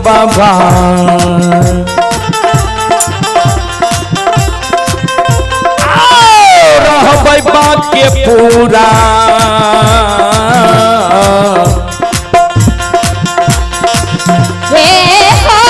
बाबा। आओ रहबै बाके पूरा। हे हो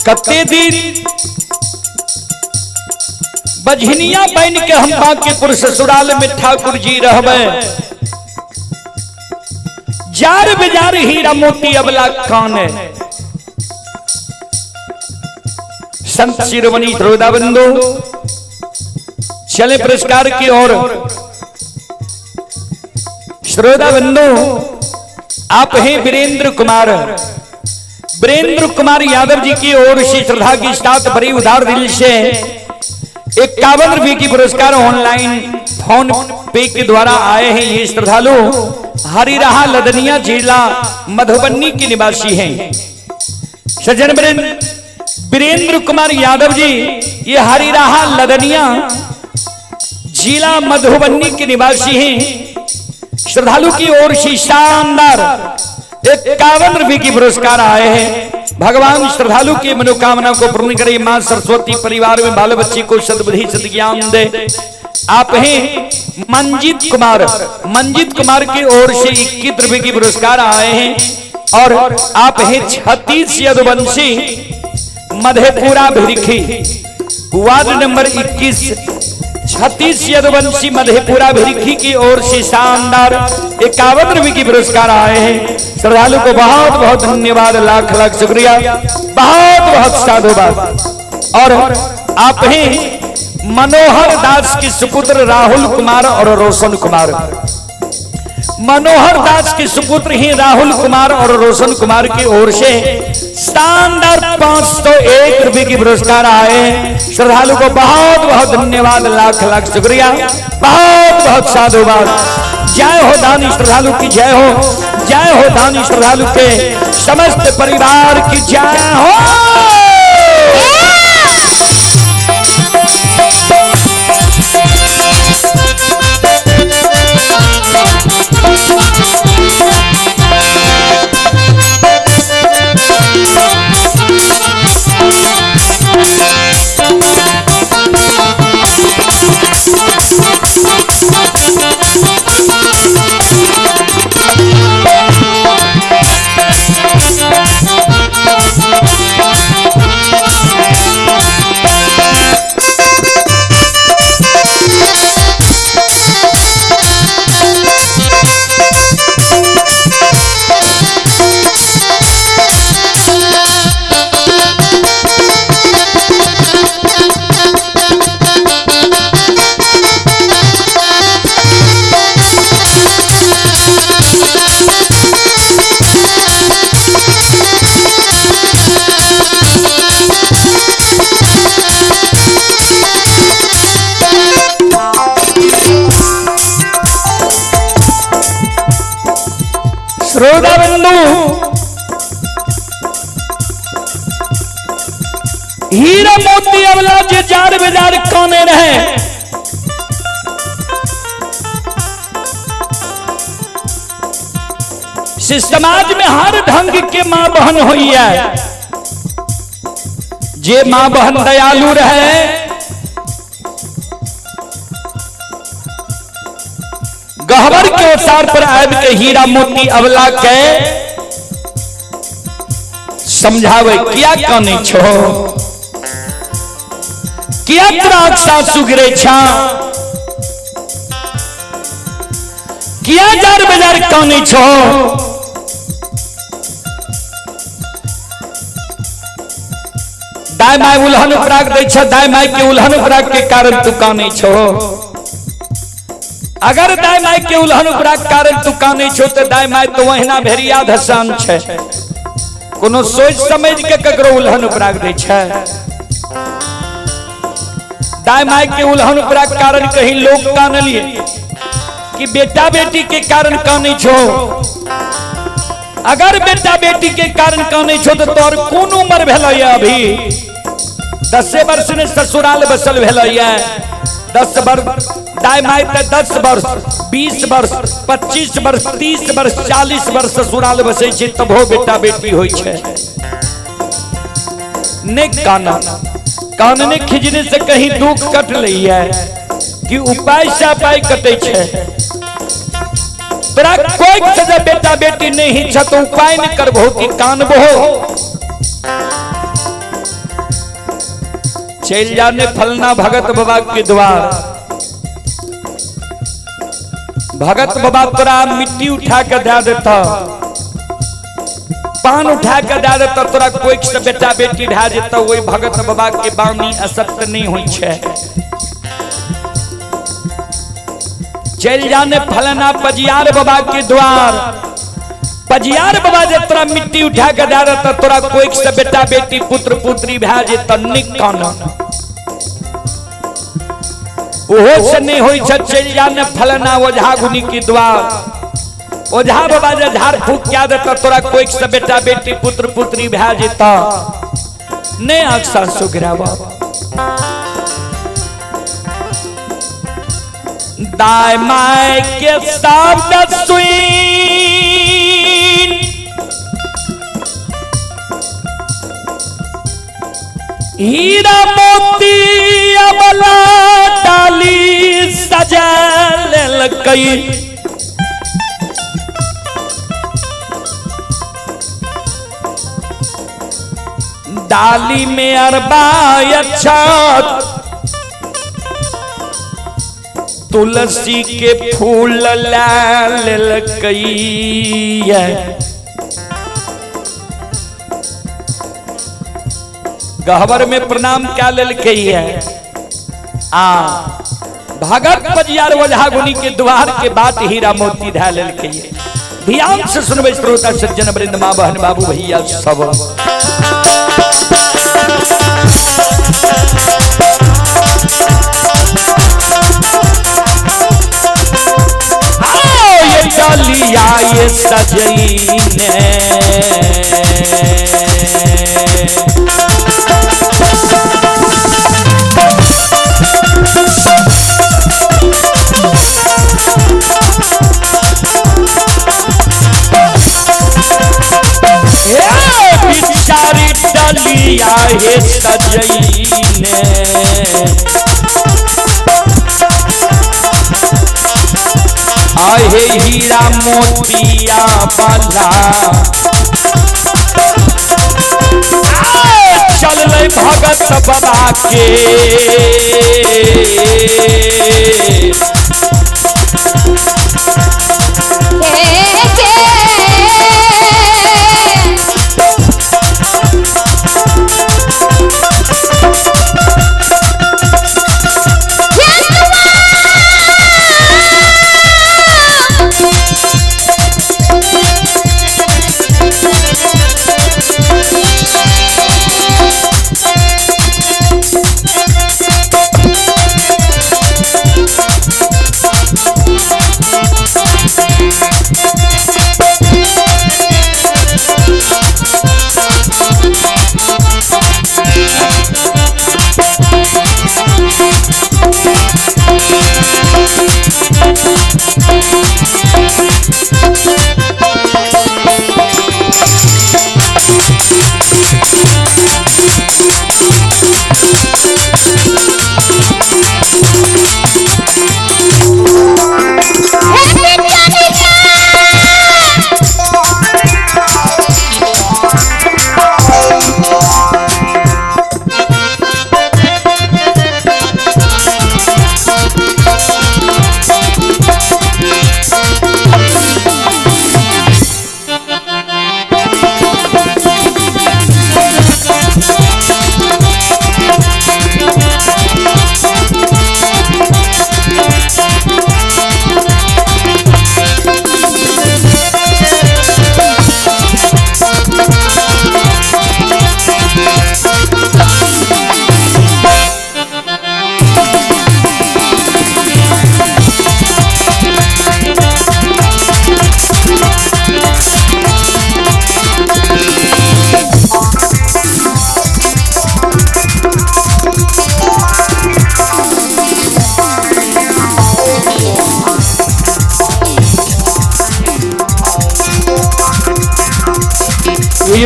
कते दिन बझनिया बन के हम बांकीपुर ससुराल में ठाकुर जी रहबे। जार बेजार हीरा मोती अबला काने। संत शिरोमणि श्रोता बंधु, चले पुरस्कार की ओर। श्रोता बंधु, आप हैं वीरेंद्र कुमार, वीरेंद्र कुमार यादव जी की ओर से श्रद्धा की साथ भरी उदार दिल से 51 रुपए की पुरस्कार ऑनलाइन फोन पे के द्वारा आए हैं। ये श्रद्धालु हरिराहा लदनिया जिला मधुबनी के निवासी हैं। सज्जन वीरेंद्र कुमार यादव जी ये हरिराहा लदनिया जिला मधुबनी के निवासी हैं। श्रद्धालु की ओर से शानदार 51 रुपए की पुरस्कार आए हैं। भगवान श्रद्धालु की मनोकामना को पूर्ण करे। मां सरस्वती परिवार में बाल बच्चे को सद्बुद्धि सद्ज्ञान दे। आप हैं मंजीत कुमार, मंजीत कुमार की ओर से 21 रुपए की पुरस्कार आए हैं। और आप हैं 36 यदुवंशी मधेपुरा भिरखी वार्ड नंबर 21, 36 यदुवंशी मधेपुरा भिरखी की ओर से शानदार 51 रुपए की पुरस्कार आए हैं। श्रद्धालु को बहुत बहुत धन्यवाद, लाख लाख शुक्रिया, बहुत बहुत साधुवाद। और आप हैं मनोहर दास के सुपुत्र राहुल कुमार और रोशन कुमार। मनोहर दास के सुपुत्र ही राहुल कुमार और रोशन कुमार की ओर से शानदार 501 रुपए की पुरस्कार आए हैं। श्रद्धालु को बहुत बहुत धन्यवाद, लाख लाख शुक्रिया, बहुत बहुत साधुवाद। जय हो दानी श्रद्धालु की जय हो, जय हो दानी श्रद्धालु के समस्त परिवार की जय हो। श्रोता बंधु, हीरा मोती अवला जे जार बेजार कोने रहे, से समाज में हर ढंग के माँ बहन होई है। जे माँ बहन दयालु रहे, गहबर के ओसार पर आबि के हीरा मोती अबला के समझावे, किया कानै छो, किया तोरा सासु गिरे छा, किया जार बाजार कानै छो। दाय my उल्हन उपराग दै छ, दाय my के उल्हन उपराग के कारण तू कानै छो। अगर दाय my के उल्हन उपराग कारण तू कानै छो तो दाय my तो वहिना भेड़िया धसान छै, कोनो सोच समझ के ककरो उल्हन उपराग दै छै। दाय my के उल्हन उपराग कारण कहीं लोग कानलिए कि बेटा बेटी के कारण कानै छो। अगर बेटा बेटी के कारण कानै छो तो तोर कोन उम्र भेलैया? अभी 10 वर्ष ने ससुराल बसल भेलैया। 10 वर्ष दाय my त 10 वर्ष 20 वर्ष 25 वर्ष 30 वर्ष 40 वर्ष ससुराल बसै छै तबो बेटा बेटी होइ छै। ने काना कानने खिजने से कहीं दुख कट लैया कि उपाय से उपाय कटे छै। तोरा कोई से बेटा बेटी नहीं छ तो उपाय नहीं करबो कि कानबो। चल जाने फलना भगत बाबा के द्वार, भगत बाबा तोरा मिट्टी उठा के दे देता, पान उठा के दे देता, तोरा कोई से बेटा बेटी भए जेता। वही भगत बाबा के बानी असत्य नहीं होइ छै। चल जाने फलना पजियार बाबा के द्वार, पजियार बाबा जे तोरा मिट्टी उठा के दे देता, तोरा कोई से बेटा बेटी पुत्र पुत्री भए जेता। निक काना ओहो से नहीं होइ छै। चल जाने फलना ओझा गुनी के द्वार, ओझा बाबा जे झाड़ फूक क्या देता, तोरा कोई से बेटा बेटी पुत्र पुत्री भए जेता। ने आँख सासु गिरावा दाय my के शब्द सुन हीरा मोती अबला डाली सजा लेलकै। डाली में अरबा अक्षत तुलसी के फूल ला लेलकै। गहबर में प्रणाम क्या लेलकै है। आ भगत पजियार ओझा गुनी के द्वार के बात हीरा मोती धा लेलकै। ध्यान से सुनबै श्रोता सज्जन वृंद माँ बहन बाबू भैया सब। ये डालिया ये सजईने बिचारी डलिया हे सजईने आहे हीरा मोतिया बाला चल भगत बाबा के।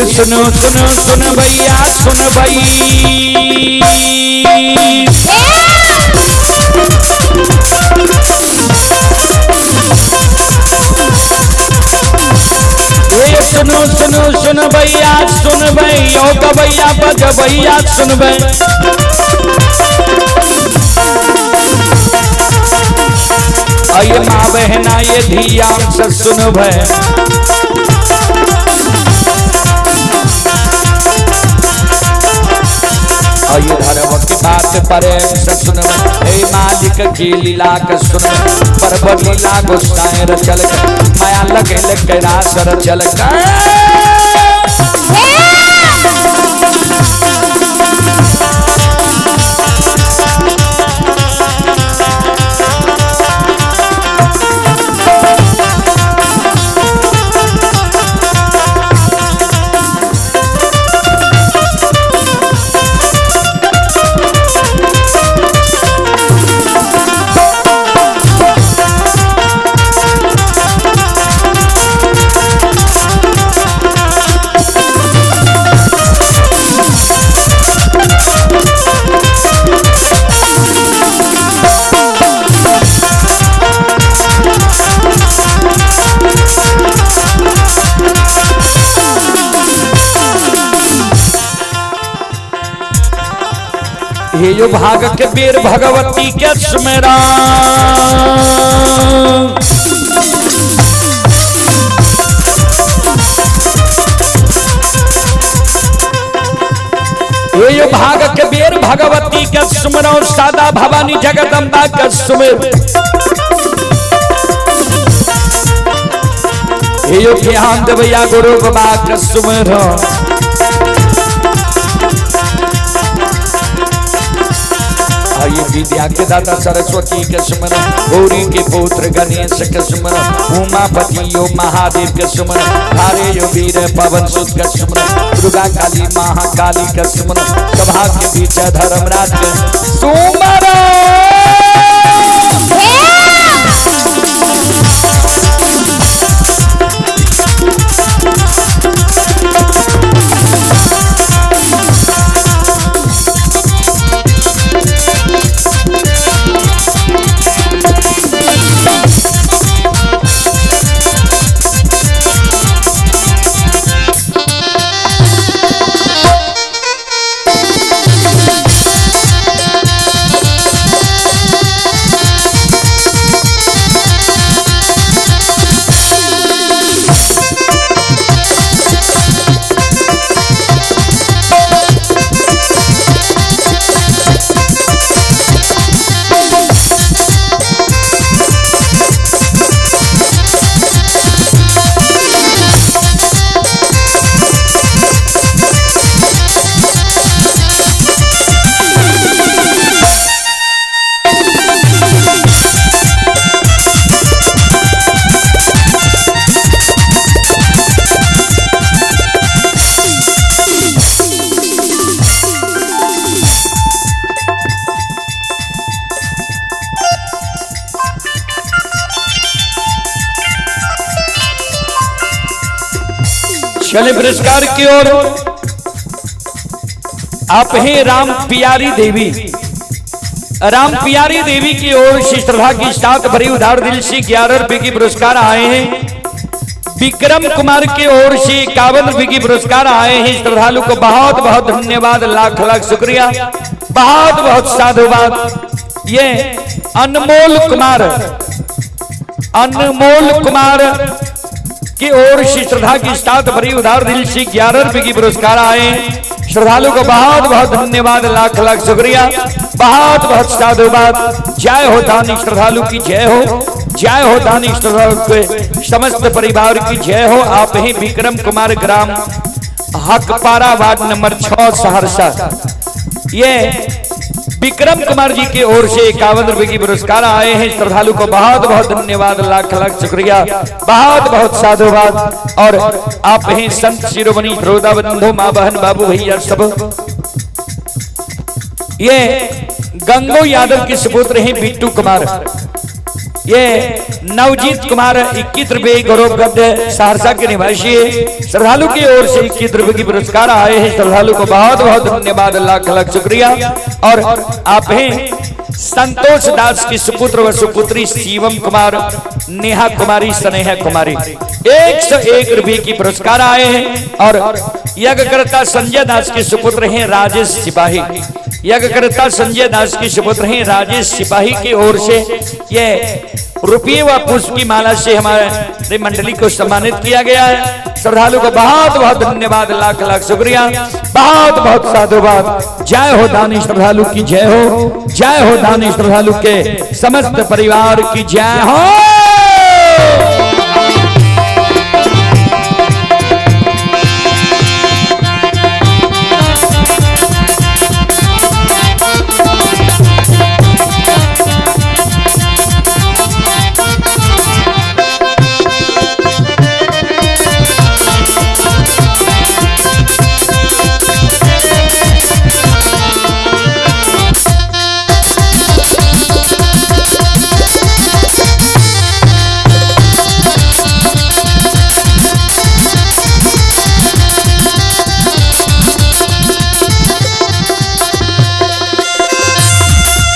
सुनो सुनो सुन भैया सुन भई। ये सुनो सुनो सुन भैया सुन भई, ओ गवैया बज भैया सुन भई। अये माँ बहना ये धिया से सुन भई। अये धर्म की बात पर सुन, हे मालिक की लीला का सुन, पर लीला गुस्साए रचल, माया लगे कैलाश रचल। हे यो भाग के बेर भगवती के सुमेरा, हे यो भाग के बेर भगवती के सुमरो, सादा भवानी जगदम्बा के सुमेर। हे यो ध्यान देवैया गुरु बाबा के सुमेरो। ये विद्या के दाता सरस्वती के सुमन, गौरी के पुत्र गणेश के सुमन, उमापति यो महादेव के सुमन, धारे यो वीर पवन सुत के सुमन, दुर्गा काली महाकाली के सुमन, सभा के बीच धर्मराज के सुमन। चले पुरस्कार की ओर। आप हैं राम प्यारी देवी, राम प्यारी देवी की ओर से श्रद्धा की साथ भरी उधार दिल से 11 रुपए की पुरस्कार आए हैं। विक्रम कुमार की ओर से 51 रुपए की पुरस्कार आए हैं। श्रद्धालु को बहुत बहुत धन्यवाद, लाख लाख शुक्रिया, बहुत बहुत साधुवाद। ये अनमोल कुमार, अनमोल कुमार की ओर से श्रद्धा की साथ भरी उधार दिल से 11 रुपए की पुरस्कार आए। श्रद्धालु को बहुत बहुत धन्यवाद, लाख लाख शुक्रिया, बहुत बहुत साधुवाद। जय हो दानी श्रद्धालु की जय हो, जय हो दानी श्रद्धालु के समस्त परिवार की जय हो। आप ही विक्रम कुमार, ग्राम हकपारा, वार्ड नंबर 6, सहरसा। ये विक्रम कुमार जी की ओर से 51 रुपए की पुरस्कार आए हैं। श्रद्धालु को बहुत बहुत धन्यवाद, लाख लाख शुक्रिया, बहुत बहुत साधुवाद। और आप हैं संत शिरोमणि श्रोता बंधु, माँ बहन बाबू भैया सब। ये गंगो यादव के सुपुत्र हैं बिट्टू कुमार। ये नवजीत कुमार 21 रुपए गौरवगढ़ सहरसा के निवासी है। श्रद्धालु की ओर से 21 रुपए की पुरस्कार आए हैं। श्रद्धालु को बहुत बहुत धन्यवाद, लाख लाख शुक्रिया। और आप हैं संतोष दास की सुपुत्र व सुपुत्री शिवम कुमार, नेहा कुमारी, स्नेहा कुमारी, 101 रुपए की पुरस्कार आए हैं। और यज्ञकर्ता संजय दास के सुपुत्र हैं राजेश सिपाही। यज्ञकर्ता संजय दास के सुपुत्र हैं राजेश सिपाही की ओर से ये रुपये व पुष्प की माला से हमारे मंडली को सम्मानित किया गया है। श्रद्धालु को बहुत बहुत धन्यवाद, लाख लाख शुक्रिया, बहुत बहुत साधुवाद। जय हो दानी श्रद्धालु की जय हो, जय हो दानी श्रद्धालु के समस्त परिवार की जय हो।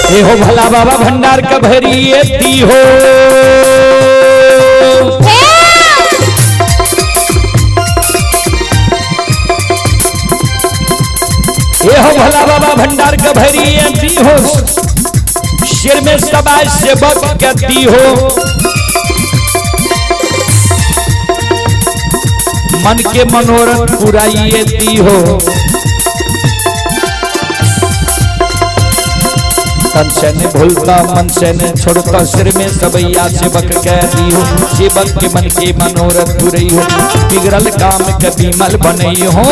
हे हो भला बाबा भंडार का भरी हो। हे हो भला बाबा भंडार का भरी हो, सिर में सबाय सेवक कहती हो, मन के मनोरथ पुराइए दी हो। तन से न भूलता मन से न छोड़ता, सिर में सबैया सेवक कह दी हो, सेवक के मन के मनोरथ पुरई हो, बिगड़ल काम के बीमल बनई हो।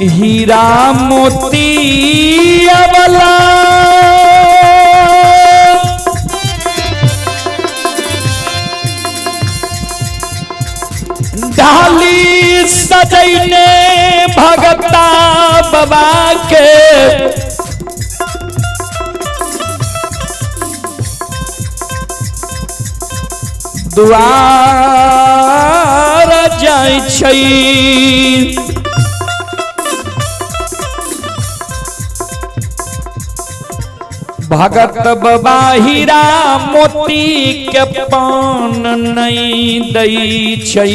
हीरा मोती अबला ढाली सजैने भगता बाबा के, द्वार जाइ छै। भगत बाबा हीरा मोती के पान नहीं दै छै,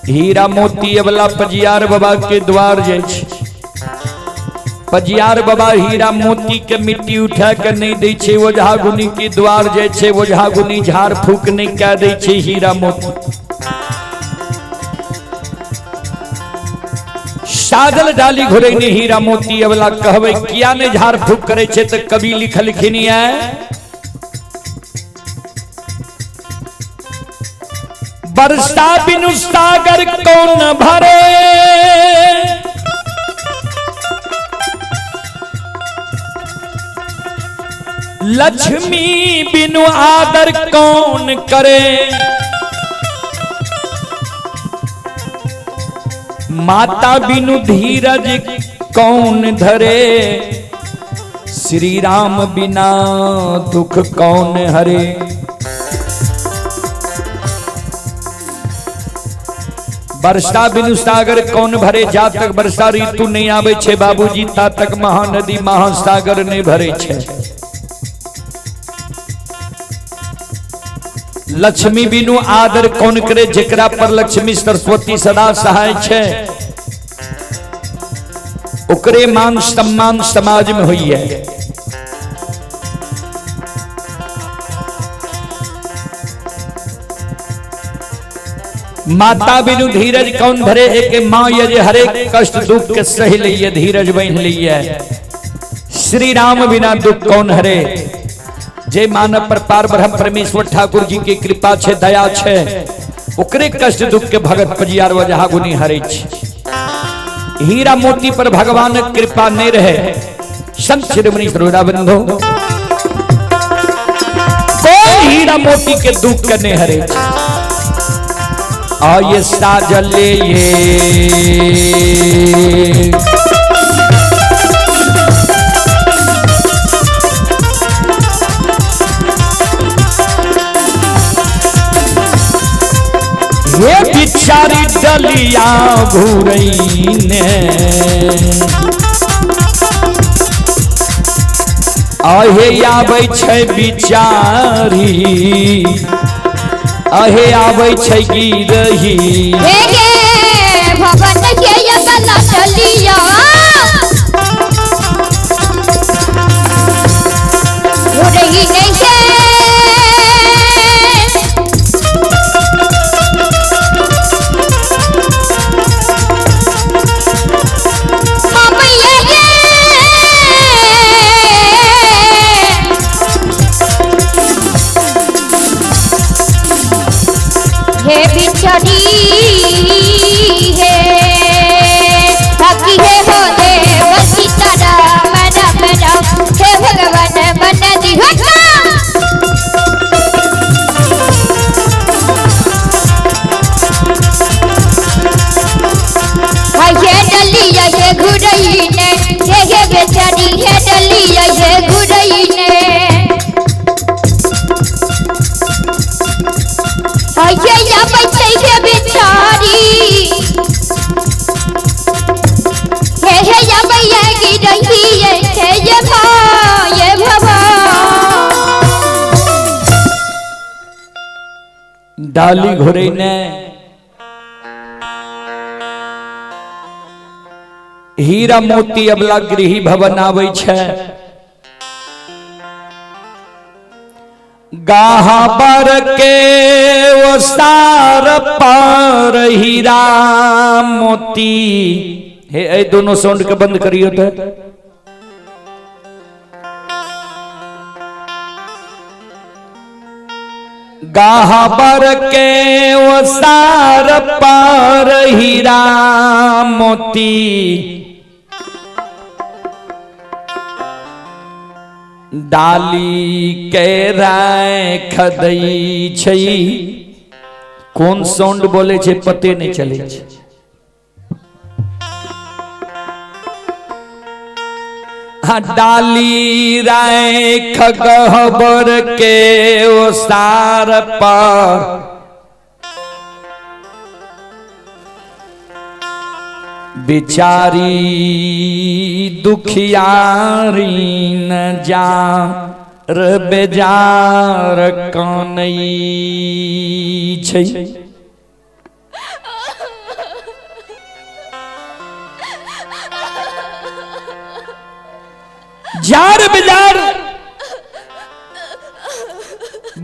हीरा मोती वाला पजियार बाबा के द्वार जाइ छै। पजियार बाबा हीरा मोती के मिट्टी उठा के नहीं दै छै, ओझा गुनी के द्वार जाइ छै, ओझा गुनी झाड़ फूक नहीं कह दै छै हीरा मोती। साजल डाली घुरैने हीरा मोती अबला कहबै किया नहीं झाड़ फूक करे छे, तो कवि लिखलखिन है बरसा बिनु सागर कौन भरे, लक्ष्मी बिनु आदर कौन करे, माता बिनु धीरज कौन धरे, श्री राम बिना दुख कौन हरे। वर्षा बिनु सागर कौन भरे? जा तक वर्षा ऋतु नहीं आवे छे बाबूजी ता तक महानदी महासागर नहीं भरे छे। लक्ष्मी बिनु आदर कौन करे? जेकरा पर लक्ष्मी सरस्वती सदा सहाय छे ओकरे मान सम्मान समाज में हुई है। माता बिनु धीरज कौन भरे? एक माँ ये जे हरेक कष्ट दुख के सही लिए धीरज बन लिए। श्री राम बिना दुख कौन हरे? जे मानव पर पार ब्रह्म परमेश्वर ठाकुर जी की कृपा छे दया छे ओकरे कष्ट दुख के भगत पजियार वजह गुनी हरे छे। हीरा मोती पर भगवान कृपा नहीं रहे। संत शिरोमणि श्रोता बंधु कोई हीरा मोती के दुख के नहीं हरे छे। आये साजले ये ये बिचारी डलिया घूरई ने आहे आबै छै बिचारी आहे आबै छै गिरही। हे गे भवन के यबला चलिया उड़ही नहीं है। हम ये हे बिचारी हे बाकी हे हो देव सीताराम राम राम हे भगवान मन दिहता। हे डलिया हे घुरई ने हे हे बेचारी हे डलिया हे घुरई ने हे या बच्चे हे बेचारी हे हे या भैया गिरही हे हे ये भा ये भवा। डाली घुरई ने हीरा मोती अबला गृही भवन आबै छै। गाहबर के ओसार पर हीरा मोती। हे ए दोनों साउंड के बंद करियो तो। गाहबर के ओसार पर हीरा मोती डाली के राख दै छै। कोन साउंड बोले छै पते नहीं चले छै। हाँ डाली राख गहबर के ओसार पर बिचारी दुखियारी न जा बेजार कानै छै। जार बेजार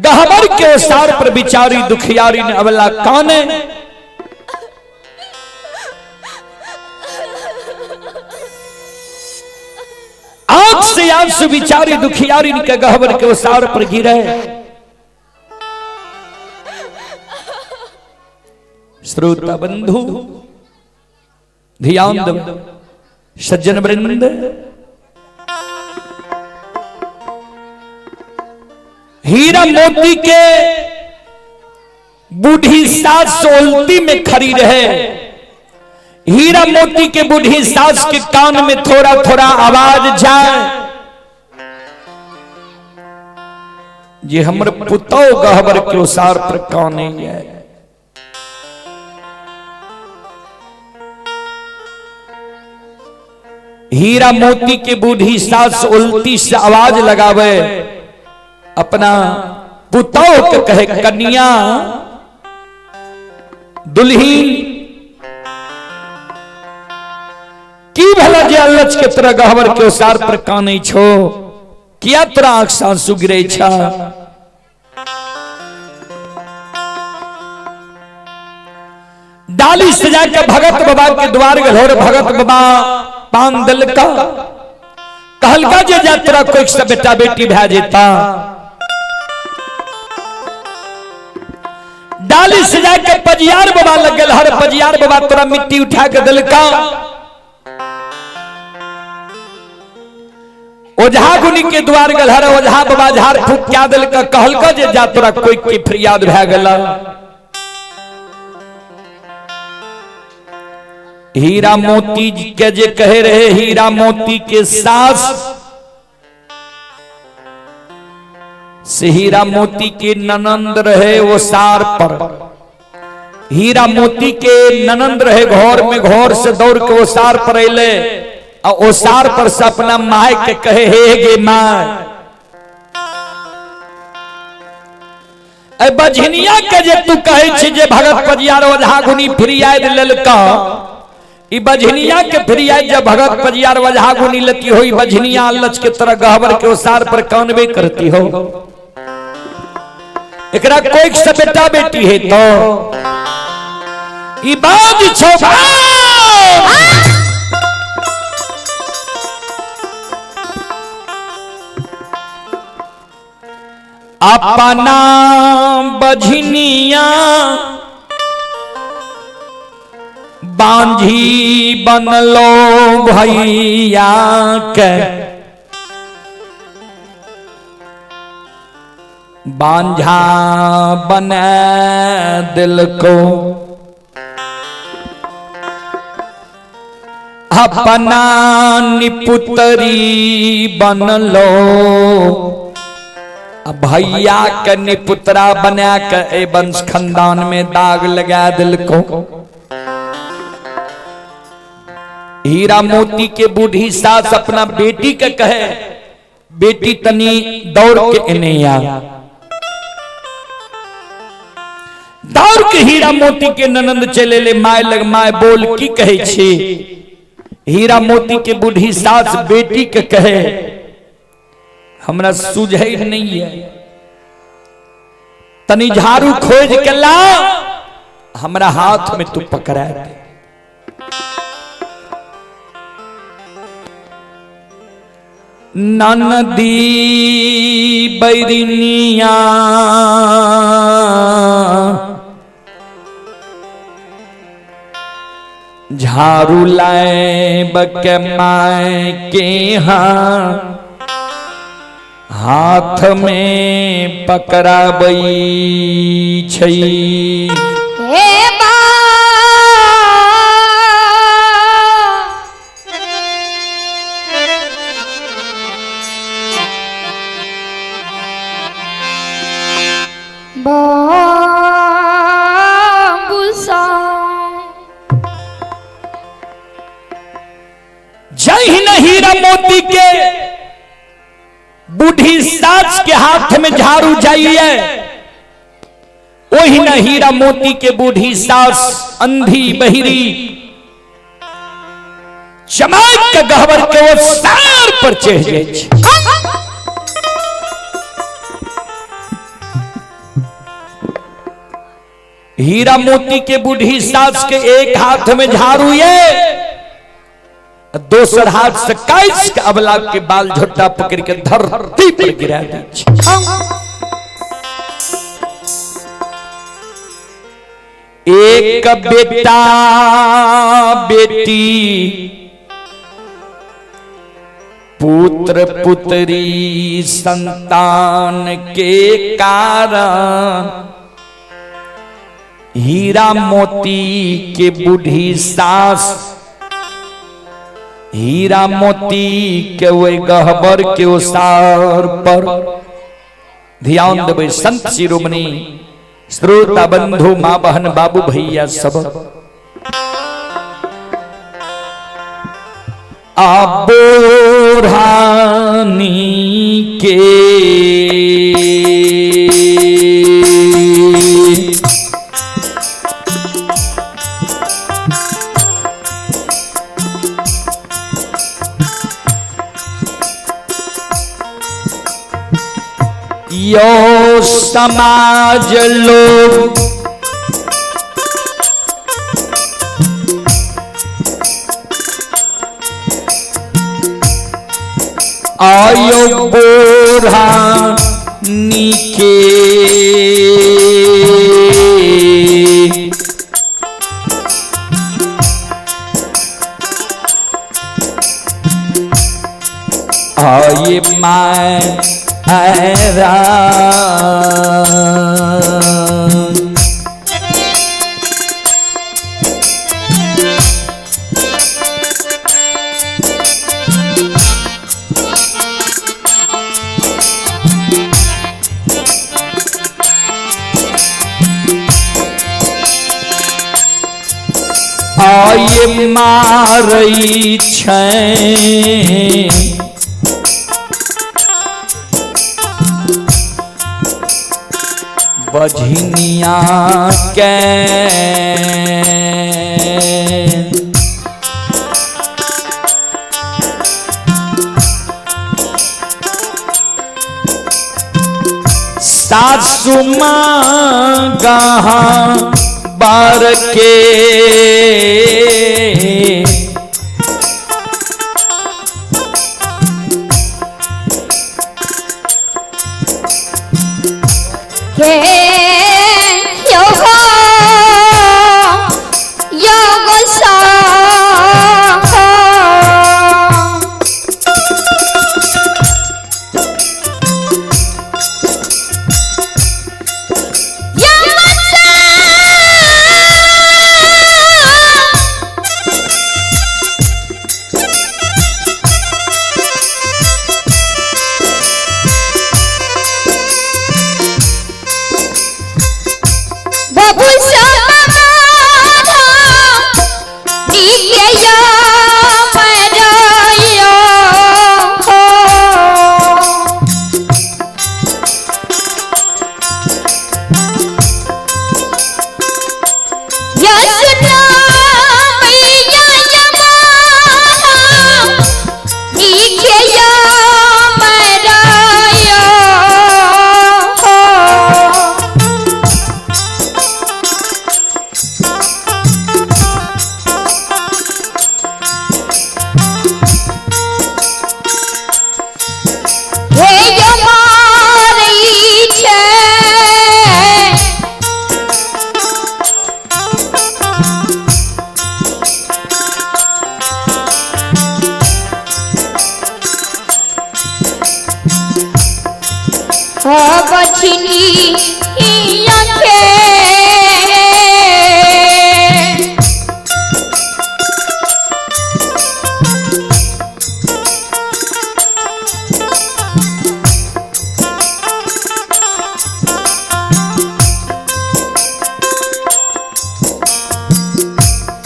गहबर के ओसार पर बिचारी दुखियारी ने अबला काने। आंख से आंसू बिचारी दुखियारी के गहबर के ओसार पर गिरे। श्रोता बंधु ध्यान दो सज्जन वृंद, हीरा मोती के बूढ़ी सास ओलती में खड़ी रहे। हीरा मोती के बूढ़ी सास के कान में थोड़ा थोड़ा आवाज जाए जे हमर पुतो गहबर के ओसार पर काने है। हीरा मोती के बूढ़ी सास उल्टी से आवाज लगावे, अपना पुतौ के कहे, कन्या दुल्हीन की भला जे अल्लच के तरह गहबर के ओसार पर कानै छो, किया तोरा आंख से आंसू गिरे छा? डाली सजा के भगत बाबा के द्वार गेल और भगत बाबा पान दिलका, कहलका जे जा तोरा कोई से बेटा बेटी भए जेता। डाली सजा के पजियार बाबा लग गेल, हर पजियार बाबा तोरा मिट्टी उठा के दिलका। ओझा गुनी के द्वार गेल, हर ओझा बाबा झाड़ फूक क्या दिलका, कहलका जे जा तोरा कोई के फरियाद भए गेल। हीरा मोती के जे कहे रहे हीरा मोती के सास से हीरा मोती के ननंद रहे वो सार पर, हीरा मोती के ननंद रहे घर में, घर से दौड़ के ओसार पर अले आ ओसार पर से अपना my के कहे, हे गे my, ए बझनिया के जे तू कहे छी जे भगत पजियार ओझा गुनी फरियाद लेलका, ई बझनिया के फरियाद जब भगत पजियार ओझा गुनी लेती हो, ई बझनिया अल्लच के तरह गहबर के ओसार पर कानबे करती हो, एकरा कोई से बेटा बेटी है तो ई बाज छो बाज। अपना बझनिया बांझी बनलो भैया के, बांझा बने दिल को, अपना निपुतरी बनलो भैया के निपुतरा बना के ए वंश खानदान में दाग लगा दिल को। हीरा मोती के बूढ़ी सास अपना बेटी के कहे, बेटी तनी दौड़ के एने आ। दौड़ के हीरा मोती के ननंद चले ले my लग, my बोल की कहे छी? हीरा मोती के बूढ़ी सास बेटी के कहे, हमरा सुझै नहीं है, तनी झाड़ू खोज के ला, हमरा हाथ में तू पकड़ा दे। ननदी बैरिनिया झाड़ू लाए बके my के हाँ हाथ में पकड़ाबै छै। हे बा बाबूसा जहिन हीरा मोती के बूढ़ी सास के हाथ में झाड़ू जाइए, वही न हीरा मोती के बूढ़ी सास अंधी बहिरी चमक के गहबर के वो सार पर चढ़ जाए छै। हीरा मोती के बूढ़ी सास के एक हाथ में झाड़ू ये, दोसर हाथ से कैस के अबला के बाल झोटा पकड़ के धरती पर गिरा दै छै। एक बेटा बेटी पुत्र पुत्री संतान के कारण हीरा मोती के बूढ़ी सास हीरा मोती के वही गहबर के ओसार पर ध्यान देबै संत शिरोमणि श्रोता बंधु माँ बहन बाबू भैया सब। आ बोढ़ानी के यो समाज लोग आयो बोढ़ानी के आये मैं हैरान। आये मारई छै बझनिया के सासु माँ गहा बार के हे यो योग सा बाबू बछनी आंखें।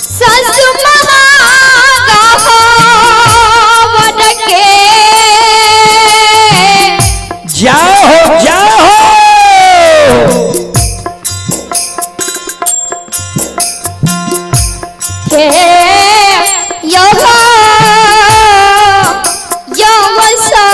ससु महागावन के जाओ हो जाओ हो। के यह यवसा।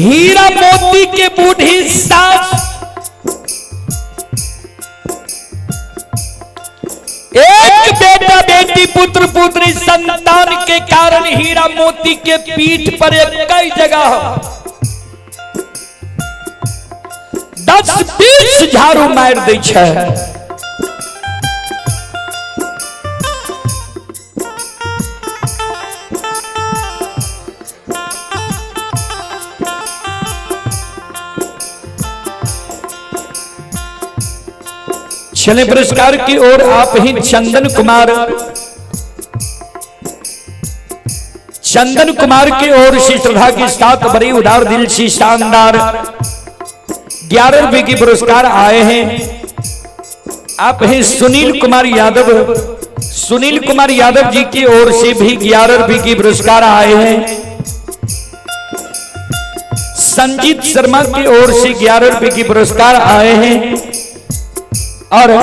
हीरा मोती के बूढ़ी सास एक बेटा बेटी पुत्र पुत्री संतान के कारण हीरा मोती के पीठ पर एक कई जगह 10-20 झाड़ू मार दै छै। चले पुरस्कार की ओर आप ही चंदन कुमार, चंदन कुमार की ओर से श्रद्धा के साथ बड़ी उदार दिल से शानदार 11 रुपए की पुरस्कार आए हैं। आप हैं सुनील कुमार यादव, सुनील कुमार यादव जी की ओर से भी 11 रुपए की पुरस्कार आए हैं। संजीत शर्मा की ओर से 11 रुपए की पुरस्कार आए हैं और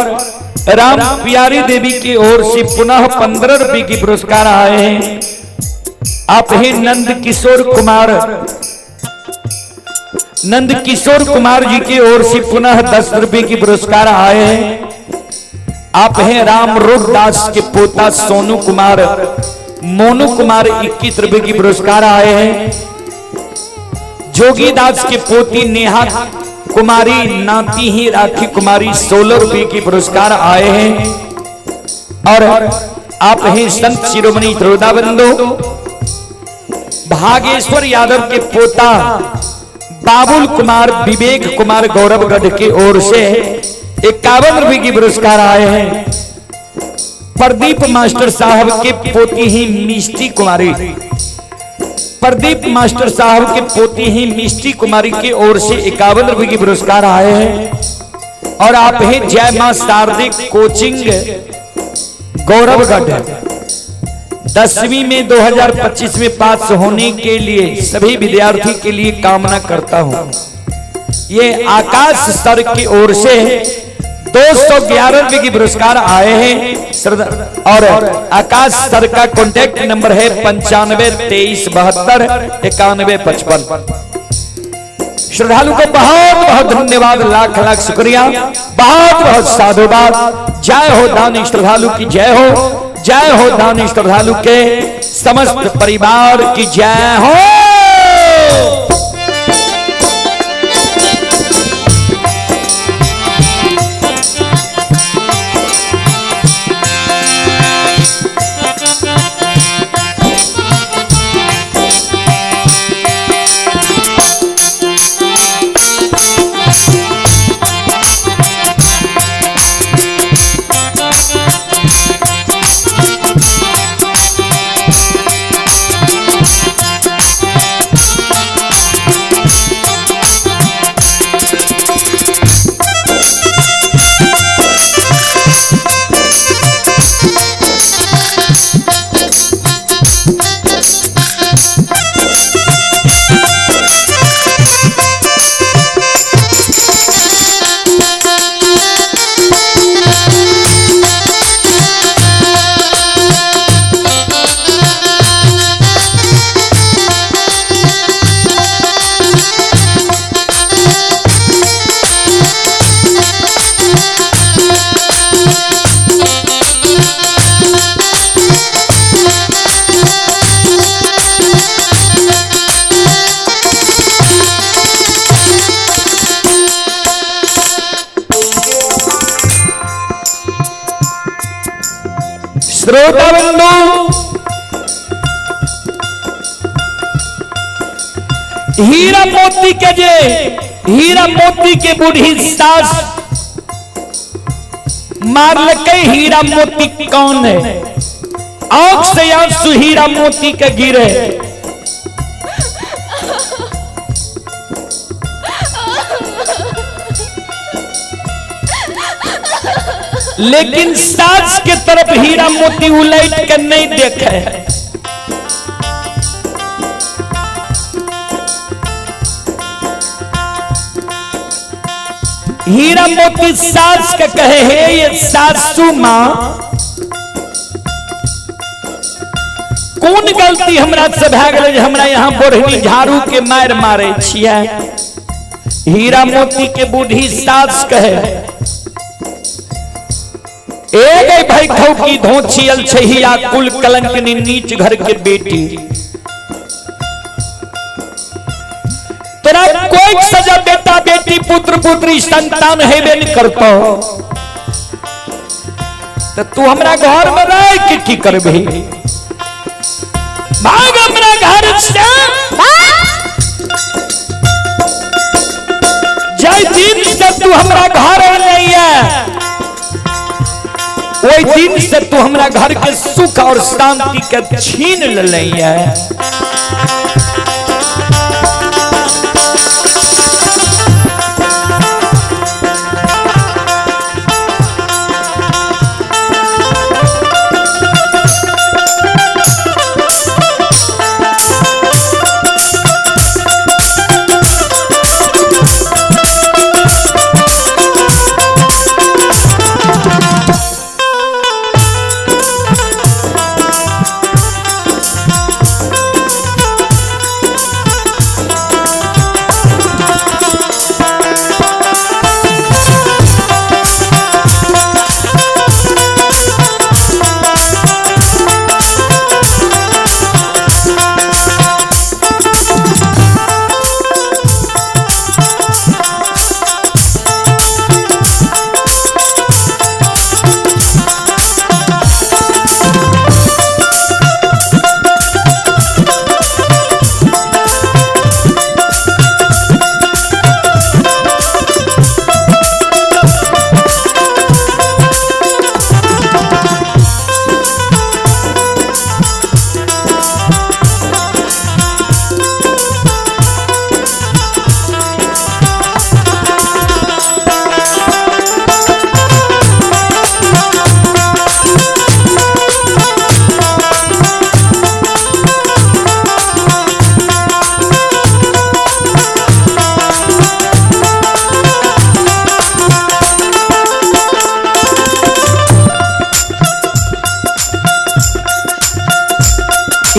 राम प्यारी देवी की ओर से पुनः 15 रुपए की पुरस्कार आए हैं। आप ही नंद किशोर कुमार, नंद किशोर कुमार जी की ओर से पुनः 10 रुपए की पुरस्कार आए हैं। आप हैं राम रूप दास के पोता सोनू कुमार, मोनू कुमार 21 रुपए की पुरस्कार आए हैं। जोगीदास के पोती नेहा कुमारी, नाती ही राखी कुमारी 16 रुपए की पुरस्कार आए हैं। और आप हैं संत शिरोमणि श्रोता बंधु भागेश्वर यादव के पोता बाबुल कुमार, विवेक कुमार गौरवगढ़ की ओर से 51 रुपए की पुरस्कार आए हैं। प्रदीप मास्टर साहब के पोती ही मिष्टी कुमारी, प्रदीप मास्टर साहब के पोती ही मिष्टी कुमारी की ओर से 51 रुपए की पुरस्कार आए हैं। और आप ही जय मां शारदे कोचिंग गौरवगढ़ 10वीं में 2025 में पास होने के लिए सभी विद्यार्थी के लिए कामना करता हूं। ये आकाश सर की ओर से 211 रुपए की पुरस्कार आए हैं। और आकाश सर का कॉन्टैक्ट नंबर है 95 23 72 91 55। श्रद्धालु को बहुत बहुत धन्यवाद, लाख लाख शुक्रिया, बहुत बहुत साधुवाद। जय हो दानी श्रद्धालु की जय हो, जय हो दानी श्रद्धालु के समस्त परिवार की जय हो। श्रोता बंधु, हीरा मोती के जे हीरा मोती के बूढ़ी सास मारलकै, हीरा मोती कौन है? आंख से आंसू हीरा मोती के गिरे। लेकिन सास के तरफ हीरा मोती उलट के नहीं देखे। हीरा मोती सास के कहे, हे ये सासू मां, कौन गलती हमरा से भए गेलै जे हमरा यहाँ बोढ़नी झाड़ू के मार मारे छियै? हीरा मोती के बूढ़ी सास कहे, ए गई भाई खौकी धोछियल छहिया कुल कलंकनी नीच घर के बेटी, तोरा कोई सजा बेटा बेटी पुत्र पुत्री संतान हेबे नहीं करतो, तो तू हमरा घर में रह के की करबही? भाग हमरा घर से। जय दिन से तू हमरा घर नहीं है, ओहि दिन से तू हमरा घर के सुख और शांति के छीन लेले है।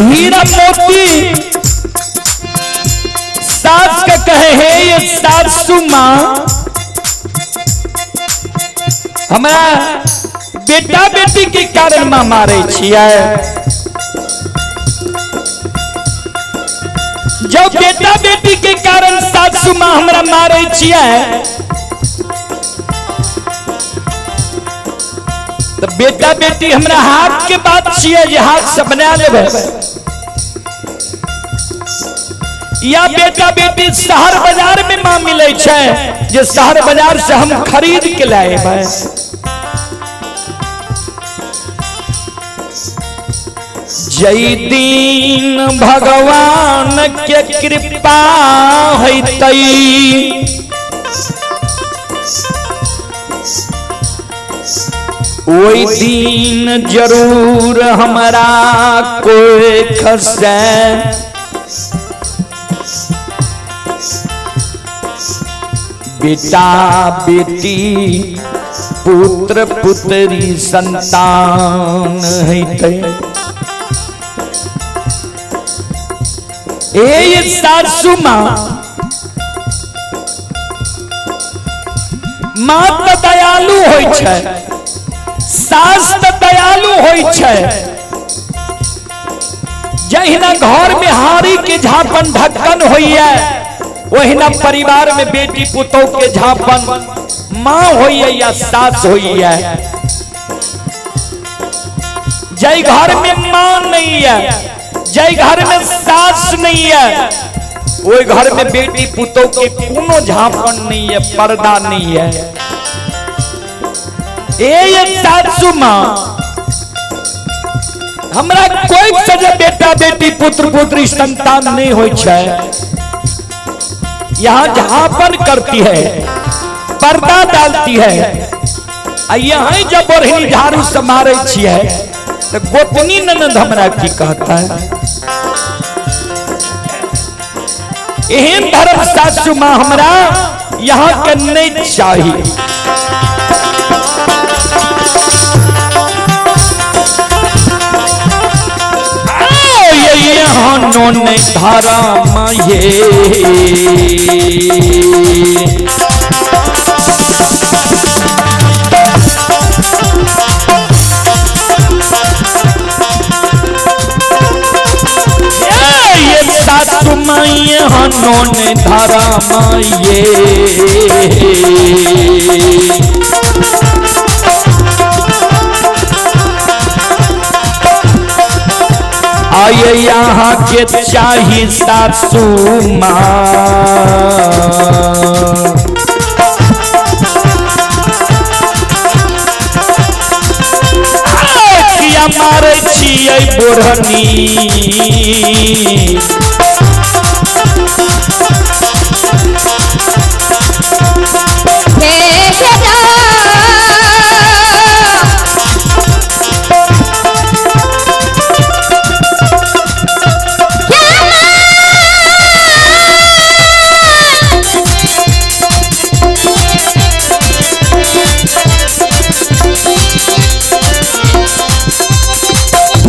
हीरा मोती सास का कहे है ये सासू माँ हमरा बेटा बेटी के कारण माँ मारे छियै। जब बेटा बेटी के कारण सासू माँ हमरा मारे छियै तो बेटा बेटी हमरा हाथ के बात छियै जे हाथ से बना लेबै, या बेटा बेटी शहर बाजार में माँ मिले छै जे शहर बाजार से हम खरीद के लाएबै। जय दिन भगवान के कृपा होतई ओई दिन जरूर हमरा कोई खसे बेटा बेटी पुत्र पुत्री संतान हेतै। ए सासू माँ, माँ तो दयालु होइ छै, सास तो दयालु होइ छै। जहिना घर में हारी के झापन ढक्कन होइए वहिना परिवार में बेटी पुतोह के झापन माँ होइए या सास होइए। जय घर में माँ नहीं है, जय घर में सास नहीं है, वही घर में बेटी पुतोह के कोनो झापन नहीं है, पर्दा नहीं है। ए सासू माँ, हमरा कोई सजे बेटा बेटी पुत्र पुत्री संतान नहीं होई छै। यहाँ झापन करती है, पर्दा डालती है, आ यहाँ जब बढ़नी झाड़ू से मारे छियै तो गोतनी ननद हमरा की कहता है। एहन धर्म सासू माँ हमरा यहाँ के नहीं चाहिए। यहाँ नोन धारा माये सासू माये हनोन धारा माये आये यहाँ के चाही सासू माँ। मारै छियै बोढ़नी। हे हे राम।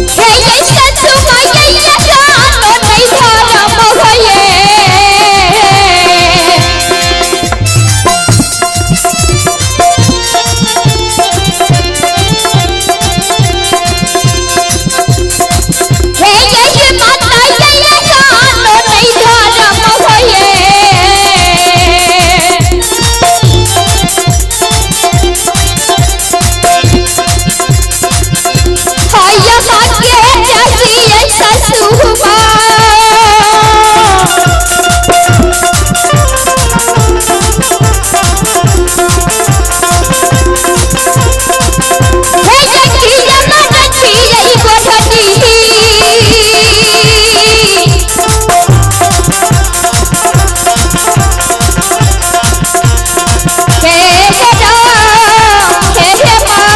हे ये ससु माय ये जानो नहीं धर्म होये। हे ये माता ये जानो नहीं धर्म होये। हाय के चाहिए ससु माँ। हे जकिया मन छियै गोधनी। हे हे राम, हे हे माँ।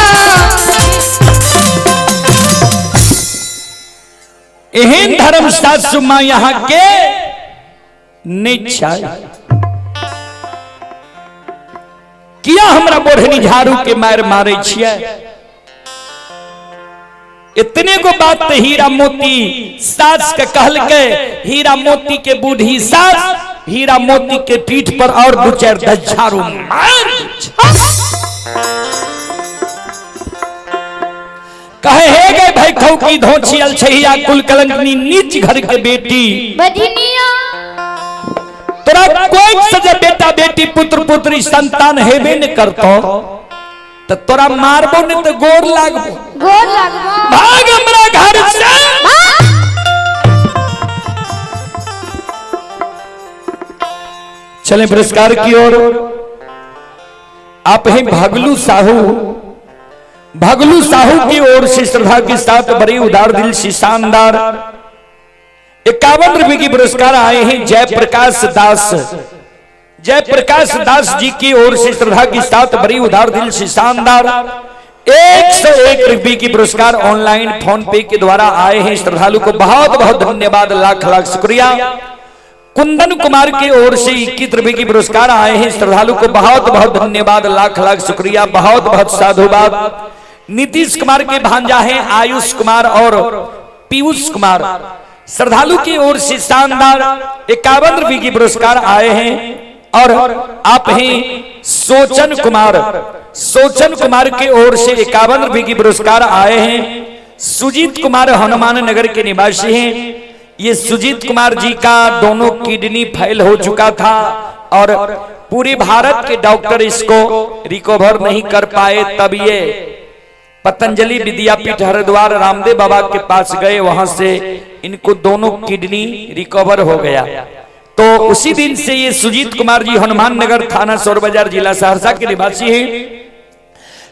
एहन धर्म सासु माँ यहाँ के नहि छै। किया हमरा बोढ़नी झाड़ू के मार मारे छियै? इतने गो बात ते हीरा मोती सास के कहलकै। हीरा मोती के बूढ़ी सास हीरा मोती के पीठ पर और दू चार दस झाड़ू मार दै छै। कहे हे गए भाई खौकी धोछियल छहिया कुल कलंकनी नीच घर के बेटी, बधिनिया तोरा कोई से जे बेटा बेटी पुत्र पुत्री संतान हेबे न करतो त तोरा मारबो ने त गोर लागबो। गोर लागबो। भाग हमरा घर से। चले पुरस्कार की ओर। आप हैं भगलू साहू। भगलू साहू की ओर से श्रद्धा के साथ बड़ी उदार दिल से शानदार 51 रुपए की पुरस्कार आए हैं। जयप्रकाश दास, जयप्रकाश दास जी की ओर से श्रद्धा के साथ बड़ी उदार दिल से शानदार 101 रुपए की पुरस्कार ऑनलाइन फोन पे के द्वारा आए हैं। श्रद्धालु को बहुत बहुत धन्यवाद, लाख लाख शुक्रिया। कुंदन कुमार की ओर से 21 रुपए की पुरस्कार आए हैं। श्रद्धालु को बहुत बहुत धन्यवाद, लाख लाख शुक्रिया, बहुत बहुत साधुवाद। नीतीश कुमार के भांजा हैं आयुष कुमार और पीयूष कुमार। श्रद्धालु की ओर से शानदार 51 रुपए की पुरस्कार आए हैं। और आप हैं सोचन कुमार, सोचन कुमार की ओर से 51 रुपए की पुरस्कार आए हैं। सुजीत कुमार हनुमान नगर के निवासी हैं। ये सुजीत कुमार जी का दोनों किडनी फेल हो चुका था और पूरे भारत के डॉक्टर इसको रिकवर नहीं कर पाए। तब ये पतंजलि विद्यापीठ हरिद्वार रामदेव बाबा के पास गए, वहां से इनको दोनों किडनी रिकवर हो गया। तो उसी दिन से ये सुजीत कुमार जी हनुमान नगर थाना सौर बाजार जिला सहरसा के निवासी हैं।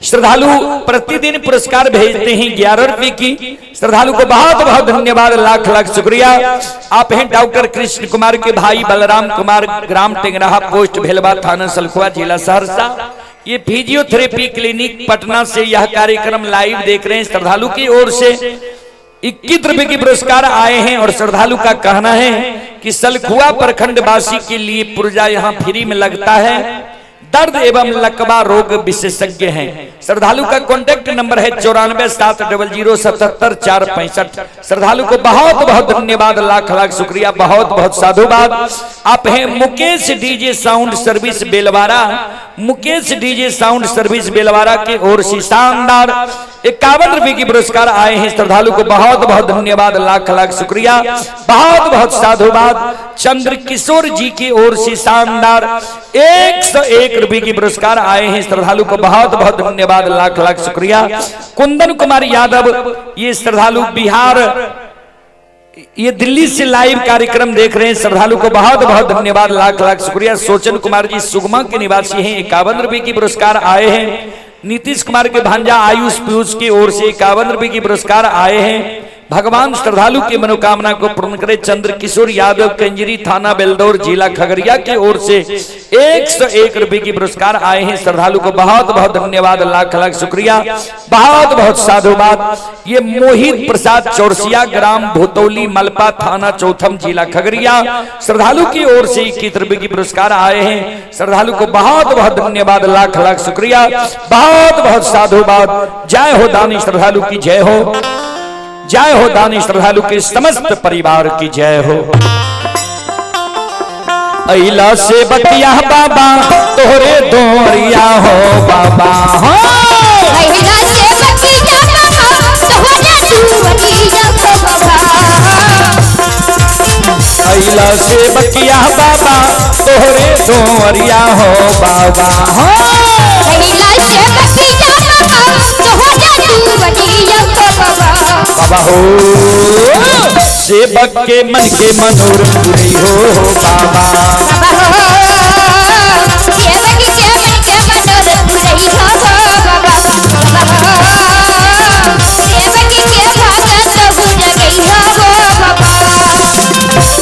श्रद्धालु प्रतिदिन पुरस्कार भेजते हैं 11 रुपए की। श्रद्धालु को बहुत बहुत धन्यवाद, लाख लाख शुक्रिया। आप हैं डॉक्टर कृष्ण कुमार के भाई बलराम कुमार, ग्राम टेंगराहा, पोस्ट भेलवा, थाना सलखुआ, जिला सहरसा। ये फिजियोथेरेपी क्लिनिक पटना से यह कार्यक्रम लाइव देख रहे हैं। श्रद्धालु की ओर से 21 रुपए की पुरस्कार आए हैं और श्रद्धालु का कहना है कि सलखुआ प्रखंड वासी के लिए पुर्जा यहाँ फ्री में लगता है। दर्द एवं लकवा रोग विशेषज्ञ हैं। श्रद्धालु का कॉन्टेक्ट नंबर है 94 7 00 77 4 65। श्रद्धालु को बहुत बहुत धन्यवाद, लाख लाख शुक्रिया, बहुत बहुत साधुवाद। आप हैं Mukesh DJ sound service Belwara. Mukesh DJ sound service Belwara की ओर से शानदार 51 रुपए की पुरस्कार आए हैं। श्रद्धालु को बहुत बहुत धन्यवाद, लाख लाख शुक्रिया, बहुत बहुत साधुवाद। चंद्र किशोर जी की ओर से शानदार 101 रुपए की पुरस्कार आए हैं। श्रद्धालु को बहुत बहुत धन्यवाद, लाख लाख शुक्रिया। कुंदन कुमार यादव, ये श्रद्धालु बिहार, ये दिल्ली से लाइव कार्यक्रम देख रहे हैं। श्रद्धालु को बहुत बहुत धन्यवाद, लाख लाख शुक्रिया। सोचन कुमार जी सुगमा के निवासी हैं, 51 रुपए की पुरस्कार आए हैं। नीतीश कुमार के भांजा आयुष पीयूष की ओर से 51 रुपए की पुरस्कार आए हैं। भगवान श्रद्धालु की मनोकामना को पूर्ण करे। चंद्र किशोर यादव कंजरी, थाना बेलदौर, जिला खगड़िया की ओर से 101 रुपए की पुरस्कार आए हैं। श्रद्धालु को बहुत बहुत धन्यवाद, लाख लाख शुक्रिया, बहुत बहुत साधुवाद। ये मोहित प्रसाद चौरसिया, ग्राम भोतौली, मलपा, थाना चौथम, जिला खगड़िया, श्रद्धालु की ओर से 21 रुपए की पुरस्कार आए हैं। श्रद्धालु को बहुत बहुत धन्यवाद, लाख लाख शुक्रिया, बहुत बहुत साधुवाद। जय हो दानी श्रद्धालु की जय हो, जय हो दानी श्रद्धालु के समस्त परिवार की जय हो। अइला से बतिया बाबा तोहरे दोरिया हो बाबा हो। अहिला से बतिया बाबा तोहरे दुआरिया हो बाबा। अइला से बतिया बाबा तोहरे दोरिया हो बाबा हो। अहिला से बतिया बाबा तोहरे दुआरिया हो बाबा। बाबा हो, सेवक के मन के मनोरथ पूरी हो बाबा। बाबा हो, सेवक के मन के मनोरथ पुरई हो बाबा। बाबा हो, सेवक के भागत हो जगई हो बाबा।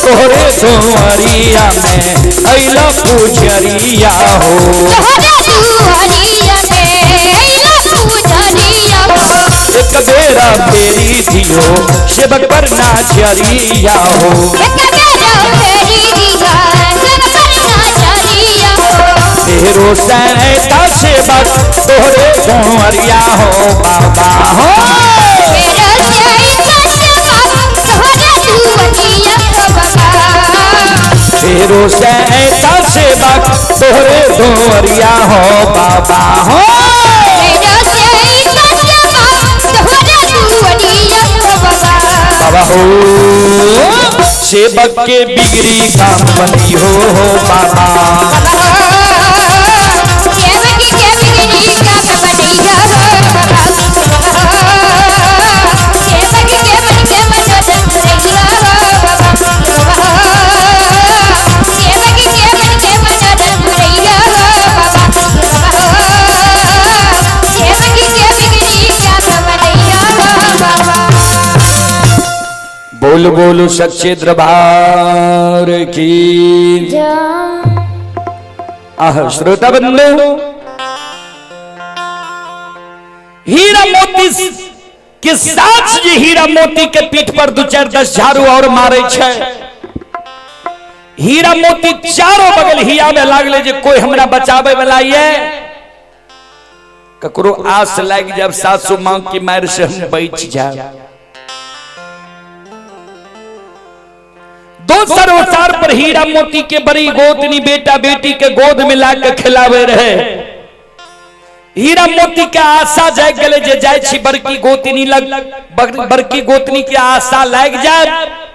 तोहरे दुआरिया में अइला पुजरिया हो। तोहरे दुआरिया में अइला पुजरिया हो। एक बेरा फेरी दियो सेवक पर नाचरिया हो। एक बेरा फेरी दिया सेवक पर नाचरिया हो। तेरो सैता सेवक तोहरे दुआरिया हो बाबा हो। मेरा सैता सेवक तोहरे दुआरिया हो बाबा। तेरो सैता सेवक तोहरे दुआरिया हो बाबा हो। मेरा सैता सेवक तोहरे दुआरिया हो बाबा। बाबा हो, सेवक के बिगड़ी काम बनी हो बाबा। बाबा हो, सेवक के बिगड़ी काम बनैया हो बाबा। बाबा हो, सेवक के मन के मनोरथ पुरैया हो बाबा। बाबा हो, सेवक के मन के मनोरथ पुरैया हो बाबा। बाबा हो, सेवक के बिगड़ी काम बनैया हो बाबा। बोल बोल सच्चे दरबार की। आह श्रोता बंधु, हीरा मोती के साथ जे हीरा मोती के पीठ पर दू चार 10 झाड़ू और मारे छै। हीरा मोती चारों बगल हिया में लागले जे कोई हमरा बचावे वाला ये, ककरो आस लाग जब सासू मां की मार से हम बच जाए। दोसर ओसार पर हीरा मोती के बड़ी गोतनी बेटा बेटी के गोद में ला के खिलावे रहे। हीरा मोती के आशा जाग गेले जे जाय छी बड़की गोतनी लग, बड़की गोतनी के आशा लाग जाए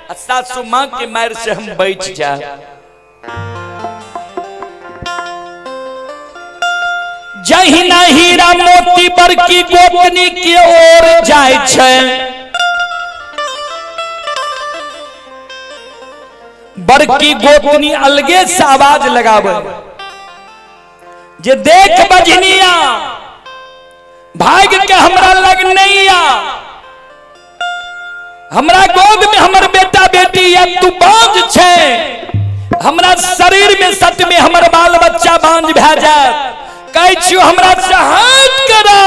आ सासू मां के मार से हम बच जाए। जहिना हीरा मोती बड़की गोतनी के ओर जाय छै, बड़की गोतनी अलगे से आवाज लगावे जे देख बजनिया भाग के हमरा लग नहीं आ, हमरा गोद में हमर बेटा बेटी या तू बांझ छै, हमरा शरीर में सट में हमर बाल बच्चा बांझ भए जात, कहै छियो हमरा से हाथ करा।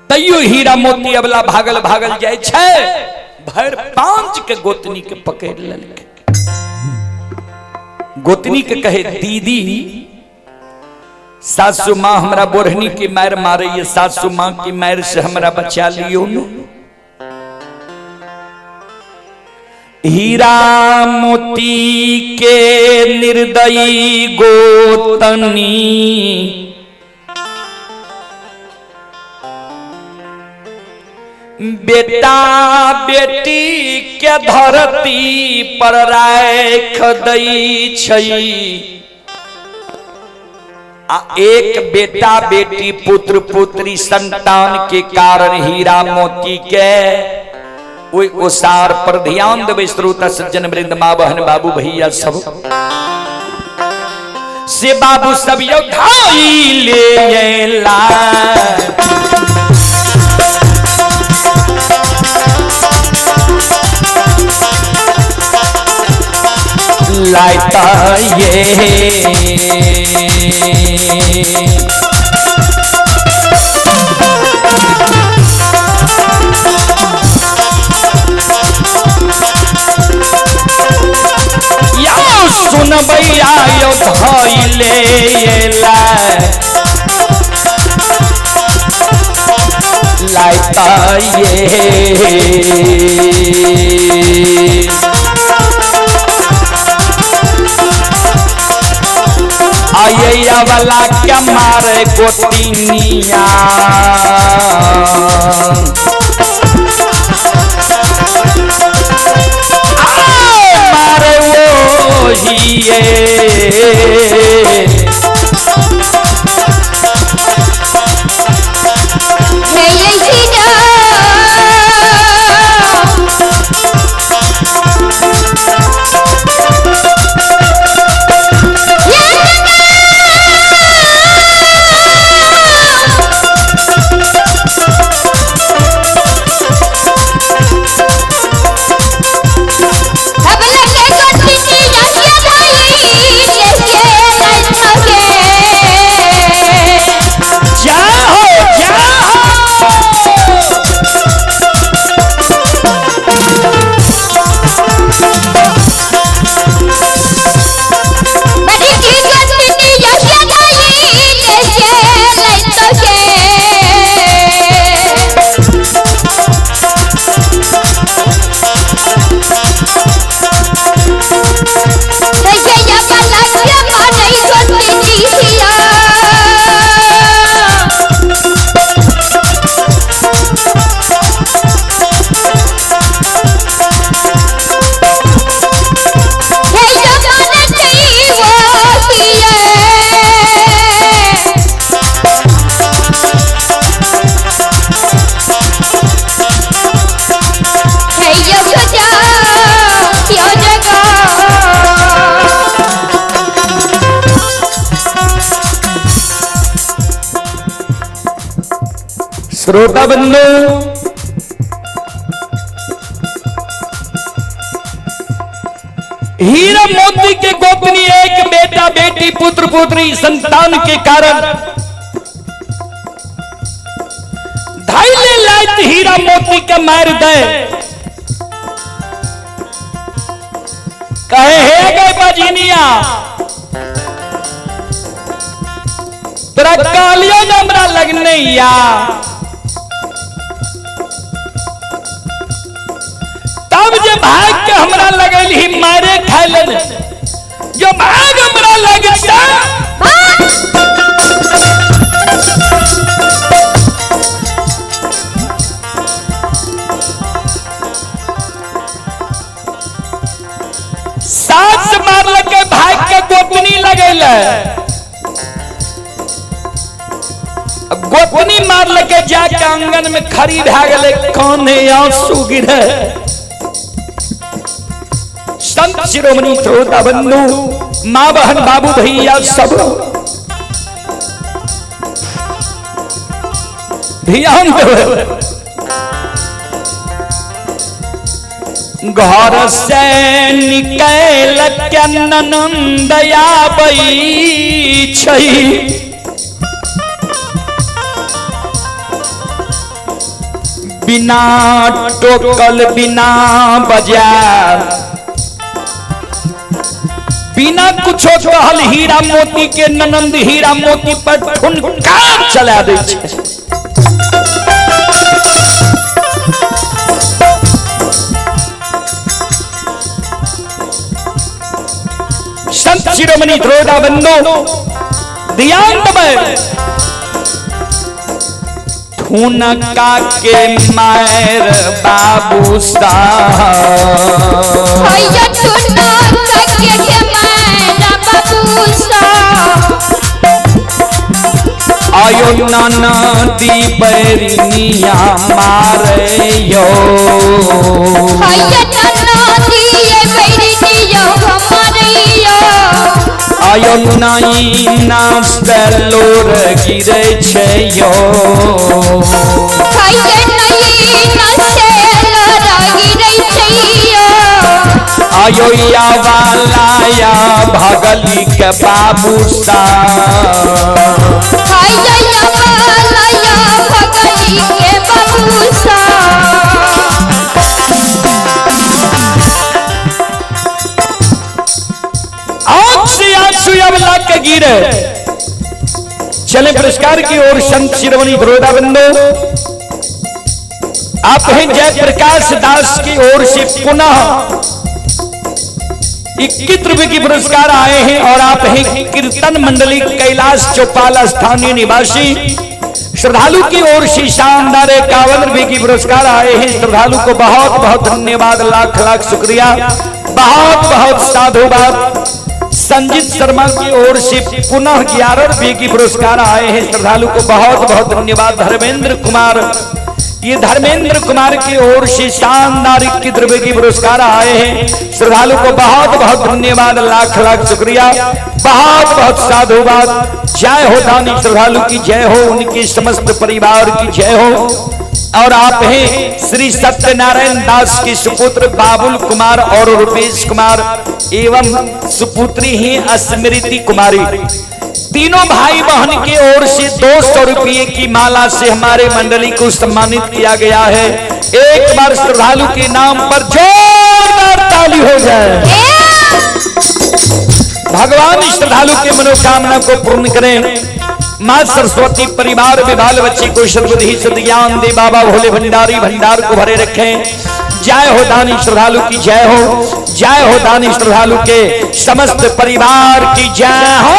तैयो हीरा मोती अबला भागल भागल जाय छै, भर पांच के गोतनी के पकड़ लेलकै। गोतनी के कहे दीदी सासू माँ हमरा बोढ़नी के मार मारे, ये सासू माँ की मार से हमरा बचा लियो न। हीरा मोती के निर्दयी गोतनी बेटा बेटी के धरती पर राख दै छै, आ एक बेटा बेटी पुत्र पुत्री संतान के कारण हीरा मोती के ओहि ओसार पर ध्यान देबै श्रोता सज्जन वृंद, माँ बहन बाबू भैया सब से बाबू सब यो धाई ले ला। लाइता ये या सुनबैया यो धइले ला लाइता ये। आइया वाला क्या मारे गोतिनिया, मारे वो ही। श्रोता बंधु, हीरा मोती के गोपनी एक बेटा बेटी पुत्र पुत्री संतान के कारण धाइले लाइत हीरा मोती के मार दे। कहे हे गए बजनिया, तोरा कालियो हमरा लगने या, तब जे भाग के हमरा लगल ही मारे खाइलन, जो भाग हमरा लगता। सास मारल के भाग के गोपनी लगल, गोपनी मारल के जाके आंगन में खड़ी भए गेलै, काने आंसू गिरे। संत शिरोमणि श्रोता बंधु, माँ बहन बाबू भैया सब ध्यान देबै। घर से निकल के ननंद आबै छै, बिना टोकल बिना बजार बिना कुछो कहल हीरा मोती के ननंद हीरा मोती पर ठुनका चला दै छै। संत शिरोमणि श्रोता बंधु ध्यान देबै, ठुनका के मार बाबू साहब, आयो नाना दी बैरिनिया मारे यो। हैया नाना दिए बैरिनिया हमारैया। आयो नाई नास्ते लोर गिरे छै यो। हैया नाई नास्ते लोर गिरे छैयो। आयो या वाला या भगली के बाबू सा। हैया या वाला या भगली के बाबू सा। आंख से आंसू अबला के गिरे। चले पुरस्कार की ओर संत शिरोमणि बड़ौदा बंधु, आप हैं जयप्रकाश दास की ओर से पुनः 21 रुपए की पुरस्कार आए हैं और आप हैं कीर्तन मंडली कैलाश चौपाल स्थानीय निवासी श्रद्धालु की ओर से शानदार 51 रुपए की पुरस्कार आए हैं। श्रद्धालु को बहुत बहुत धन्यवाद, लाख लाख शुक्रिया, बहुत बहुत साधुवाद। संजीत शर्मा की ओर से पुनः 11 रुपए की पुरस्कार आए हैं, श्रद्धालु को बहुत बहुत धन्यवाद। धर्मेंद्र कुमार, ये धर्मेंद्र कुमार की ओर से शानदार 21 रुपए की पुरस्कार आए हैं, श्रद्धालु को बहुत बहुत धन्यवाद, लाख लाख शुक्रिया, बहुत बहुत साधुवाद। जय हो दानी श्रद्धालु की जय हो, उनके समस्त परिवार की जय हो। और आप हैं श्री सत्यनारायण दास के सुपुत्र बाबुल कुमार और रुपेश कुमार एवं सुपुत्री ही स्मृति कुमारी, तीनों भाई बहन की ओर से 200 रुपये की माला से हमारे मंडली को सम्मानित किया गया है। एक बार श्रद्धालु के नाम पर जोरदार ताली हो जाए। भगवान श्रद्धालु के मनोकामना को पूर्ण करें। मां सरस्वती परिवार में बाल बच्चे को सर्वधि सद्ज्ञान दे। बाबा भोले भंडारी भंडार को भरे रखें। जय हो दानी श्रद्धालु की जय हो, जय हो दानी श्रद्धालु के समस्त परिवार की जय हो।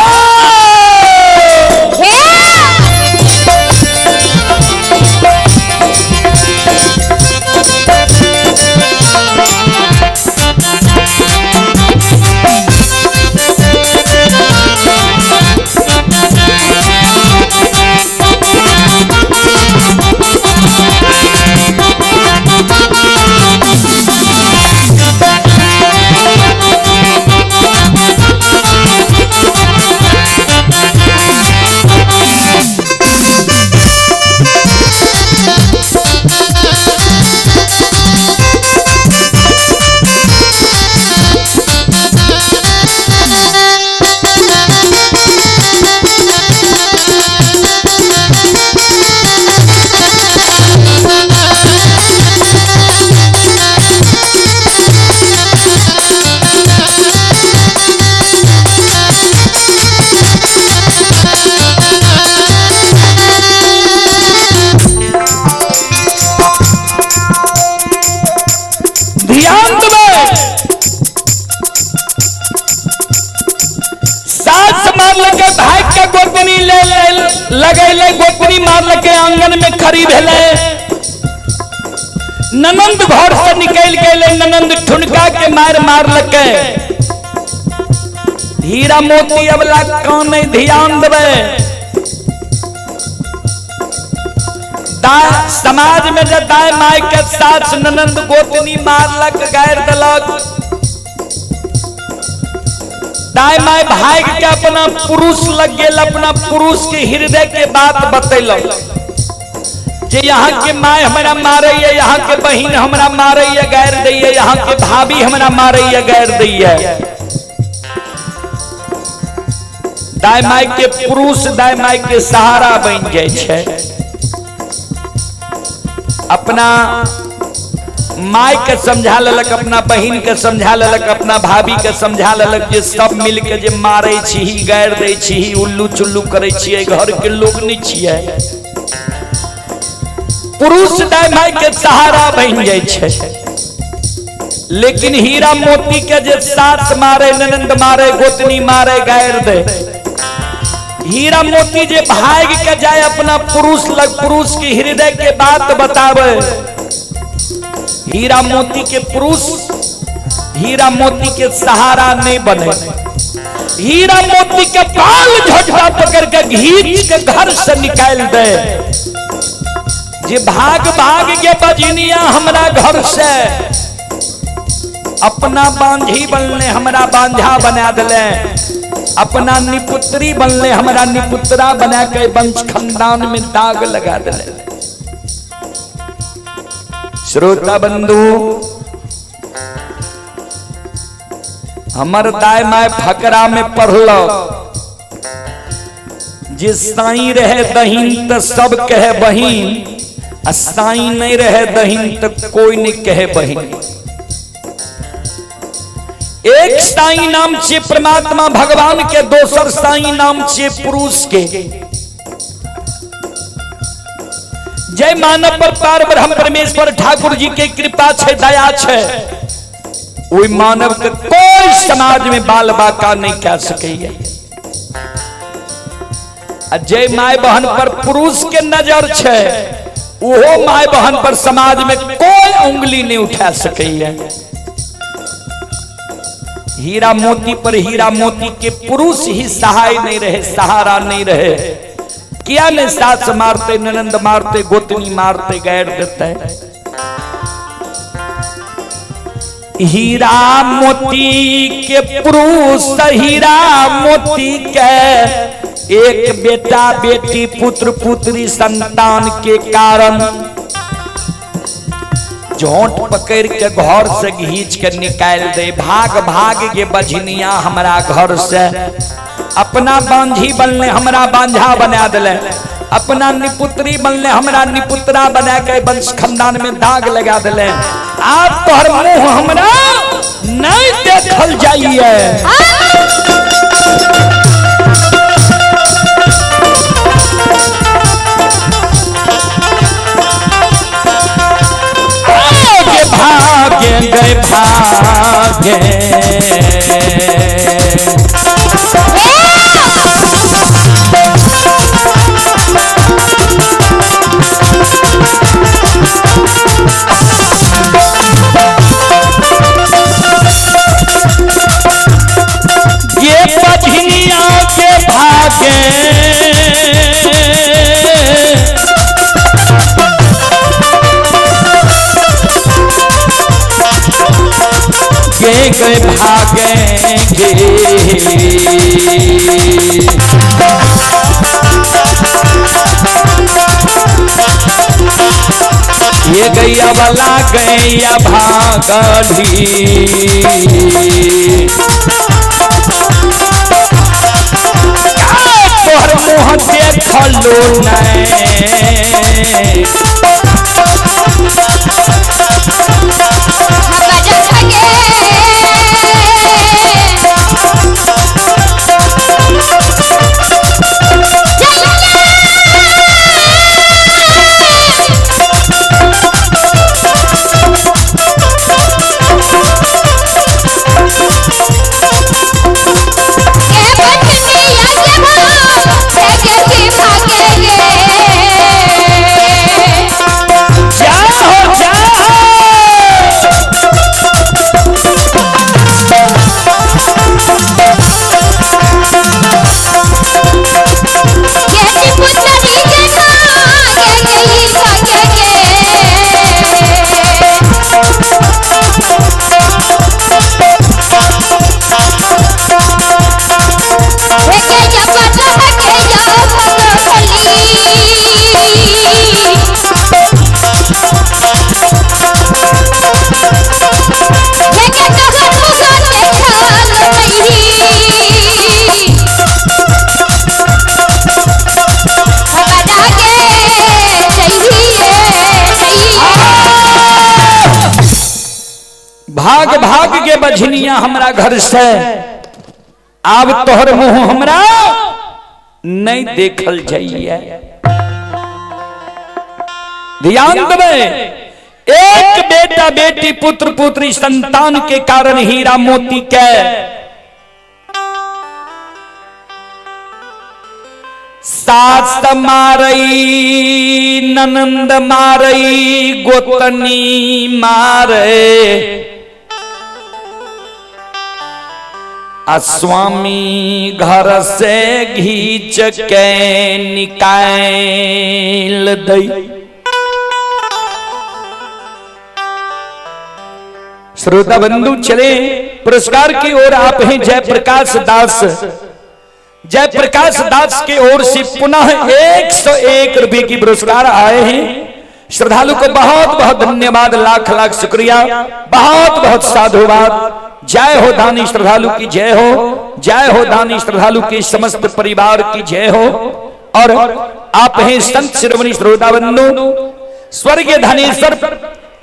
ध्यान देबै, सास मारलकै भाई के गोतनी ले लगैले, गोतनी मारलकै आंगन में खड़ी भेलै, ननंद घर से निकल गेलै, ननंद ठुनका के मार मारलकै। हीरा मोती अबला कान नहीं, ध्यान देबै। समाज में जब दाय my के सास ननंद गोतनी मारलक गारि देलक, दाय my भाग के अपना पुरुष लग गेल, अपना पुरुष के हृदय के बात बतैलक जे यहाँ के my हमरा मारैया, यहाँ के बहिन हमरा मारैया गारि दैया, यहाँ के भाभी हमरा मारैया गारि दैया। दाय my के पुरुष दाय my के सहारा बन जाइ छै। अपना my के समझा लेलक, अपना बहिन के समझा लेलक, अपना भाभी के समझा लेलक जे सब मिल के जे मारे छी, गारि दै छी, उल्लू चुल्लू करै छियै, घर के लोग नहीं छियै। पुरुष दाय my के सहारा बन जाइ छै। लेकिन हीरा मोती के जे सास मारे, ननंद मारे, गोतनी मारे, गारि दे, हीरा मोती जे भाग के जाए अपना पुरुष लग, पुरुष के हृदय के बात बतावे, हीरा मोती के पुरुष हीरा मोती के सहारा नहीं बने। हीरा मोती के बाल झोटा पकड़ के घींच के घर से निकाल दे। जे भाग भाग के बजनिया हमरा घर से, अपना बांझी बनले हमरा बांझा बना दिले, अपना निपुत्री बनले हमरा निपुत्रा बना के वंश खानदान में दाग लगा दिले। श्रोता बंधु, हमर दाय my फकरा में पढ़ल जे साई रहे दहीन तो सब कहे बहिन, आ साई नहीं रहे दहीन तो कोई नहीं कहे बहिन। एक साई नाम छे परमात्मा भगवान के, दोसर साई नाम छे पुरुष के। जय मानव पर पार ब्रह्म परमेश्वर ठाकुर जी के कृपा छे, दया छे, ओई मानव के कोई समाज में बाल बाका नहीं कह सके। जय my बहन पर पुरुष के नजर छे, ओहो my बहन पर समाज में कोई उंगली नहीं उठा सके। हीरा मोती पर हीरा मोती के पुरुष ही सहाय नहीं रहे, सहारा नहीं रहे। किया ने सास मारते, ननंद मारते, गोतनी मारते, गैर देते। हीरा मोती के पुरुष, हीरा मोती के एक बेटा बेटी पुत्र पुत्री संतान के कारण झोंट पकड़ के घर से घींच के निकाल दे। भाग भाग के बझनिया हमरा घर से, अपना बांझी बनले हमरा बांझा बना दिले, अपना निपुत्री बनले हमरा निपुत्रा बना के वंश खानदान में दाग लगा दिले। आप तोहर मुंह हमरा नहीं देखल जाइए। भागे गए भागे, ये बझनिया के भागे, के गए भागे। ये गैया वाला गैया भागली, तोहर मुँह देखलो नहीं। भाग भाग के बझनिया हमरा घर से, अब तोहर मुंह हमरा नहीं देखल जाइए। ध्यान देवे, एक बेटा बेटी पुत्र पुत्री संतान के कारण हीरा मोती के सास मारई, ननंद मारई, गोतनी मारे, आ स्वामी घर से घींच के निकाल दई। श्रोता बंधु चले पुरस्कार की ओर। आप हैं जयप्रकाश दास, जयप्रकाश दास की ओर से पुनः 101 रुपए की पुरस्कार आए हैं। श्रद्धालु को बहुत बहुत धन्यवाद, लाख लाख शुक्रिया, बहुत बहुत साधुवाद। जय हो दानी श्रद्धालु की जय हो, जय हो दानी श्रद्धालु के समस्त परिवार की जय हो। और आप हैं संत शिरोमणि श्रोता बंधु स्वर्गीय धनेश्वर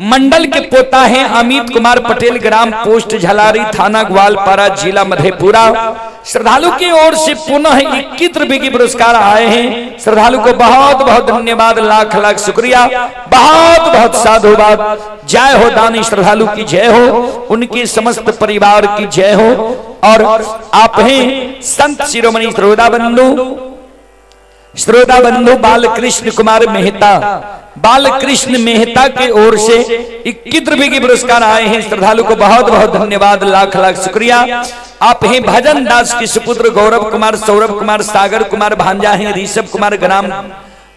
मंडल के पोता हैं अमित कुमार पटेल, ग्राम पोस्ट झलारी, थाना ग्वालपारा, जिला मधेपुरा। श्रद्धालु की ओर से पुनः 21 रुपए की पुरस्कार आए हैं। श्रद्धालु को बहुत बहुत धन्यवाद, लाख लाख शुक्रिया, बहुत बहुत साधुवाद। जय हो दानी श्रद्धालु की जय हो, उनके समस्त परिवार की जय हो। और आप हैं संत शिरोमणि श्रोता बंधु, श्रोता बंधु बालकृष्ण कुमार मेहता, बालकृष्ण मेहता के ओर से 21 रुपए के पुरस्कार आए हैं। श्रद्धालु को बहुत बहुत धन्यवाद, लाख लाख शुक्रिया। आप हैं भजन दास के सुपुत्र गौरव कुमार, सौरभ कुमार, सागर कुमार, भांजा हैं ऋषभ कुमार, ग्राम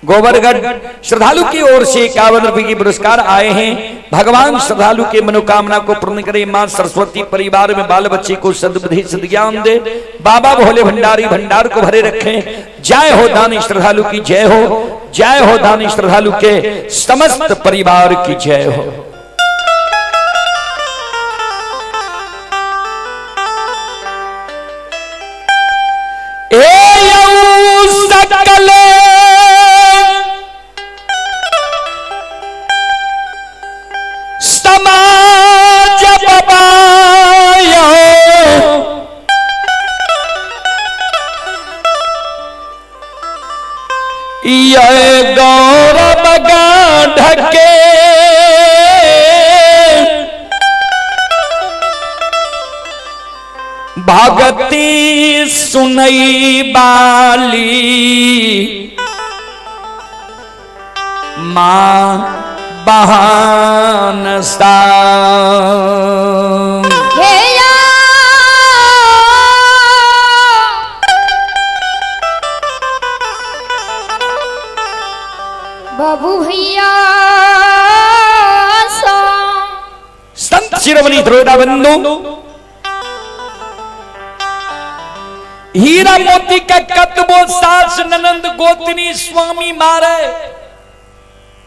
गोबरगढ़। श्रद्धालु की ओर से 51 रुपए के पुरस्कार आए हैं। भगवान श्रद्धालु के मनोकामना को पूर्ण करे, मां सरस्वती परिवार में बाल बच्चे को सद्बुद्धि सद्ज्ञान दे, बाबा भोले भंडारी भंडार को भरे रखें। जय हो दानी श्रद्धालु की जय हो, जय हो दानी श्रद्धालु के समस्त परिवार की जय हो। ए यऊ सकल समाज बबायो, ये गौरव गाढ़ के भगती सुनई बाली माँ बहान सा। हे या बाबू भैया सा। संत शिरोमणि द्रोड़ा बंधु हीरा मोती का कतबो सास ननंद गोतनी स्वामी मारे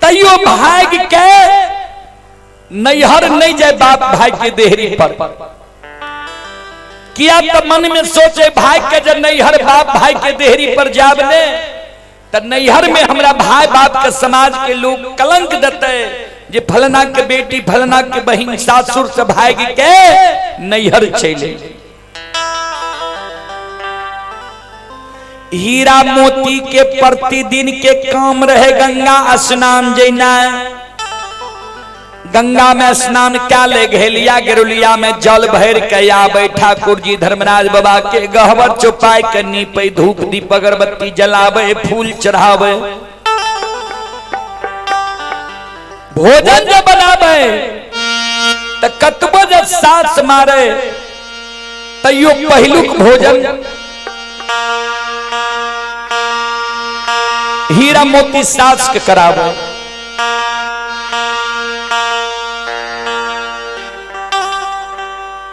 तैयो भाग के नैहर नहीं जाए बाप भाई के देहरी पर। किया तो मन में सोचे भाग के जब नैहर बाप भाई के देहरी पर जाब ने तो नैहर में हमरा भाई बाप के समाज के लोग कलंक देते जे फलना के बेटी फलना के बहिन सासुर से भाग के नैहर चले। हीरा मोती के प्रतिदिन के काम रहे गंगा स्नान जेना, गंगा में स्नान क्या ले घेलिया गेरुलिया में जल भर के आबे ठाकुर जी धर्मराज बाबा के गहवर चौपाई के नीपे धूप दीप अगरबत्ती जलावे फूल चढ़ावे भोजन जब बनावे तो कतबो जब सास मारे तैयो पहिलुक भोजन हीरा मोती सास के करावे।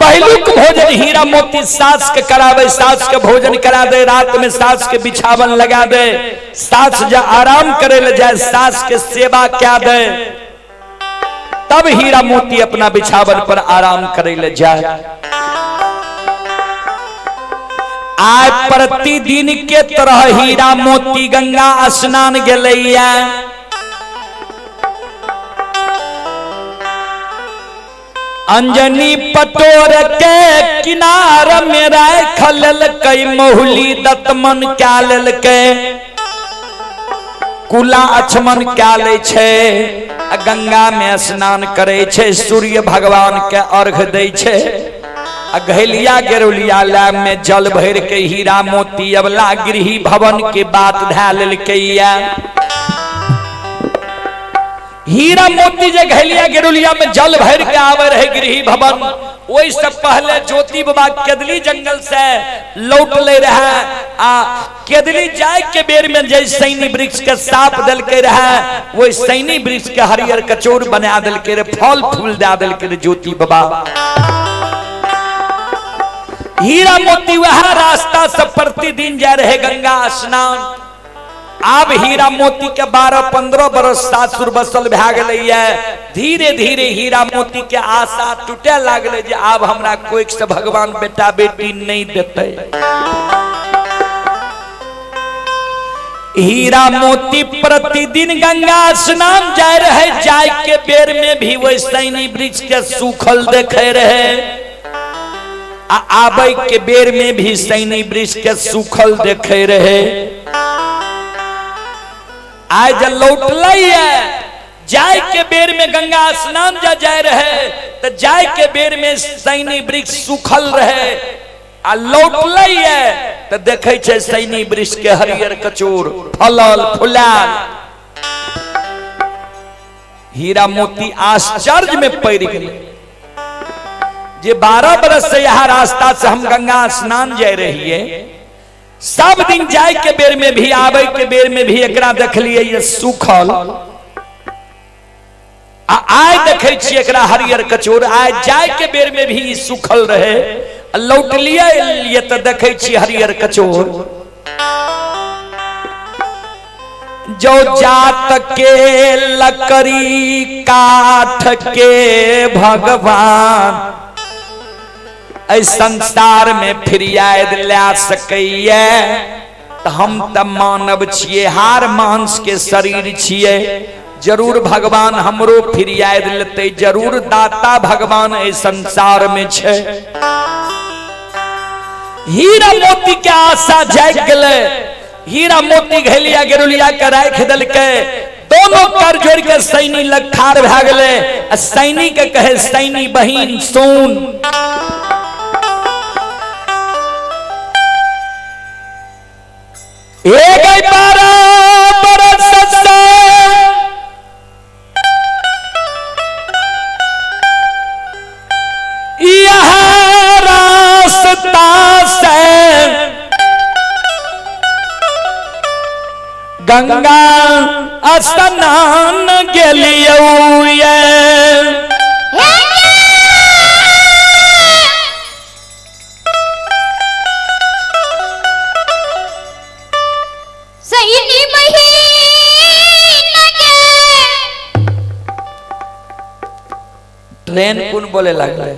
पहिलुक भोजन हीरा मोती सास के करावे, सास के भोजन करा दे, रात में सास के बिछावन लगा दे, सास जा आराम करे ले जाए सास के सेवा क्या दे, तब हीरा मोती अपना बिछावन पर आराम करे ले जाए। आय प्रतिदिन के तरह हीरा मोती गंगा स्नान गेलैया, अंजनी पटोर के किनार में राख लेलकै, महुली दतमन क्या लेलकै, कुला अछमन क्या ले छै, गंगा में स्नान करे छै, सूर्य भगवान के अर्घ दै छै, आ घैलिया गेरुलिया लैब में जल भर के हीरा मोती अबला गृही भवन के बात धै लेलकैया। हीरा मोती जे घैलिया गेरुलिया में जल भर के आवे रहे गृही भवन, ओहिसँ पहले ज्योति बाबा केदली जंगल से लौटले रहे आ केदली जाय के बेर में जे सैनी वृक्ष के साप देलके रहे, वही सैनी वृक्ष के हरियर कचौर बना देलके रहे, फल फूल दे देलके रहे ज्योति बाबा। हीरा मोती वह रास्ता से प्रतिदिन जा रहे गंगा स्नान। आब हीरा मोती के 12-15 बरस सासुर बसल भए गेलैया। धीरे धीरे हीरा मोती के आशा टूटे लागले जे आब हमरा कोई से भगवान बेटा बेटी नहीं देते। हीरा मोती प्रतिदिन गंगा स्नान जाय रहे, जाय के बेर में भी वही सैनी वृक्ष के सूखल देखे रहे आ आबै के बेर में भी सैनी वृक्ष के सूखल देखे रहे। आइ जब लौटलै जाय के बेर में गंगा स्नान जा जाय रहे तो जाय के बेर में सैनी वृक्ष सूखल रहे आ लौटलै तो देखे छै सैनी वृक्ष के हरियर कचोर फलल फुलाल। हीरा मोती आश्चर्य में पड़ गेलै जे 12 बरस से यहाँ रास्ता से हम गंगा स्नान जाय रहिए, सब दिन जाय के बेर में भी आबे के बेर में भी एकरा देखलिए ये सूखल आ आय देखे छियै एकरा हरियर कचोर। आय जाय के बेर में भी ई सूखल रहे, लौटलिए ये तो देखे छियै हरियर कचोर। जो जात के लकड़ी काठ के भगवान एहि संसार में फिरियाद ला सकैया त हम त मानव छियै, हार मांस के शरीर छियै, जरूर भगवान हमरो फिरियाद लेतै, जरूर दाता भगवान एहि संसार में छै। हीरा मोती के आशा जागि गेलै, हीरा मोती घैलिया गेरुलिया के राखि देलकै, दोनों कर जोड़ के सैनी लग ठाड़ भए गेलै आ सैनी के कहे सैनी बहिन सुन, एक 12 बरस से यह रास्ता से गंगा स्नान गेलियौ ये। सैनी बहिन के ट्रेन कोन बोले लागले?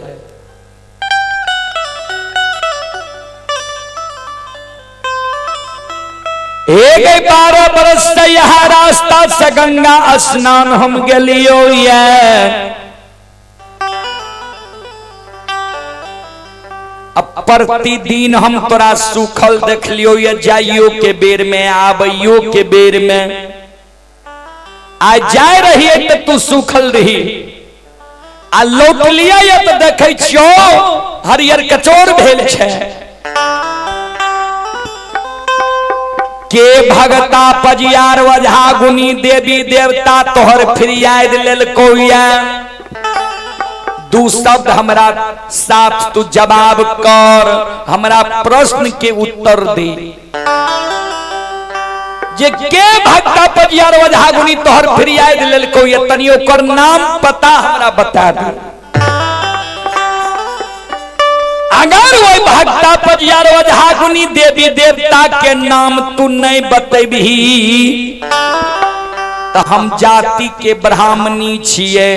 एक 12 बरस से यह रास्ता से गंगा स्नान हम गेलियो ये। अब प्रतिदिन हम तोरा सूखल देखलियो ये, जाइयो के बेर में आबैयो के बेर में। आ जाय रहिए तो तू सूखल रही आ लौटलिए ये तो देखे छियो हरियर कचोर भेल छै। के भगता पजियार वझा गुनी देवी देवता तोहर फिरियाद लेलको ये। दू शब्द हमरा साथ तू जवाब कर, हमरा प्रश्न के उत्तर दे। जे के भगता पजियार वझा गुनी तोहर फिरियाद लेलको ये, तनी ओकर नाम पता हमरा बता दे। अगर वही भगता पजियार वझा गुनी देवी देवता के नाम तू नहीं बतेबही तो हम जाति के ब्राह्मणी छिए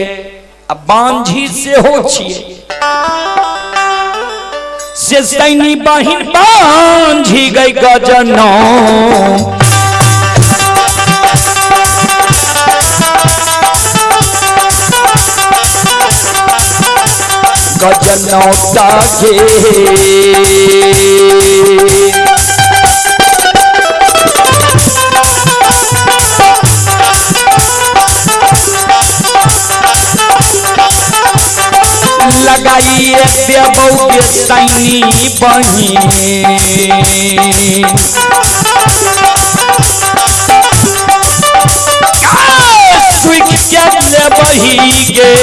आ बांझी सेहो छिए। से सैनी बहिन बांझी गई गजनो गजनो तागे। लगाइए देबौ के सैनी बहिन सुख के लेबही गे।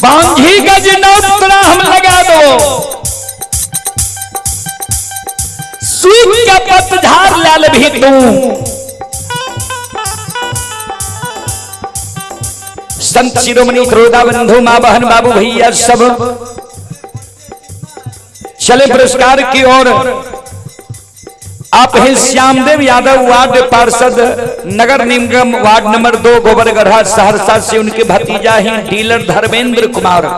बांझी गज नौतरा हम लगा दो, सूख के पतझार लाल भी तू। संत शिरोमणि क्रोधा बंधु माँ बहन बाबू भैया सब चले पुरस्कार की ओर। आप हैं श्यामदेव यादव, वार्ड पार्षद, नगर निगम वार्ड नंबर 2, गोबरगढ़ा सहरसा से उनके भतीजा हैं डीलर धर्मेंद्र कुमार।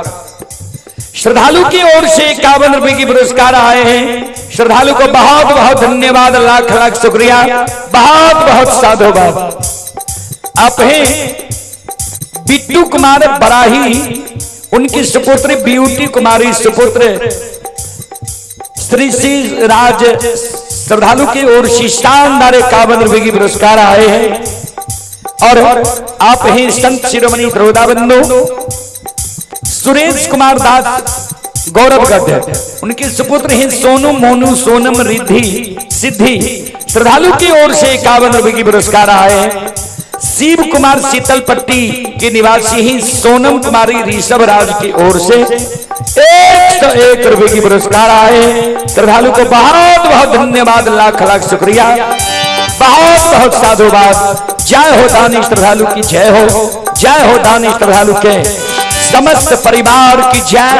श्रद्धालु की ओर से 51 रुपए की पुरस्कार आए हैं। श्रद्धालु को बहुत बहुत धन्यवाद, लाख लाख शुक्रिया, बहुत बहुत साधुवाद। आप हैं बिट्टू कुमार बराही, उनकी सुपुत्र ब्यूटी कुमारी, सुपुत्र श्री श्री राज, श्रद्धालु की ओर से शानदार 51 रुपए की पुरस्कार आए हैं। और आप ही संत शिरोमणि द्रोदा बंधु सुरेश कुमार दास गौरवगढ़, उनके सुपुत्र हैं सोनू मोनू सोनम रिद्धि सिद्धि, श्रद्धालु की ओर से 51 रुपए की पुरस्कार आए हैं। शिव कुमार शीतल पट्टी के निवासी ही सोनम कुमारी ऋषभ राज की ओर से 101 रुपए की पुरस्कार आए। श्रद्धालु को बहुत बहुत धन्यवाद, लाख लाख शुक्रिया, बहुत बहुत साधुवाद। जय हो दानी श्रद्धालु की जय हो, जय हो दानी श्रद्धालु के समस्त परिवार की जय।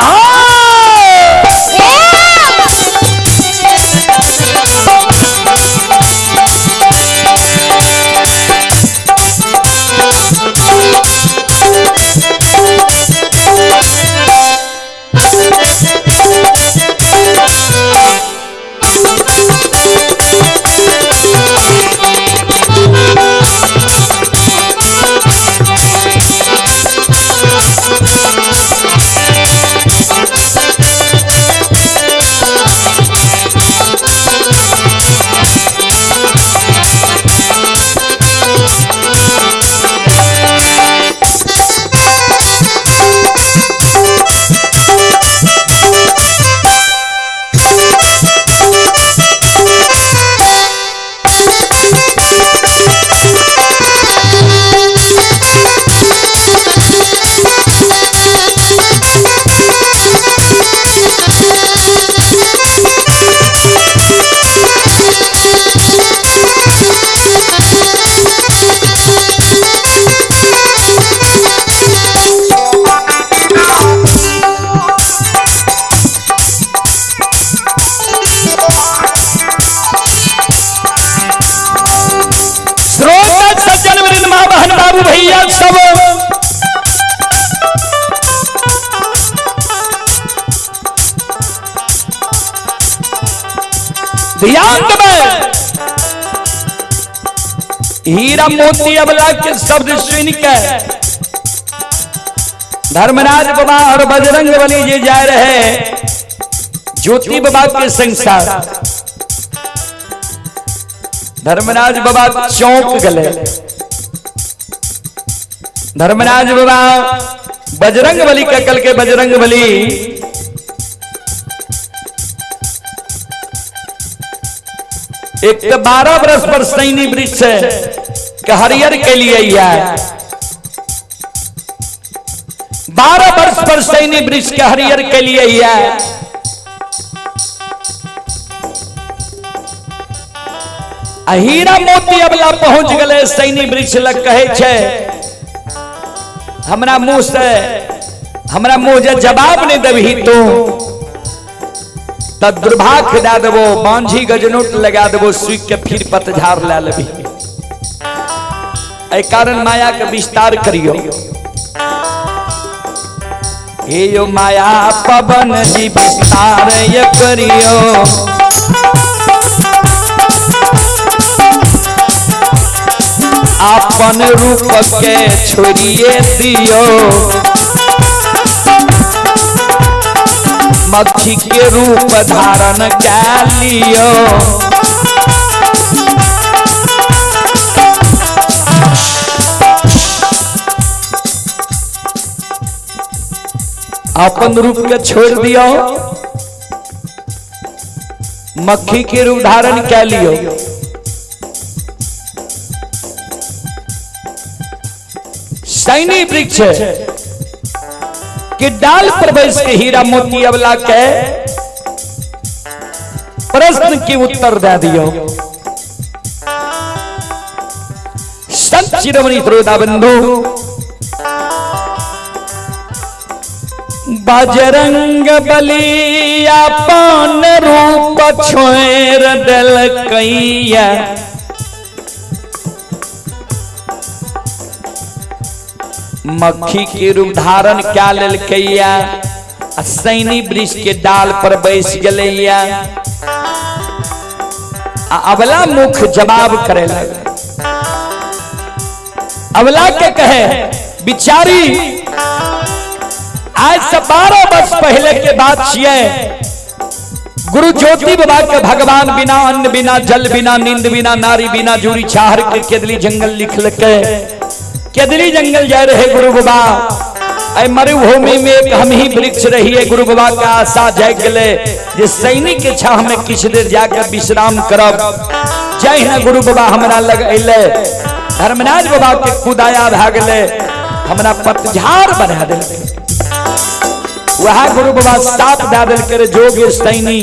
बाबू भैया सब ध्यान में हीरा मोती अबला के शब्द सुन के धर्मराज बाबा और बजरंग बली जी जा रहे ज्योति बाबा के संसार। धर्मराज बाबा चौंक गए। धर्मराज बाबा बजरंग बली के कल के बजरंग बली एक तो 12 बरस पर सैनी वृक्ष है कि हरियर के लिए है। 12 वर्ष पर सैनी वृक्ष के हरियर के लिए है। हीरा मोती अबला पहुंच गए सैनी वृक्ष लग कहे छे हमरा मुंह से हमरा मुंह जे जवाब नहीं देबही तू त दुर्भाग्य दे देबो, बांझी गजनोट लगा देबो, सूख के फिर पतझार ला लेबही। एहि कारण माया के विस्तार करियो। हे यो माया पवन जी विस्तार ये करियो, अपन रूप के छोड़िए दियो, मक्खी के रूप धारण कर लियो। अपन रूप के छोड़ दियो, मक्खी के रूप धारण कर लियो। सैनी वृक्ष के डाल पर बैस के हीरा मोती अबला के प्रश्न के उत्तर दे दियो। संत शिरोमणि श्रोता बंधु, बजरंग बली अपन रूप छोड़ देलकैया, मक्खी के रूप धारण क्या लेलकैया, आ सैनी वृक्ष के डाल पर बैस गेलैया, आ अबला मुख जवाब करे लगे। अबला के कहे, बिचारी आज से 12 वर्ष पहले के बात छिए, गुरु ज्योति बाबा के भगवान बिना अन्न बिना जल बिना नींद बिना नारी बिना जूरी छाहर के केदली जंगल लिख लके केदली जंगल जा रहे गुरु बाबा। ऐ मरुभूमि में एक हम ही वृक्ष रहिए, गुरु बाबा का आशा जाग गले जे सैनिक के छाह में किछु देर जाकर विश्राम करब। जय न गुरु बाबा हमरा लग अइले, धर्मराज बाबा के कुदाया भागले, हमरा पतझाड़ बना देलकै। वह गुरु बाबा साप दे देलकै रे जोग सैनी,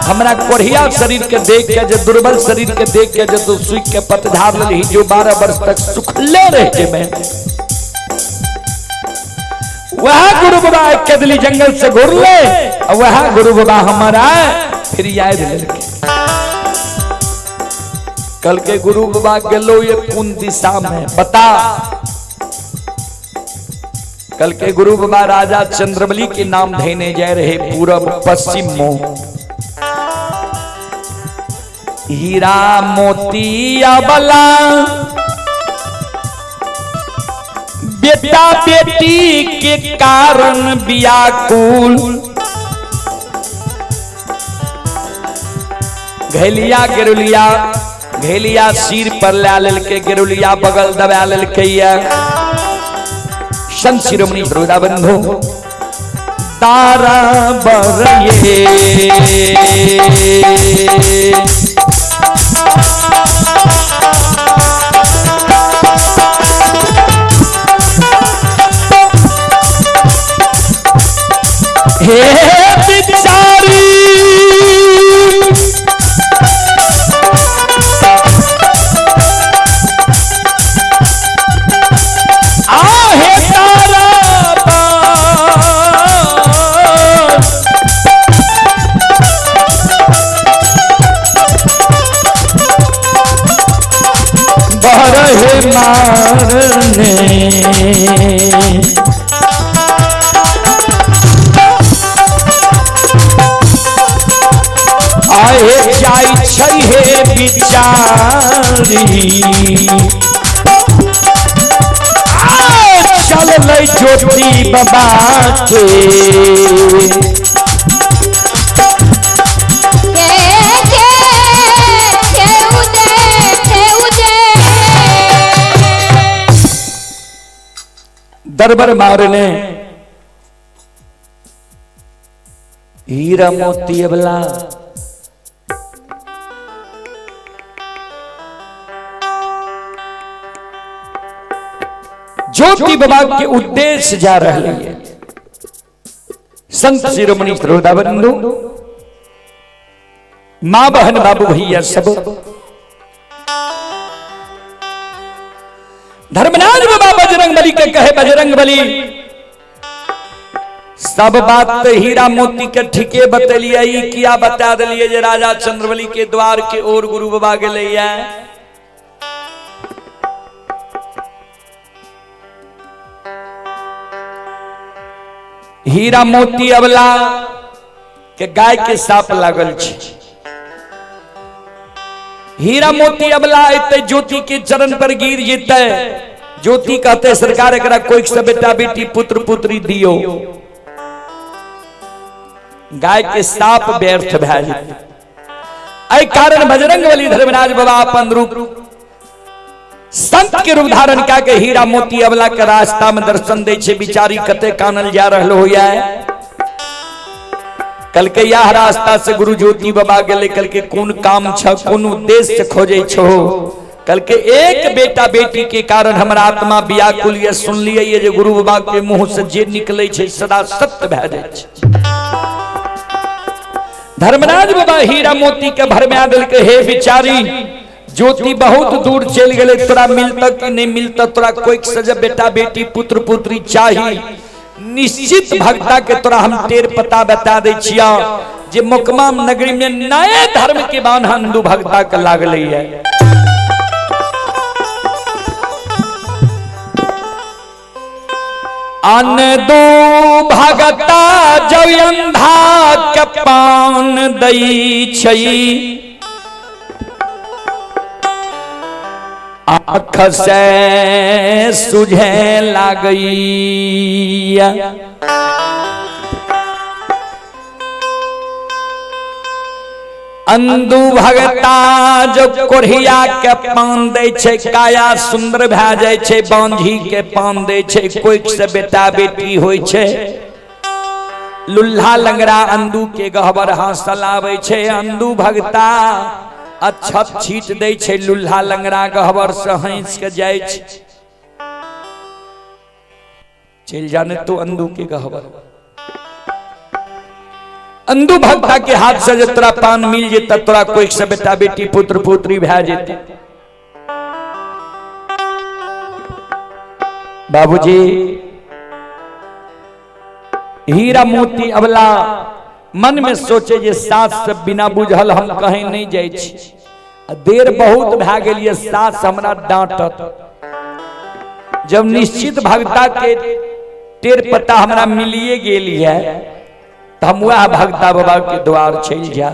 हमरा कोढ़िया शरीर के देख के, जे दुर्बल शरीर के देख के, जे तू सूख के पतझाड़ रही, जो 12 वर्ष तक सुखले रह जेबे। वह गुरु बाबा केदली जंगल से घुरले, वह गुरु बाबा हमारा फिर याद लेलकै। कल के गुरु बाबा गेलो ये कोन दिशा में बता। कल के गुरु बाबा राजा चंद्रबली के नाम धैने जा रहे पूरब पश्चिम मुंह, हीरा मोती अबला बेटा बेटी के कारण बियाकुल, घैलिया गेरुलिया घैलिया सिर पर ला लेलकै, गेरुलिया बगल दबा लेलकै। संत शिरोमणि श्रोता बंधु, तारा बरये हे बिचारी, आहे तारा बरहे मारने, आहे जाय छै हे बिचारी, चललै ज्योति बाबा के। दरबार मारने हीरा मोती अबला ज्योति बाबा के उद्देश्य जा रहे हैं। संत शिरोमणि श्रोता बंधु, मां बहन बाबू भैया सब, धर्मराज बाबा बजरंग बली के कहे, बजरंग बली सब बात तो हीरा मोती के ठीके बतेलिए, ई किया बता दिलिए जे राजा चंद्रबली के द्वार के ओर गुरु बाबा गेलैया। हीरा मोती अबला के गाय के साप लागल छै। हीरा मोती अबला एते ज्योति के चरण पर गिर जेते, ज्योति कहते सरकार एकरा कोई से बेटा बेटी पुत्र पुत्री दियो, गाय के साप व्यर्थ भए जेतै। एहि कारण बजरंग बली धर्मराज बाबा अपन रूप संत के रूप धारण कए के हीरा मोती अबला के रास्ता में दर्शन दै छै। बिचारी कते कानल जा रहल होइया। कल के यह रास्ता से गुरु ज्योति बाबा गेले, कल के कोन काम छ, कोन उद्देश्य खोजे छो। कल के एक बेटा बेटी के कारण हमरा आत्मा व्याकुल ये सुनलिए ये जे गुरु बाबा के मुंह से जे निकले छै सदा सत्य भए जाइ छै। धर्मराज बाबा हीरा मोती के भरमा देलकै, हे बिचारी ज्योति बहुत दूर चलि गेलै, तोरा मिलत कि नहीं मिलत, तोरा कोई से जब बेटा बेटी पुत्र पुत्री चाही, निश्चित भक्ता के तोरा हम टेर पता बता दै छिया जे मोकमा नगरी में नए धर्म के बान्ह हिंदू भक्ता के लागलै है। अन दू भगता जब अंधा के पान दै छै, आँख से सुझे लागैया। अंदू भगता जो कोढ़िया के पान दै छै, काया सुंदर भए जाइ छै, बांझी के पान दै छै, कोइक से बेटा बेटी होइ छै, लुल्हा लंगड़ा अंदू के गहबर हंसल आबै छै, अंदू भगता अक्षत छीट दै छै, लुल्हा लंगड़ा गहबर से हंस के जाइ छै। चलि जाने तो अंदू के गहबर, अंदू भगता के हाथ से जे तोरा पान मिल जेता, तोरा कोई से बेटा बेटी पुत्र पुत्री भए जेते। बाबूजी हीरा मोती अबला मन में सोचे जे सास से बिना बुझल हम कहीं नहीं जाइ छी, देर बहुत भए गेल ये, सास हमरा डांटत। जब निश्चित भगता के टेर पता हमरा मिलिए गेल है तो हम वह भगता बाबा के द्वार चलि जा।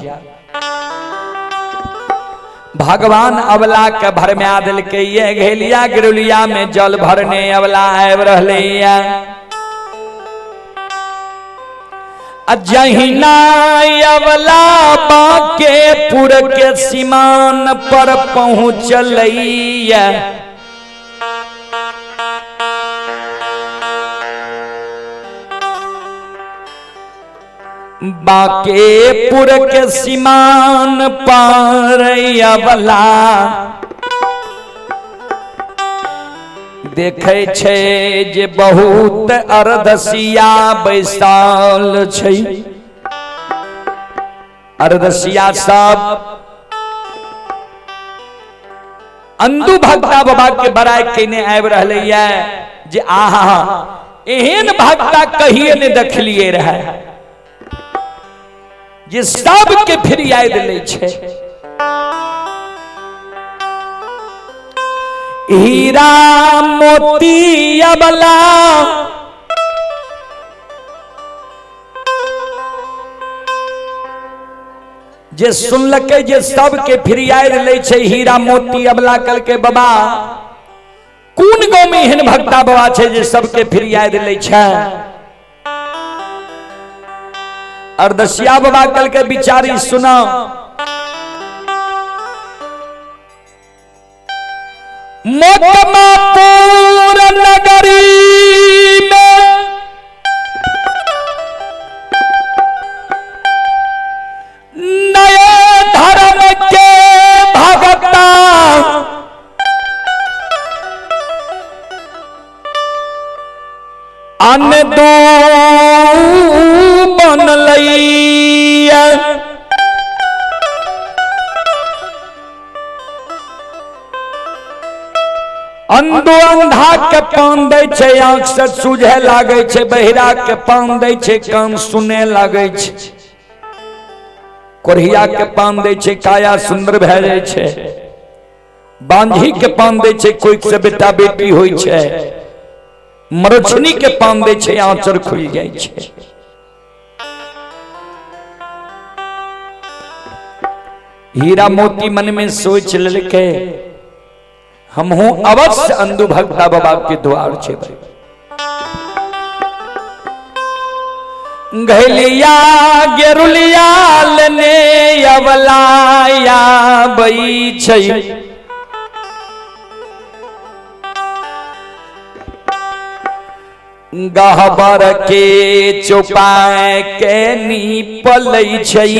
भगवान अबला के भरमा देलकै ये घेलिया गिरुलिया में जल भरने अबला आबि रहलै। जहिना अबला बांकेपुर के सीमान पर पहुँचलैया, बांकेपुर के सीमान पर अबला देखै छै जे बहुत अरदसिया बैसाल छै। अरदसिया सब अंदू भक्ता बाबा के बड़ाई केने आबि रहलै ये जे आहा एहन भक्ता कहिए ने देखलिए रहे जे सबके फिरियाद लै छै। हीरा मोती अबला जे सुनलकै जे सबके फिरियाद लै छै हीरा मोती अबला, कहलकै बाबा कोन गाँव में एहन भक्ता बाबा छै जे सबके फिरियाद लै छै? अरदसिया बाबा कहलकै बिचारी सुना, मोकमापुर नगरी में नए धर्म के भगता अन दू बनलैया। अंधो अंधा के पान दै छै, आंख से सूझे लागै छै, बहिरा के पान दै छै, कान सुने लागै छै, कोढ़िया के पान दै छै, काया सुंदर भए जाइ छै, बांझी के पान दै छै, कोई से बेटा बेटी होइ छै, मरछनी के पान दै छै, आंचर खुलि जाइ छै। हीरा मोती मन में सोच लेलकै हमहूँ अवश्य अंधु भक्ता बाबा के द्वार जेबै। घैलिया गेरुलिया लेने अबलाया बै छै, गहबर के चौपाय के नीपलै छै,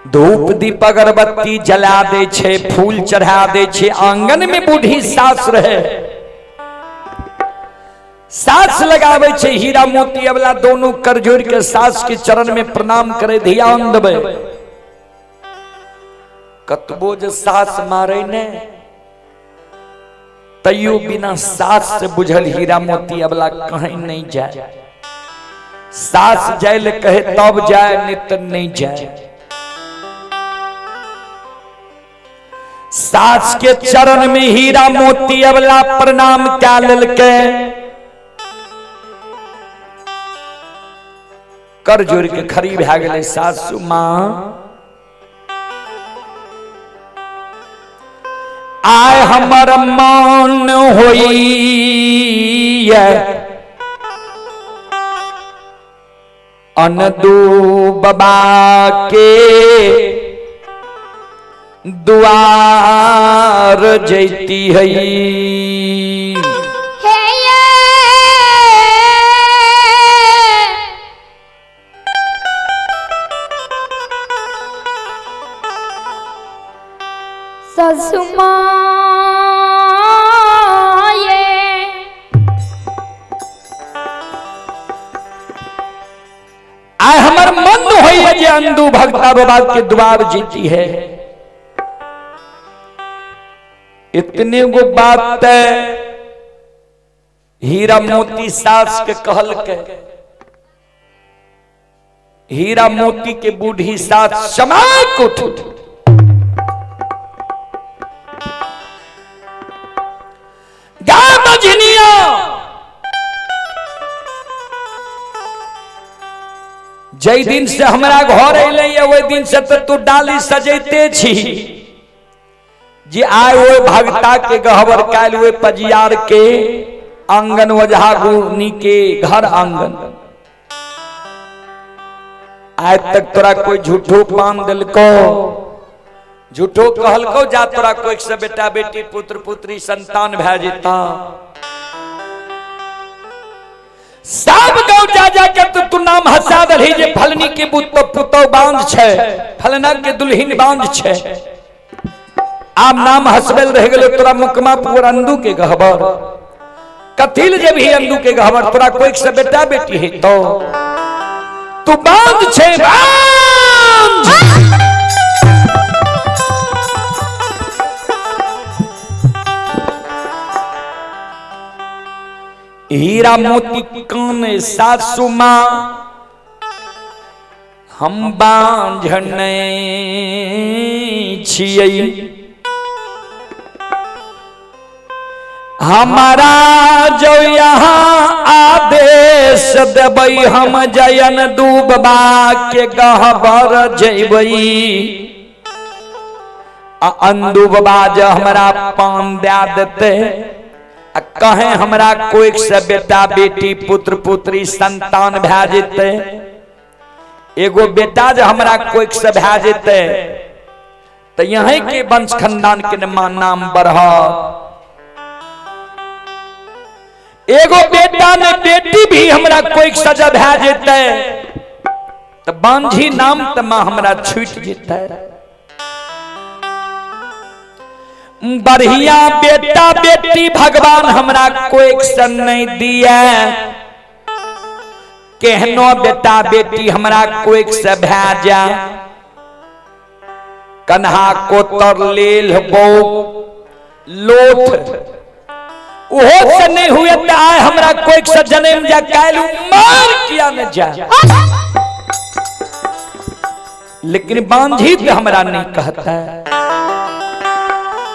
धूप दीप अगरबत्ती जला दै छै, फूल चढ़ा दै छै। आंगन में बूढ़ी सास रहे, सास लगाबै छै। हीरा मोती अबला दोनों कर जोड़ के सास के चरण में प्रणाम करे। ध्यान देबै, कतबो जे सास मारे ने तैयो बिना सास से बुझल हीरा मोती अबला कहीं नहीं जाए। सास जाय ले कहे तब जाए, नहीं तो नहीं जाए। सास के चरण में हीरा मोती अबला प्रणाम क्या ललके, कर जोड़ के खड़ी भए गेलै। सासू माँ, आय हमर मन होइए अनदू बाबा के दुआर जैती है। हे ये ससुमा ये आय हमर मन होइए जे अंदू भक्ता बाबा के द्वार जीती है। इतने गो बात है हीरा मोती सास के कहल के, हीरा मोती के बूढ़ी सास समाक उठ गा बजनिया। जै दिन से हमरा घर अलै ओहि दिन से तो तू डाली सजैते छी जे आय ओहि भगता के गहबर, काल्हि ओहि पजियार के आंगन, ओझा गुरनी के घर आंगन। आज तक तोरा कोई झूठो पान दिलको, झूठो कहलको जा तोरा कोई से बेटा बेटी पुत्र पुत्री संतान भए जेता? सब गाँव जा जा के तो तू नाम हंसा दलही जे फलनी के पुतौ बांझ छै, फलना के दुल्हिन बांझ छै। आब नाम हंसबेल रह गेलो तोरा मुकमा पुर अंदू के गहबर। कथिल जब ही अंदू के गहबर? तोरा कोई से बेटा बेटी है तो तू बांझ छै, बांझ। हीरा मोती कान, सासू माँ हम बांझ नहीं छियै, हमारा जो यहाँ आदेश देबै हम जयन डूबबा के गहबर जैबै। आ अंदू बाबा जे हमरा पान दए देते आ कहे हमरा कोई से बेटा बेटी पुत्र पुत्री संतान भए जेतै, एगो बेटा जे हमरा कोई से भए जेतै तऽ यहीं के वंश खानदान के नाम बढ़त। एगो बेटा ने बेटी भी हमरा कोई सजा भए जेतै तऽ बांझी नाम तऽ माँ हमरा छूटि जेतै। बढ़िया बेटा बेटी भगवान हमरा कोई से नहीं दिए, केहनो बेटा बेटी हमरा कोई से भए जा, कन्हा कोतर लेल बौक लोथ ओहो से नहीं हुए त आय हमरा कोई से जन्म जा, काल्हि मार किया न जा, लेकिन बांझी तो हमरा नहीं कहता है।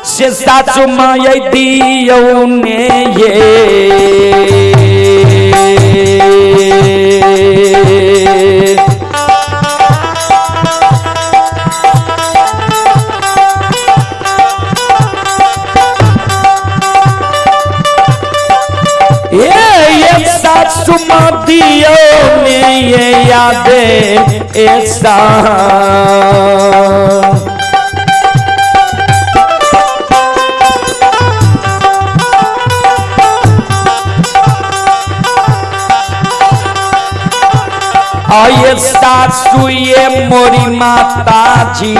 से सासु माँ दियौ ने ये ये सासु माँ दियौ ने ये यादे ऐसा। आये सासु ये मोरी माता जी।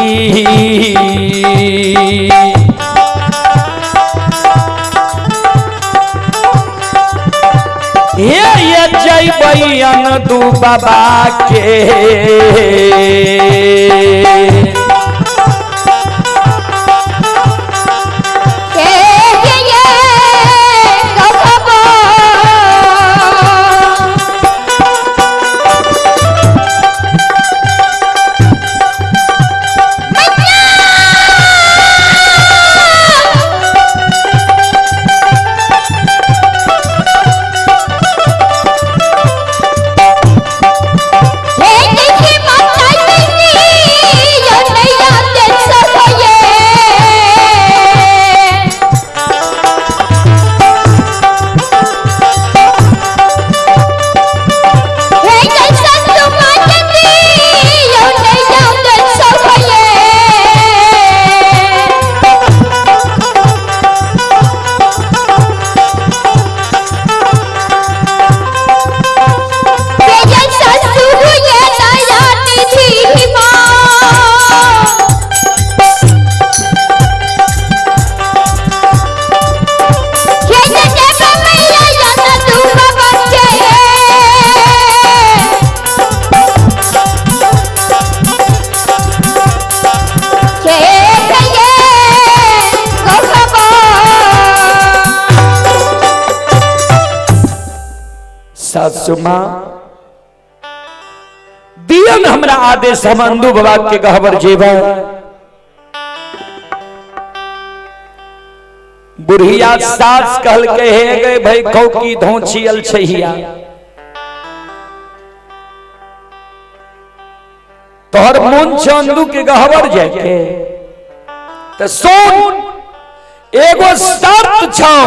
हे ये जैबैन दू बाबा के। सासु माँ दियन हमरा आदेश हम अंदू बाबा के गहबर जेबा। बुढ़िया सास कहल के हे गए भाई कौकी धोछियल छहिया, तोहर मन छे अंदू के गहबर जाके, त सुन एगो शर्त छौ।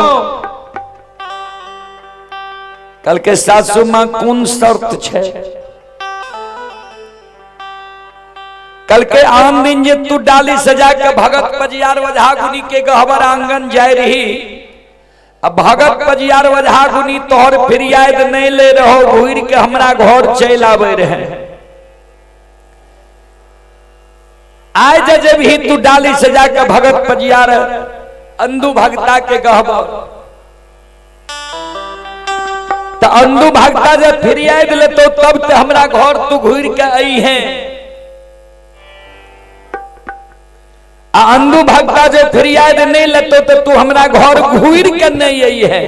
कल के सासू मां कोन शर्त छे? कल के आम दिन जे तू डाली सजा के भगत पजियार वजहा गुनी के गहबर आंगन जाय रही, अब भगत पजियार वजहा गुनी तोहर फिरियाद नहीं ले रहो, घूर के हमरा घर चल आवे रहे। आय जे जब ही तू डाली सजा के भगत पजियार अंदू भगता के गहबर, तो अंदू भगता जब फिरियाद ले तो तब ते हमरा घर तू घूर के आई है। आ अंदू भगता जब फिरियाद नहीं लेतो तो तू हमरा घर घूर के नहीं आई है।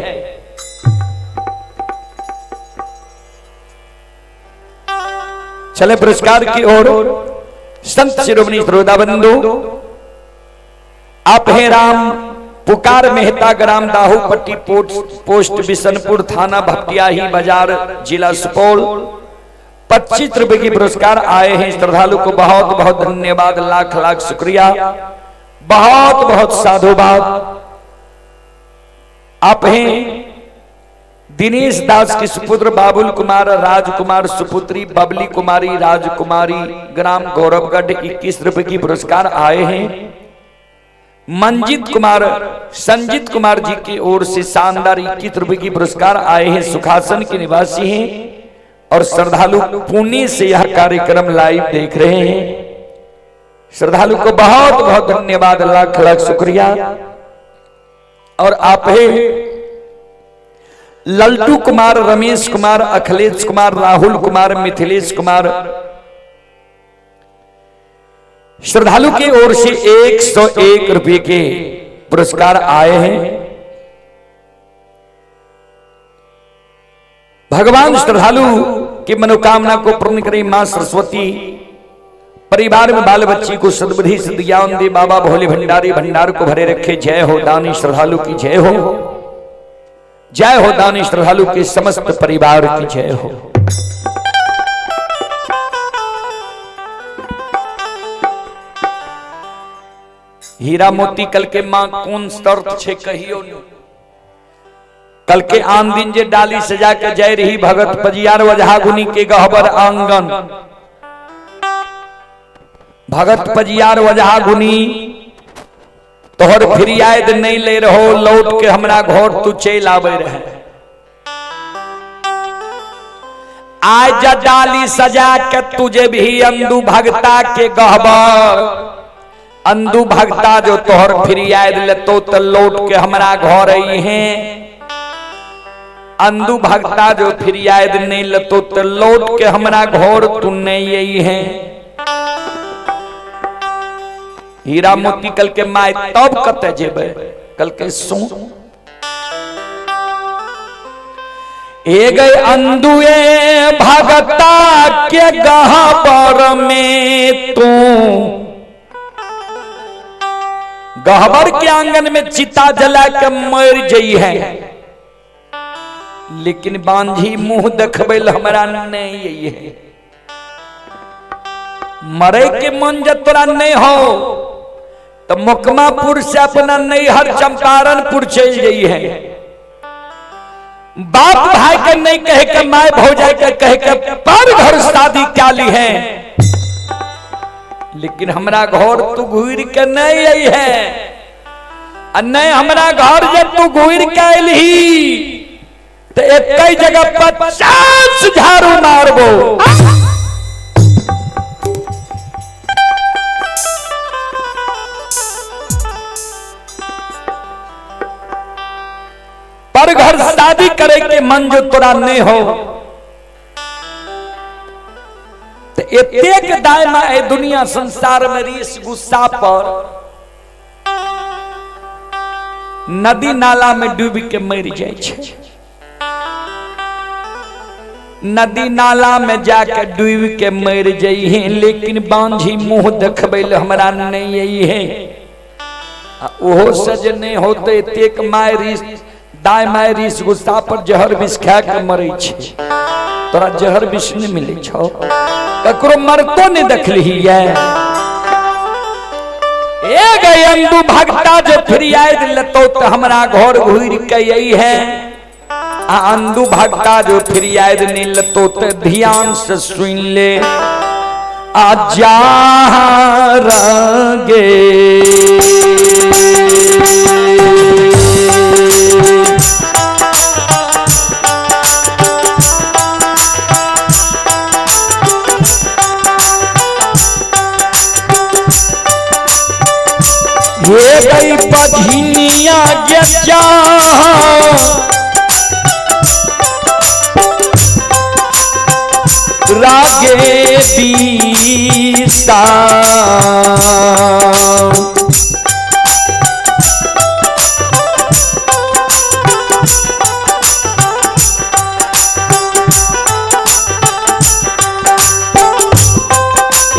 चले पुरस्कार की ओर। संत शिरोमणि श्रोता बंधु, आप हैं राम पुकार मेहता, ग्राम दाहूपट्टी, पोस्ट बिशनपुर, थाना भपटियाही बाजार, जिला सुपौल। 25 रुपए की पुरस्कार आए हैं। श्रद्धालु को बहुत बहुत धन्यवाद, लाख लाख शुक्रिया, बहुत बहुत साधुवाद। आप हैं दिनेश दास के सुपुत्र बाबुल कुमार, राजकुमार सुपुत्री बबली कुमारी, राजकुमारी, ग्राम गौरवगढ़। 21 रुपए की पुरस्कार आए हैं। मंजित कुमार, संजित कुमार जी की ओर से शानदार 21 रुपए की पुरस्कार आए हैं। सुखासन के निवासी हैं और श्रद्धालु पुणे से यह कार्यक्रम लाइव देख रहे हैं। श्रद्धालु को बहुत बहुत धन्यवाद, लाख लाख शुक्रिया। और आप है लल्टू कुमार, रमेश कुमार, अखिलेश कुमार, राहुल कुमार, मिथिलेश कुमार, श्रद्धालु की ओर से 101 रुपए के पुरस्कार आए हैं। भगवान श्रद्धालु की मनोकामना को पूर्ण करें मां सरस्वती। परिवार में बाल बच्ची को सद्बुद्धि सद्ज्ञान दे। बाबा भोले भंडारी भंडार को भरे रखे। जय हो दानी श्रद्धालु की जय हो, जय हो दानी श्रद्धालु के समस्त परिवार की जय हो। हीरा मोती कल के मां कौन शर्त छे कहियो न। कल के आन दिन जे डाली सजा के जय रही भगत पजियार वजहा गुनी के गहबर आंगन, भगत पजियार वजहा गुनी तोहर फिरियाद नहीं ले रहो, लौट के हमरा घर तू चल आवे रहे। आज डाली सजा के तुझे भी अंदू भगता के गहबर, अंदू भगता जो तोहर फिरियाद लेतो तो लौट के हमरा घर आई है। अंदू भगता जो फिरियाद नहीं लेतो तो लौट के हमरा घर तू नहीं आई है। हीरा मोती कल के my तब कते जेबे, कल के सुन ए गए अंदुए भगता के गहबर में तू, गहबर के आंगन में चिता जला के मर जई है, लेकिन बांझी मुंह देखबे हमरा नहीं है। मरे के मन जब तोरा नहीं हो तो मोकमापुर से अपना नैहर चंपारणपुर चल जई है। बाप भाई के नहीं कहे के my भौजाई के कहे के पर घर शादी क्या ली है, लेकिन हमरा घर तू घूर के नहीं आई है। आ नहीं हमरा घर जब तू घूर के अली तो एक जगह 50 झाड़ू मारबो। पर घर शादी करे के मन जो तोरा नहीं हो तो एतेक दाय में ए दुनिया संसार में रीस गुस्सा पर नदी नाला में डूब के मर जाए छे। नदी नाला में जाके डूब के मर जाई है, लेकिन बांझी मुंह देखबे ले हमरा नहीं आई है। ओहो से जे नहीं होते एतेक my रीस दाय my रीस गुस्सा पर जहर विष खा के मरे छे। तोरा जहर विष नहीं मिले छो, ककरो मरतो नहीं देखली है। ए गए अंदू भगता जो फिरियाद लेतो तो हमरा घर घूर के आई है। आ अंदू भगता जो फिरियाद नहीं लेतो तो ध्यान से सुन ले। आ जा गे ये गई बझिनिया जा रागे दीसा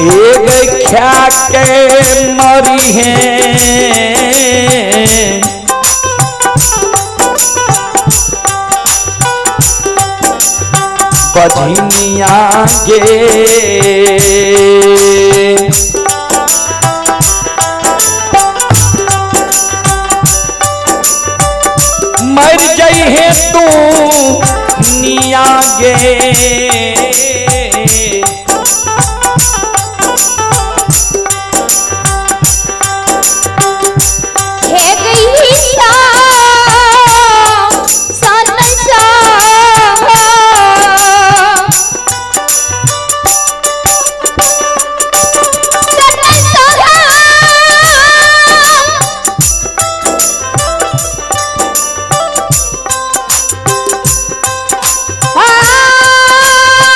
एक ख्या के मरी है बझिनिया गे मर जाई है तू निया गे। Ah!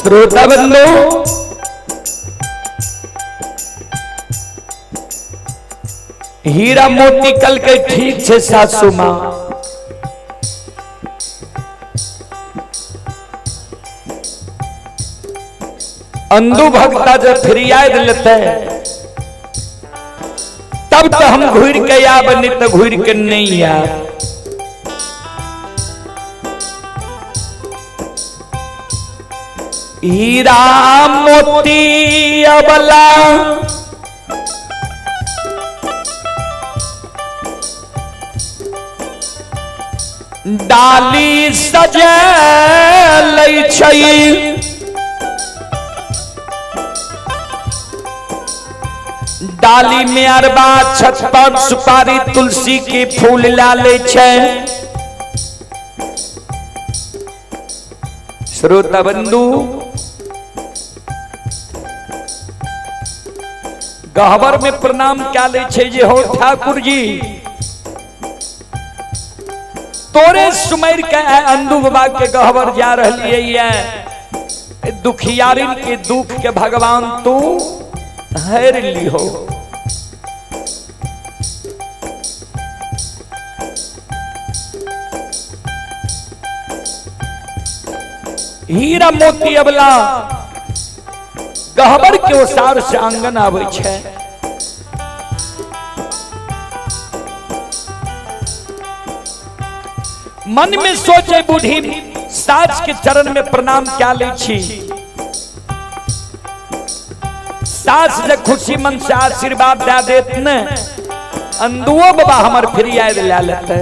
श्रोता बंधु, हीरा मोती कल के ठीक छे सासू मां, अंधु भक्ता जब फिरियाद लेते तब तो हम घूर के आब, नहीं तो घूर के नहीं आब। हीरा मोती अबला डाली सजल छै, डाली में अरबा छत पर सुपारी तुलसी के फूल ला ले छै। श्रोता बंधु, गहबर में प्रणाम क्या ले छै जे हो ठाकुर जी, तोरे सुमेर के अंधु बाबा के गहबर जा रही है, दुखियारिन के दुख के भगवान तू हर ली हो। हीरा मोती अबला गहबर के ओसार से आंगन आबै छै। मन में सोचे बूढ़ी सास के चरण में प्रणाम क्या ले छी, सास जे खुशी मन से आशीर्वाद दे देत ने, अंधुओ बाबा हमर फिरियाद ले लेते।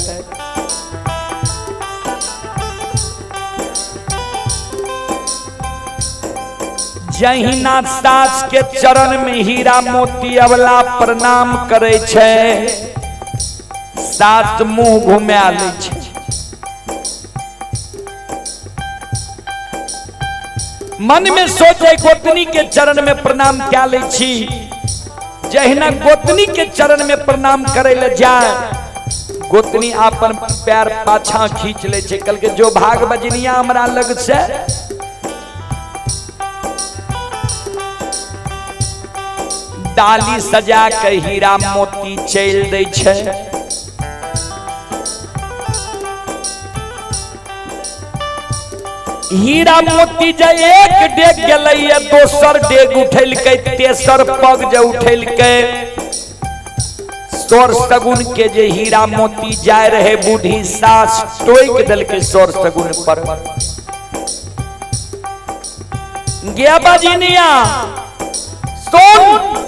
जहिना सास के चरण में हीरा मोती अबला प्रणाम करे छै, सास मुंह घुमा लै छै। मन में सोचे गोतनी के चरण में प्रणाम क्या लै छी, जहिना गोतनी के चरण में प्रणाम करे ले जाए, गोतनी अपन पैर पाछा खींच ले छै, कल के जो भाग बजनिया हमरा लग से। डाली सजा के हीरा मोती चल दै छै। हीरा मोती जे एक डेग गेलैया, दोसर डेग उठेलकै, तेसर पग जे उठेलकै, सौर सगुन के जे हीरा मोती जाय रहे बूढ़ी सास टोक देलकै सौर सगुन पर। गया बजनिया सुन,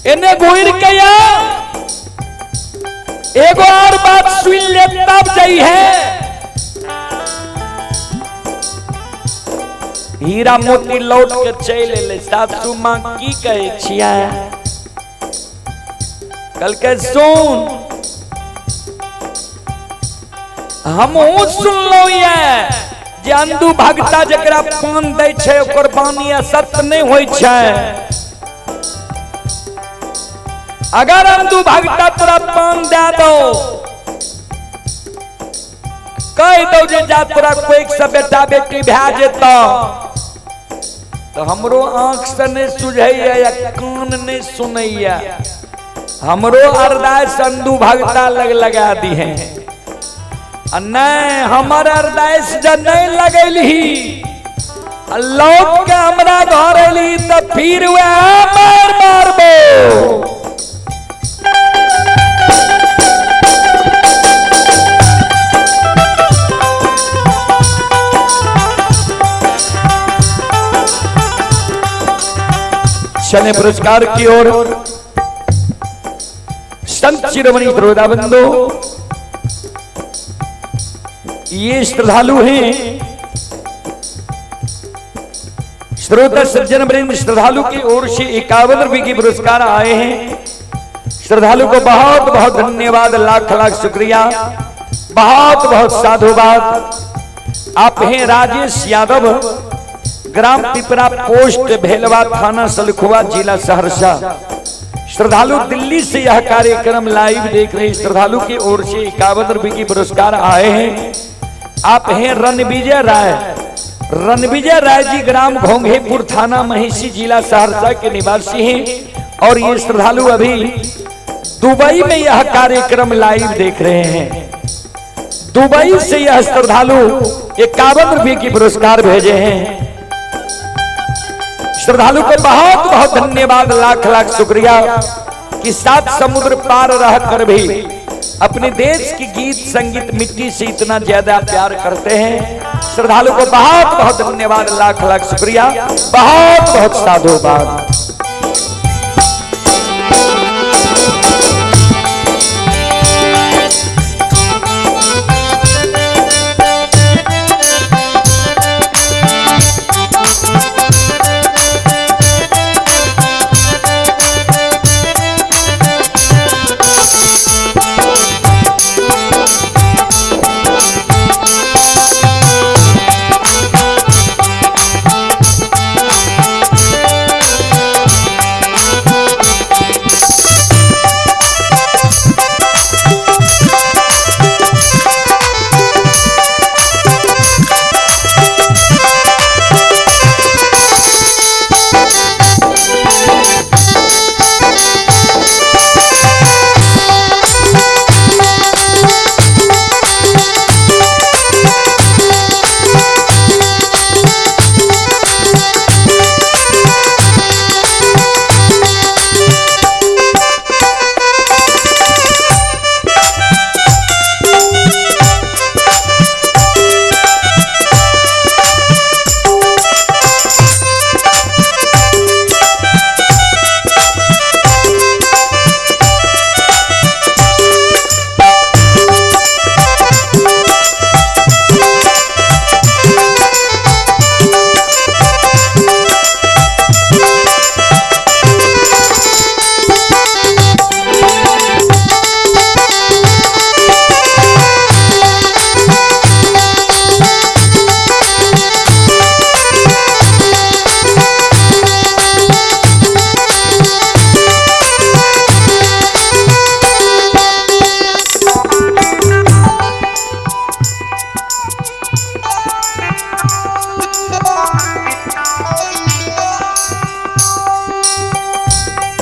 एने घुर के या एगो और बात सुन ले तब जाई है। हीरा मोती लौट के चल एलै। सासू माँ की कहै छियै? कहलकै सुन, हमहूँ सुनलहुँ ये जे अंधु भगता जकरा पान दै छै ओकर बानी असत्य नहि होइ छै। अगर अंधु भगता तोरा पान दे दो, कह दो जे जा तोरा कोई से बेटा बेटी भए जेतौ, तो हमरो आंख से नहीं सुझैया या कान नहीं सुनैया, हमरो अरदास अंधु भगता लग लगा दी है। आ नहीं हमर अरदास जब नहीं लगैलही लौट के हमरा घर एली तो फिर वह मार मारबो। चले पुरस्कार की ओर। संत शिरोमणि श्रोता बंधु, ये श्रद्धालु हैं, श्रोता सज्जन वृंद, श्रद्धालु की ओर से 51 रुपए की पुरस्कार आए हैं। श्रद्धालु को बहुत बहुत धन्यवाद, लाख लाख शुक्रिया, बहुत बहुत साधुवाद। आप हैं राजेश यादव, ग्राम पिपरा, पोस्ट भेलवा, थाना सलखुआ, जिला सहरसा। श्रद्धालु दिल्ली से यह कार्यक्रम लाइव देख रहे श्रद्धालु की ओर से 51 रुपए की पुरस्कार आए हैं। आप हैं रणविजय राय, रणविजय राय जी ग्राम घोंघेपुर, थाना महिषी, जिला सहरसा के निवासी हैं और ये श्रद्धालु अभी दुबई में यह कार्यक्रम लाइव देख रहे हैं। दुबई से यह श्रद्धालु 51 रुपए की पुरस्कार भेजे हैं। श्रद्धालु को बहुत बहुत धन्यवाद, लाख लाख शुक्रिया कि सात समुद्र पार रह कर भी अपने देश की गीत संगीत मिट्टी से इतना ज्यादा प्यार करते हैं। श्रद्धालु को बहुत बहुत धन्यवाद, लाख लाख शुक्रिया, बहुत बहुत साधुवाद।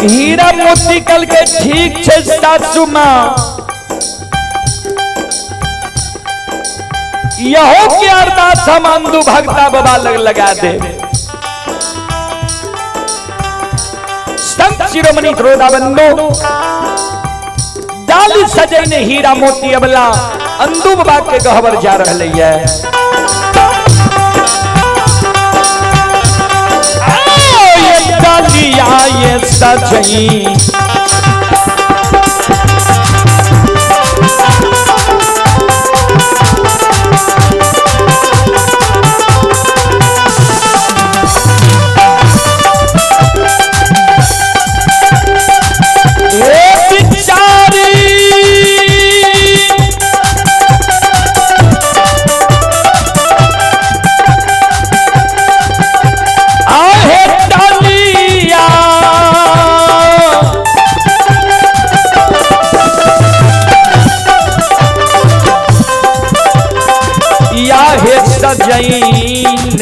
हीरा मोती कल के ठीक छे सासू माँ, यहो के अरदास हम अंधु भगता बाबा लग लगा दे। संत शिरोमणि श्रोता बंधु, डाली सजैने हीरा मोती अबला अंधु बाबा के गहबर जा रहे है। डालिया ये सजई सजैन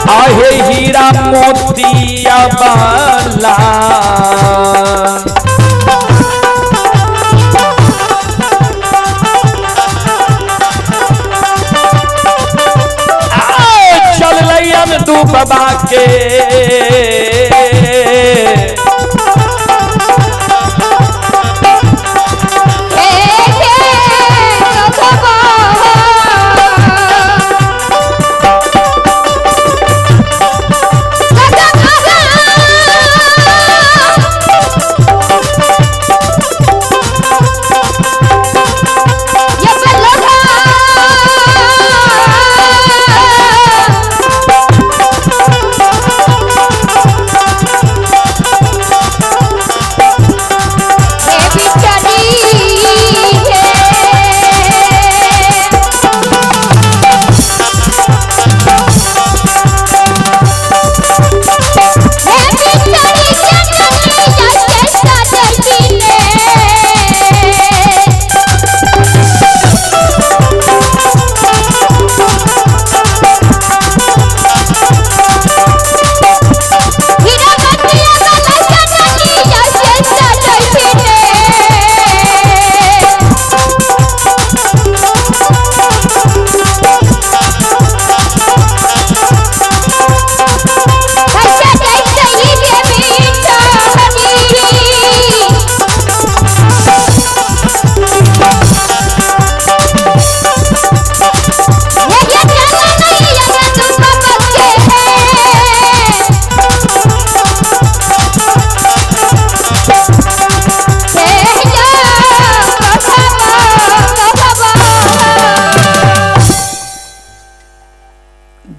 आहे हीरा मोतिया बाला, चल लयन दू बाबा के। Yeah.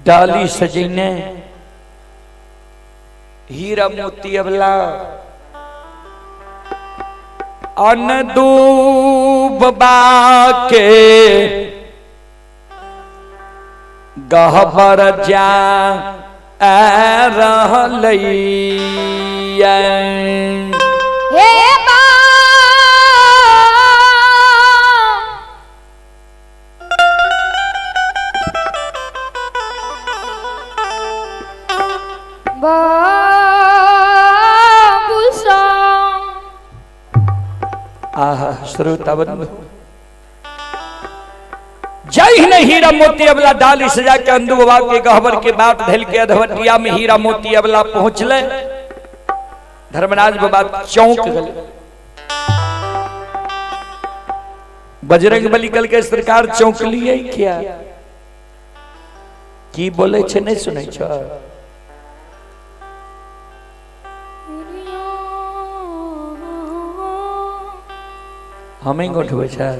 डाली सजैने हीरा मोती अबला अनदूब के गहबर जा रहलैया। हे बा बाबू आहा श्रोता बंधु, जय ने हीरा मोती अबला डाली सजा के अंदू बाबा के गहबर के बात धल के अधवटिया में हीरा मोती अबला पहुंचले। धर्मराज बाबा चौंक गए। बजरंग बली कल के सरकार चौंक लिए क्या की बोले छे नहीं सुनै छ। हमें गोठबै छै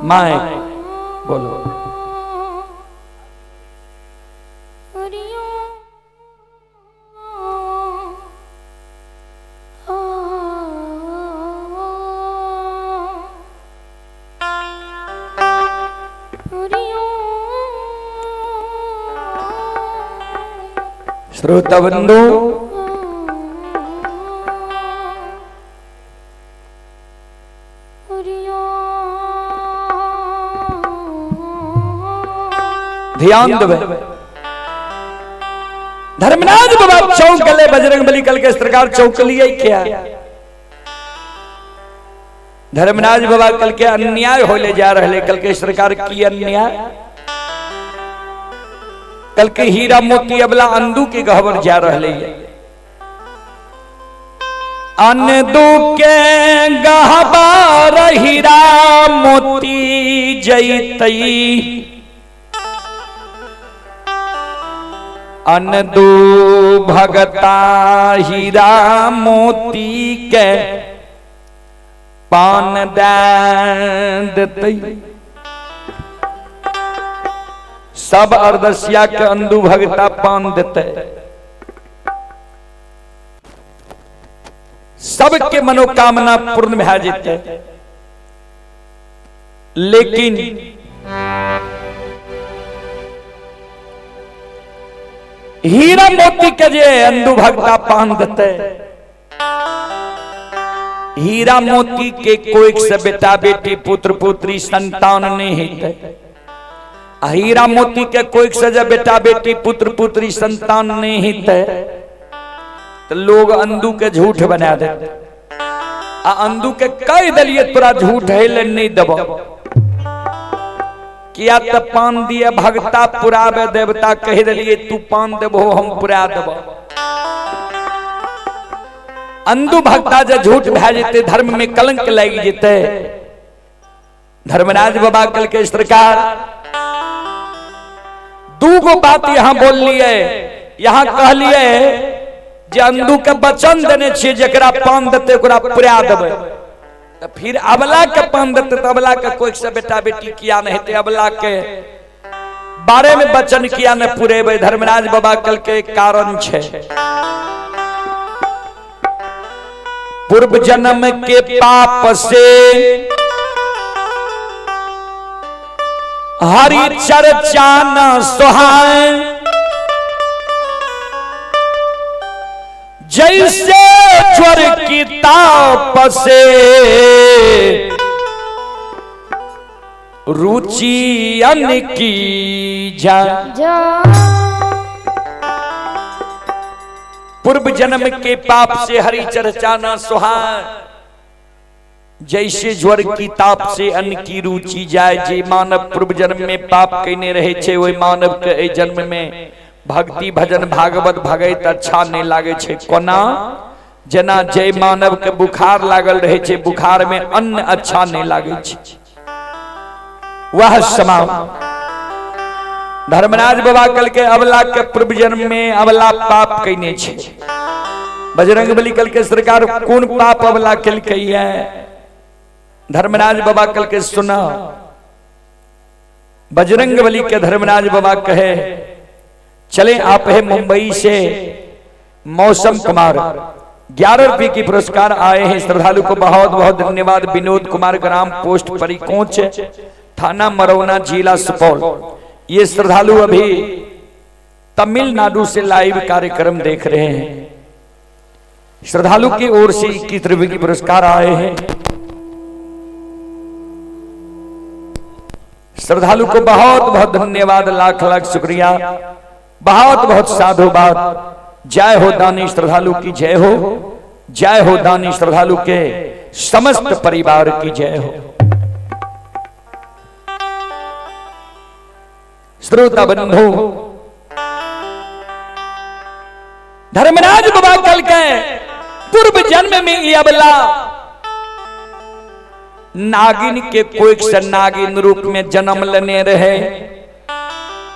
my बोलो। श्रोता बंधु, ध्यान देवे। धर्मनाथ बाबा चौक गले बजरंग बली कल के सरकार चौक लिए क्या। धर्मराज बाबा कल के अन्याय होले जा रहे, कल के सरकार की अन्याय, कल के हीरा मोती अबला अंदू के गहबर जा रहे। अंदू के गहबर हीरा मोती जैतई, अंदू भगता हीरा मोती के पान देतई। सब अरदसिया के अंदू भगता पान देते, सबके मनोकामना पूर्ण भए जेतै। लेकिन हीरा मोती के जे अंदू भगता पान देते, हीरा मोती के कोई से बेटा बेटी पुत्र पुत्री संतान नहीं हेतै। हीरा मोती के कोई से जे बेटा बेटी पुत्र पुत्री संतान नहीं हेतै तो लोग अंदू के झूठ बना देते। आ अंदू के कह दिलिए तोरा झूठ है ले नहीं देबो, किया त पान दिए भगता पुरावे देवता, कह दिलिए तू पान देबो हम पुरा देबो। अंदू भगता जे झूठ भए जेतै, धर्म में कलंक लागि जेतै। धर्मराज बाबा कल के सरकार दूगो बात यहाँ बोल लिए, यहाँ कह लिए जे अंदू के वचन देने छियै जकरा पान देतै ओकरा पुरा देबै, तो फिर अबला के पान देतै तो अबला के कोई से बेटा बेटी किया नहीं हेतै, अबला के बारे में वचन किया नहीं पुरेबै। धर्मराज बाबा कल के कारण छै पूर्व जन्म के पाप से हरि चर्चा न सुहाए, जैसे ज्वर की ताप से रुचि अन्न की जा। पूर्व जन्म के पाप से हरि चर्चा न सुहाए, जैसे ज्वर की ताप से अन्न की रुचि जाए। जे मानव पूर्व जन्म में पाप कने रहे छे ओहि मानव के एहि जन्म में भक्ति भजन भागवत भगैत अच्छा नहीं लागे छे। कोना जेना जय मानव के बुखार लागल रहे छे, बुखार में अन्न अच्छा नहीं लागे छे, वह समा। धर्मराज बाबा कल के अबला के पूर्व जन्म में अबला पाप कने छे। बजरंग बली कल के सरकार कोन पाप अबला केलकै है। धर्मराज बाबा कल के सुना, बजरंग बली के धर्मराज बाबा कहे चले आप है मुंबई से मौसम कुमार, 11 रुपये की पुरस्कार आए हैं। श्रद्धालु को बहुत बहुत धन्यवाद। विनोद कुमार, ग्राम पोस्ट परिकोच, थाना मरौना, जिला सुपौल। ये श्रद्धालु अभी तमिलनाडु से लाइव कार्यक्रम देख रहे हैं। श्रद्धालु की ओर से 21 रुपये की पुरस्कार आए हैं। श्रद्धालु को बहुत बहुत धन्यवाद, लाख लाख शुक्रिया, बहुत बहुत साधुवाद। जय हो दानी श्रद्धालु की जय हो, जय हो दानी श्रद्धालु के समस्त परिवार की जय हो। श्रोता बंधु, धर्मराज बाबा कल के पूर्व जन्म में ये अबला नागिन के कोई से नागिन रूप में जन्म लेने रहे,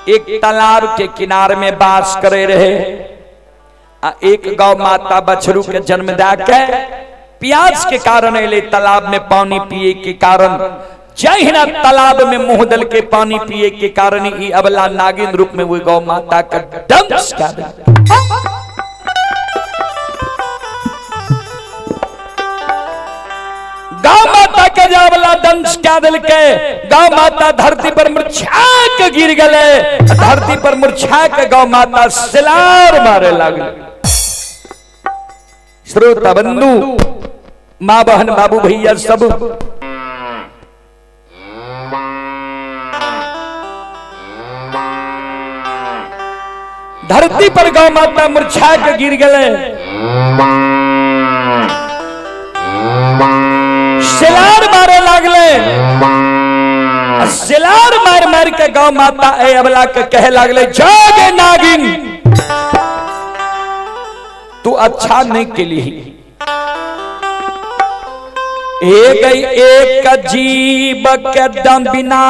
एक तालाब के किनारे में वास करे रहे, आ एक गौ माता बछरू के जन्म दा के प्यास के कारण अले तालाब में पानी पिए के कारण, जहिना तालाब में मुंह दल के पानी पिए के कारण ई अबला नागिन रूप में वो गौ माता का डंस कर दिया। गौ माता के जावला दंश क्या दिल के, गौ माता धरती पर मुरझा के गिर गले, धरती पर मुरझा के गौ माता सिलार मारे लागल। श्रोता बंधु, माँ बहन बाबू भैया सब, धरती पर गौ माता मुरझा के गिर गले, सिलार मारे लागले, सिलार मार मार के गौ माता ए अबला के कहे लागले, जागे नागिन तू अच्छा नहीं के लिए, एक एक जीव के दम बिना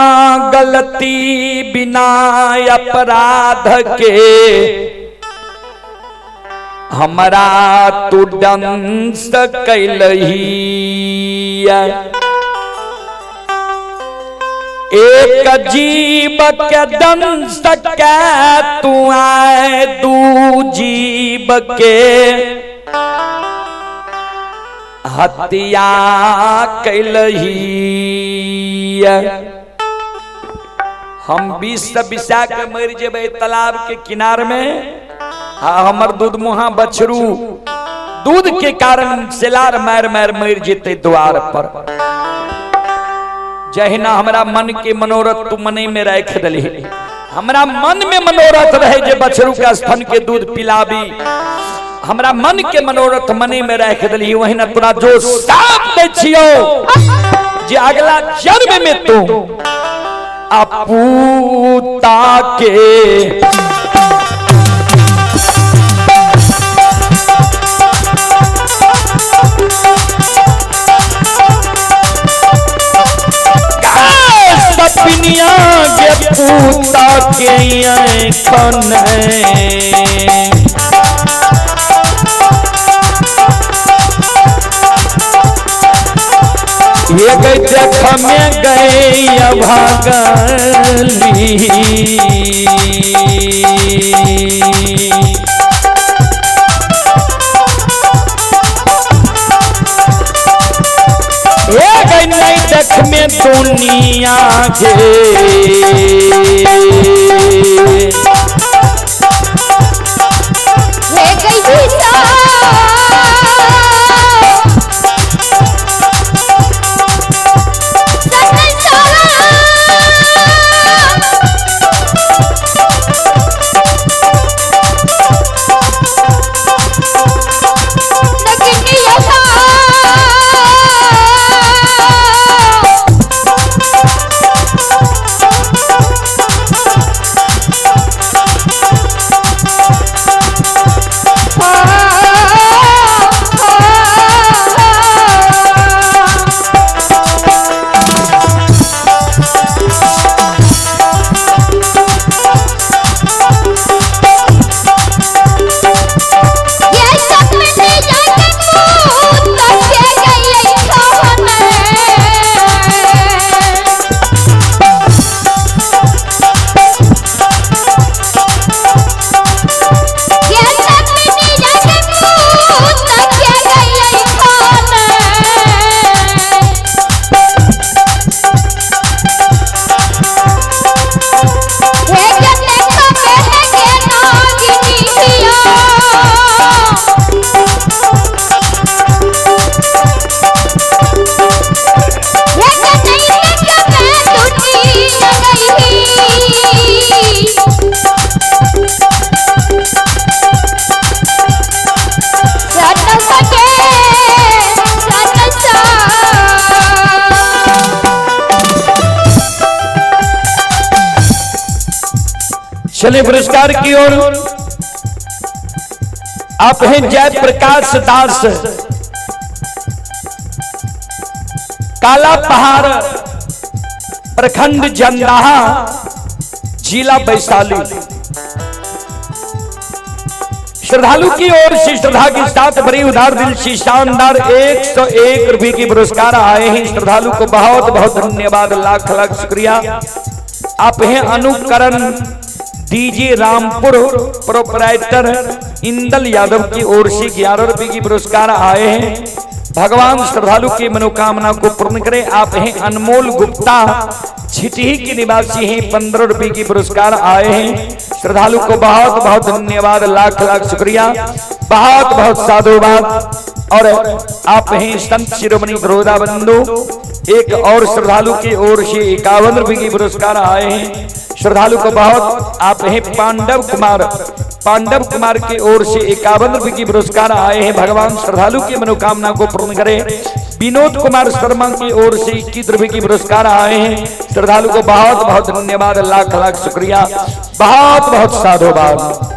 गलती बिना अपराध के हमरा तू दंश कैलही, एक जीव के दंश के तू आए दू जीव के हत्या कैलही। हम 20 बिसा के मर जेबै तालाब के किनार में, आ हमर दूध मुहा बछरू दूध के कारण सेलार मार मार मर जेते द्वार पर। जहिना हमरा मन के मनोरथ तू मने में राख दलही, हमरा मन में मनोरथ रहे जे बछरू के स्तन के दूध पिलाबी, हमरा मन के मनोरथ मने में राख दलही, वहिना तोरा जो साप दै छियो जे अगला जन्म में तू अपूता के सपनिया के पूता के खन ये गई देख में गई भागली। ये गई नहीं देख में दुनिया के हे गई सीता चले पुरस्कार की ओर। आप हैं जय प्रकाश दास, काला पहाड़, प्रखंड जंदाहा, जिला वैशाली। श्रद्धालु की ओर से श्रद्धा के साथ बड़ी उदार दिल से शानदार 101 रुपए की पुरस्कार आए हैं। श्रद्धालु को बहुत बहुत धन्यवाद, लाख लाख शुक्रिया। आप हैं अनुकरण डीजे रामपुर प्रोपराइटर इंदल यादव की ओर से 11 रुपए की पुरस्कार आए हैं। भगवान श्रद्धालु की मनोकामना को पूर्ण करे। आप हैं अनमोल गुप्ता, छिटही के निवासी हैं, 15 रुपए की पुरस्कार आए हैं। श्रद्धालु को बहुत बहुत धन्यवाद, लाख लाख शुक्रिया, बहुत बहुत साधुवाद। और आप हैं संत शिरोमणि द्रोदा बंधु, एक और श्रद्धालु की ओर से 51 रुपए की पुरस्कार आए हैं। श्रद्धालु को बहुत। आप हैं पांडव कुमार, पांडव कुमार की ओर से 51 रुपए की पुरस्कार आए हैं। भगवान श्रद्धालु की मनोकामना को पूर्ण करे। विनोद कुमार शर्मा की ओर से 21 रुपए की पुरस्कार आए हैं। श्रद्धालु को बहुत बहुत धन्यवाद, लाख लाख शुक्रिया, बहुत बहुत साधुवाद।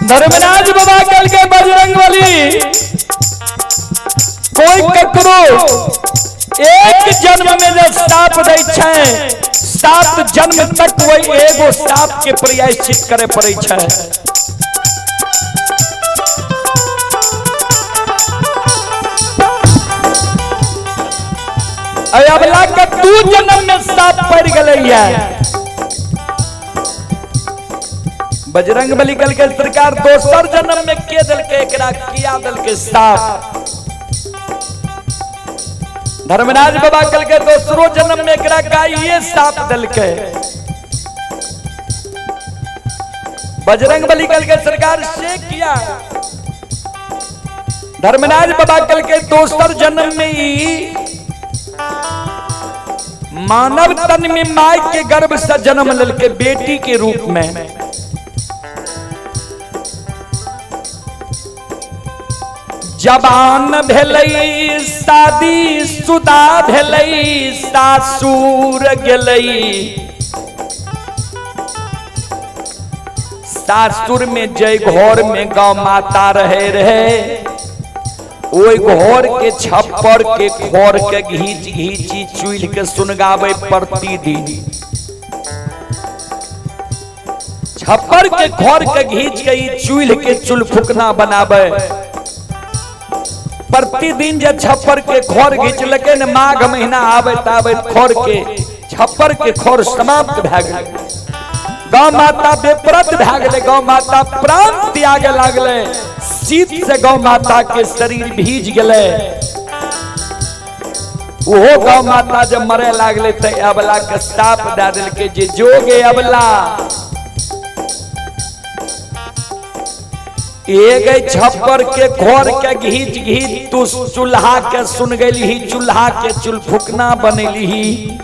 धर्मराज बाबा कल के बजरंग बली कोई ककरो एक जन्म में जब साप दै छै, 7 जन्म तक वही एगो साप के प्रायश्चित करे पड़े छै। अबला के 2 जन्म में साप पड़ गए। बजरंग बली कल के सरकार दोसर जन्म में के दिल के एकरा किया दिल के साप। धर्मराज बाबा कल के दोसरो जन्म में एकरा गाइए साप दिल के। बजरंग बली कल के सरकार से किया। धर्मराज बाबा कल के दोसर जन्म में ही मानव तन में माय के गर्भ से जन्म ललके बेटी के रूप में। जवान भेलै, शादी शुदा भेलै, सासुर गेलै। सासुर में जय घर में गौ माता रहे रहे, ओई घर के छप्पर के खोर के घींच घींची चूल्ह के सुनगावे प्रतिदिन। छप्पर के खोर के घींच के चूल्ह के चूल फुकना बनावे प्रतिदिन। जब छप्पर के खोर घिंचलके न माघ महीना आबैत आबैत खोर के छप्पर के खोर समाप्त भए गेलै। गौ माता बेपरत भए गेलै। गौ माता प्राण त्यागे लागलै। शीत से गौ माता के शरीर भीज गेलै। ओहो गौ माता जब मरे लागलै तऽ अबला के साप दए देलकै जे जोगे अबला एक छप्पर के खोर के घींच घींच तू चूल्हा के सुन गई, चूल्हा के चूल फुकना बनेली।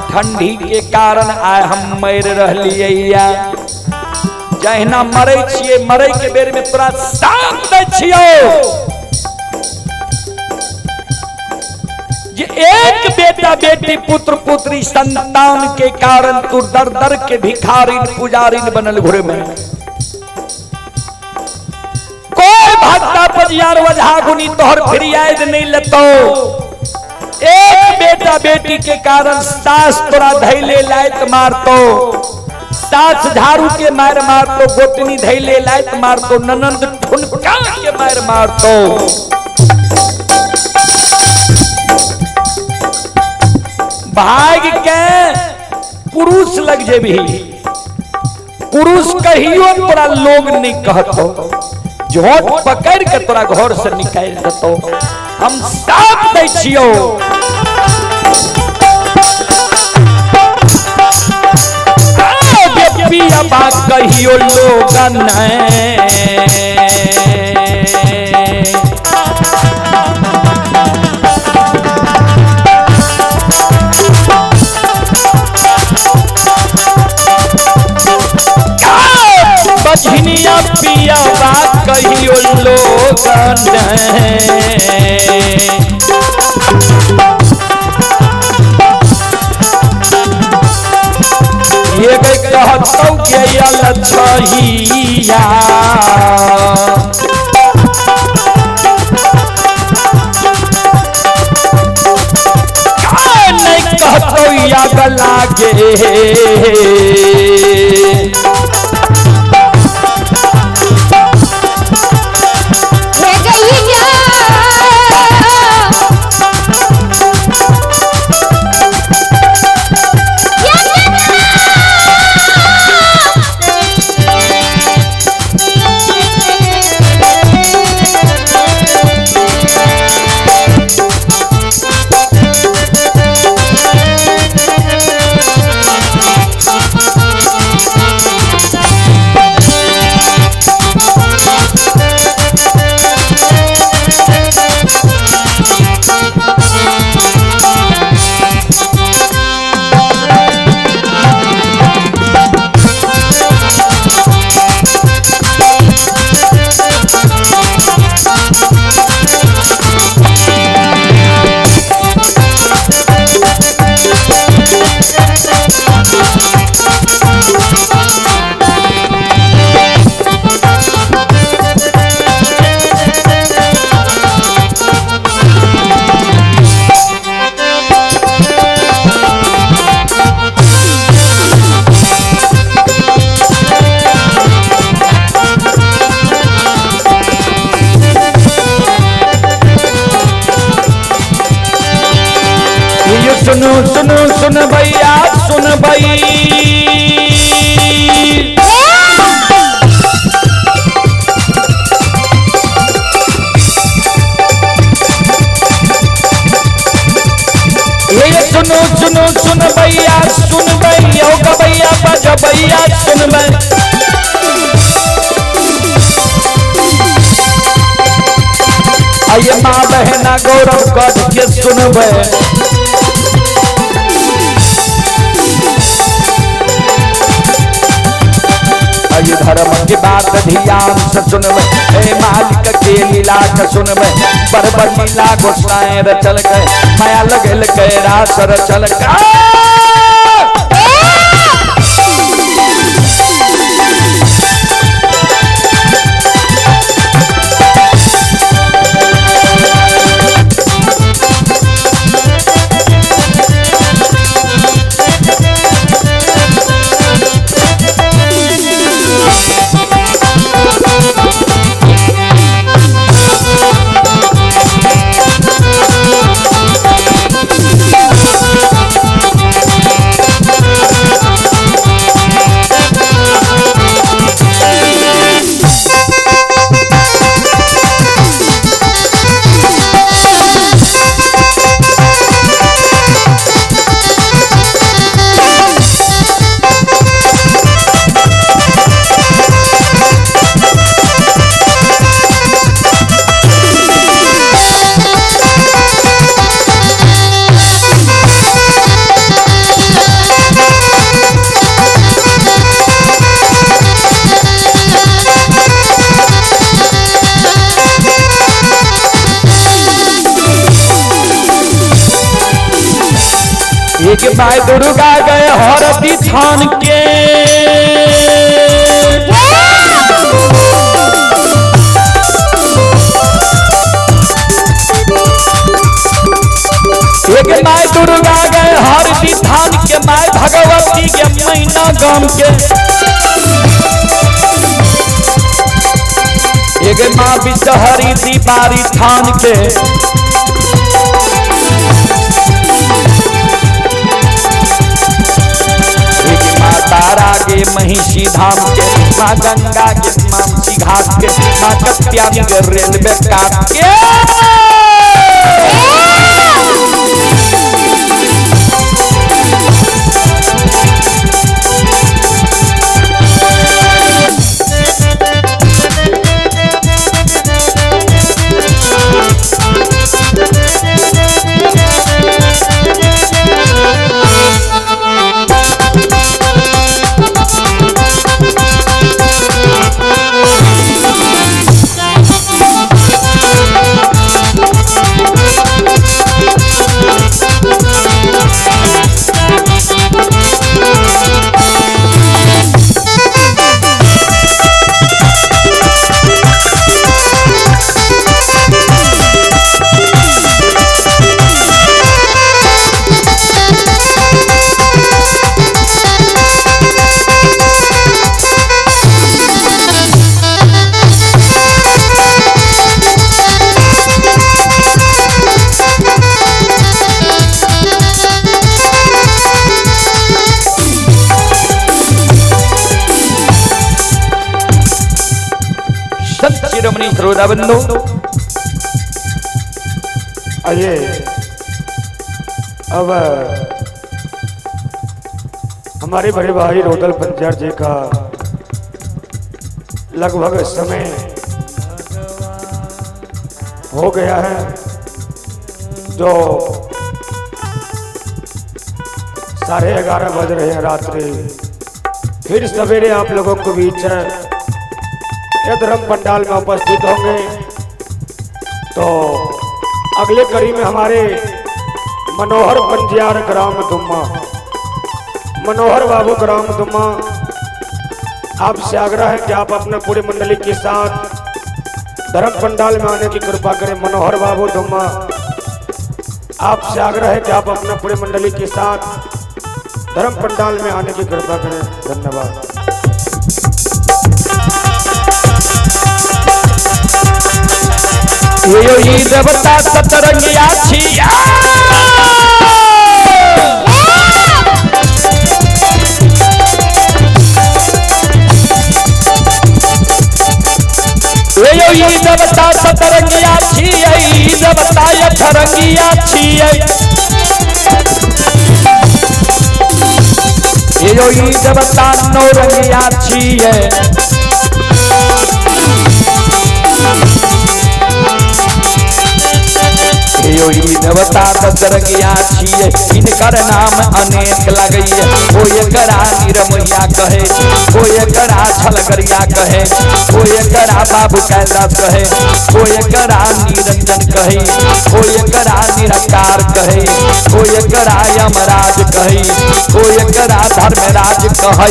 ठंडी के कारण आय हम मर रहलियै। जहिना मरे छियै, मरे के बेर में तोरा साप दै छियौ। जे एक बेटा बेटी पुत्र पुत्री संतान के कारण तू दर दर के भिखारिन पुजारिन बनल घुरे में। कोई भक्ता पजियार वजहा गुनी तोहर फरियाद नहीं लेतो। एक बेटा बेटी के कारण सास तोरा धैले लायत मारतो, सास झाड़ू के मार मारतो, गोतनी धैले लायत मारतो, ननंद ठुनका के मार मारतो। भाग के पुरुष लग जेबही, पुरुष कहियो तोरा लोग नहीं कहतो, झोट पकड़ के तोरा घर से निकाल देतो। हम साफ दै छियो। पिया बात कहियो लोग नहीं, बझनिया पिया बात कहियो लोग नहीं। ये कहतौ के अलछहिया, नहीं कहतौ याद लागे। सुनो सुनो सुन भैया सुन भई, ये सुनो सुनो सुन भैया सुन भई, ओ गबैया बज भैया सुन भई। आइए माँ बहना गौरव कर के सुन भई। धर्म के बात ध्यान से सुनबै, हे मालिक के लीला के सुनबै। बरबर लीला गोसाई रचल के, माया लगल के रास रचल के। My Durga गए हरदी थान के। एक my Durga गए हरदी थान के, my Bhagwati के मैना गाम के। एक माँ विषहरी दीपारी थान के। एक माँ तारा के महिषी धाम के, माँ गंगा के मामसी घाट के, माँ कत्यानी के रेलवे काट के। शिरोमणि श्रोता बंधु, आइए अब हमारे बड़े भाई रोदल पंचार जी का लगभग समय हो गया है, जो 11:30 बज रहे हैं रात्रि। फिर सवेरे आप लोगों के बीच ये धर्म पंडाल में उपस्थित होंगे। तो अगले कड़ी में हमारे मनोहर पंजियार ग्राम दुम्मा, मनोहर बाबू ग्राम दुम्मा, आपसे आग्रह है कि आप अपने पूरी मंडली के साथ धर्म पंडाल में आने की कृपा करें। मनोहर बाबू दुम्मा, आपसे आग्रह है कि आप अपने पूरी मंडली के साथ धर्म पंडाल में आने की कृपा करें। धन्यवाद। ये देवता सतरंगिया छिया। ये देवता सतरंगिया छिया, देवता अठरंगिया छिया। ये देवता नौरंगिया छिया। देवता दशरंगिया छियै, इनकर नाम अनेक लगैये। कोई एकरा निरमैया कहे, कोई एकरा छलगरिया कहे, कोई एकरा बाबू कैलाश कहे, कोई एकरा निरंजन कहे, कोई एकरा निराकार कहे, कोई एकरा यमराज कहे, कोई एकरा धर्मराज कहे।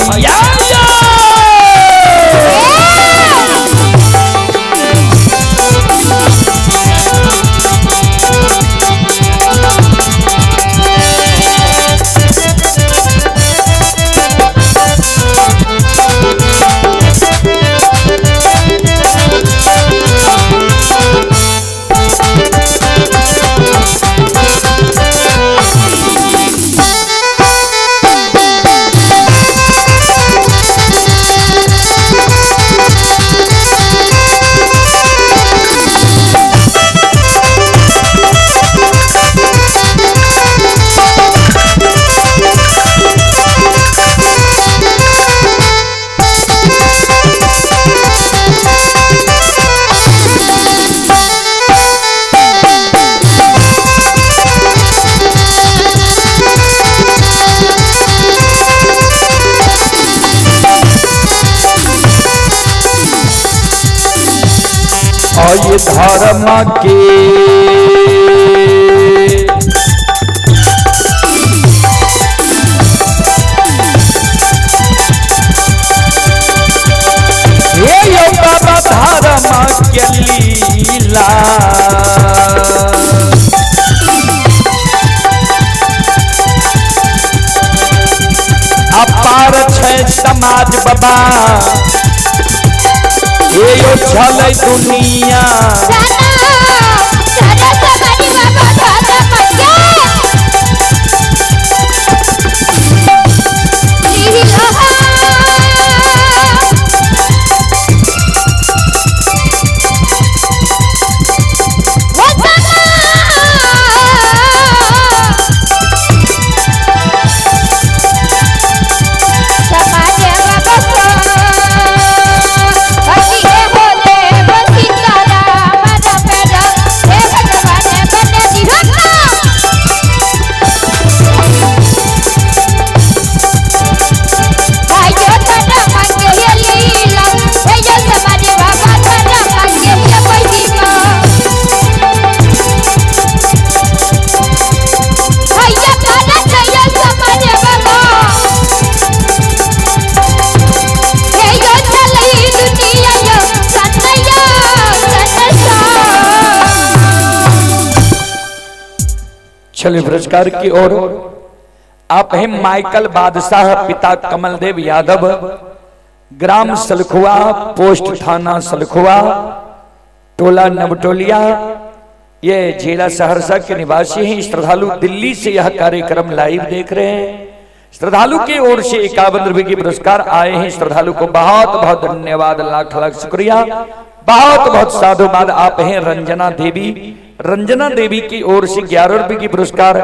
ये धर्म के अपार छै समाज बाबा ये यो छलै दुनिया। चलिए पुरस्कार की ओर। आप हैं माइकल बादशाह, पिता कमलदेव यादव, ग्राम सलखुआ, पोस्ट थाना सलखुआ, टोला नवटोलिया, ये जिला सहरसा के निवासी हैं। श्रद्धालु दिल्ली से यह कार्यक्रम लाइव देख रहे हैं। श्रद्धालु की ओर से 51 रुपए के पुरस्कार आए हैं। श्रद्धालु को बहुत बहुत धन्यवाद, लाख लाख शुक्रिया, बहुत बहुत साधुवाद। आप हैं रंजना देवी, रंजना देवी की ओर से 11 रुपए की पुरस्कार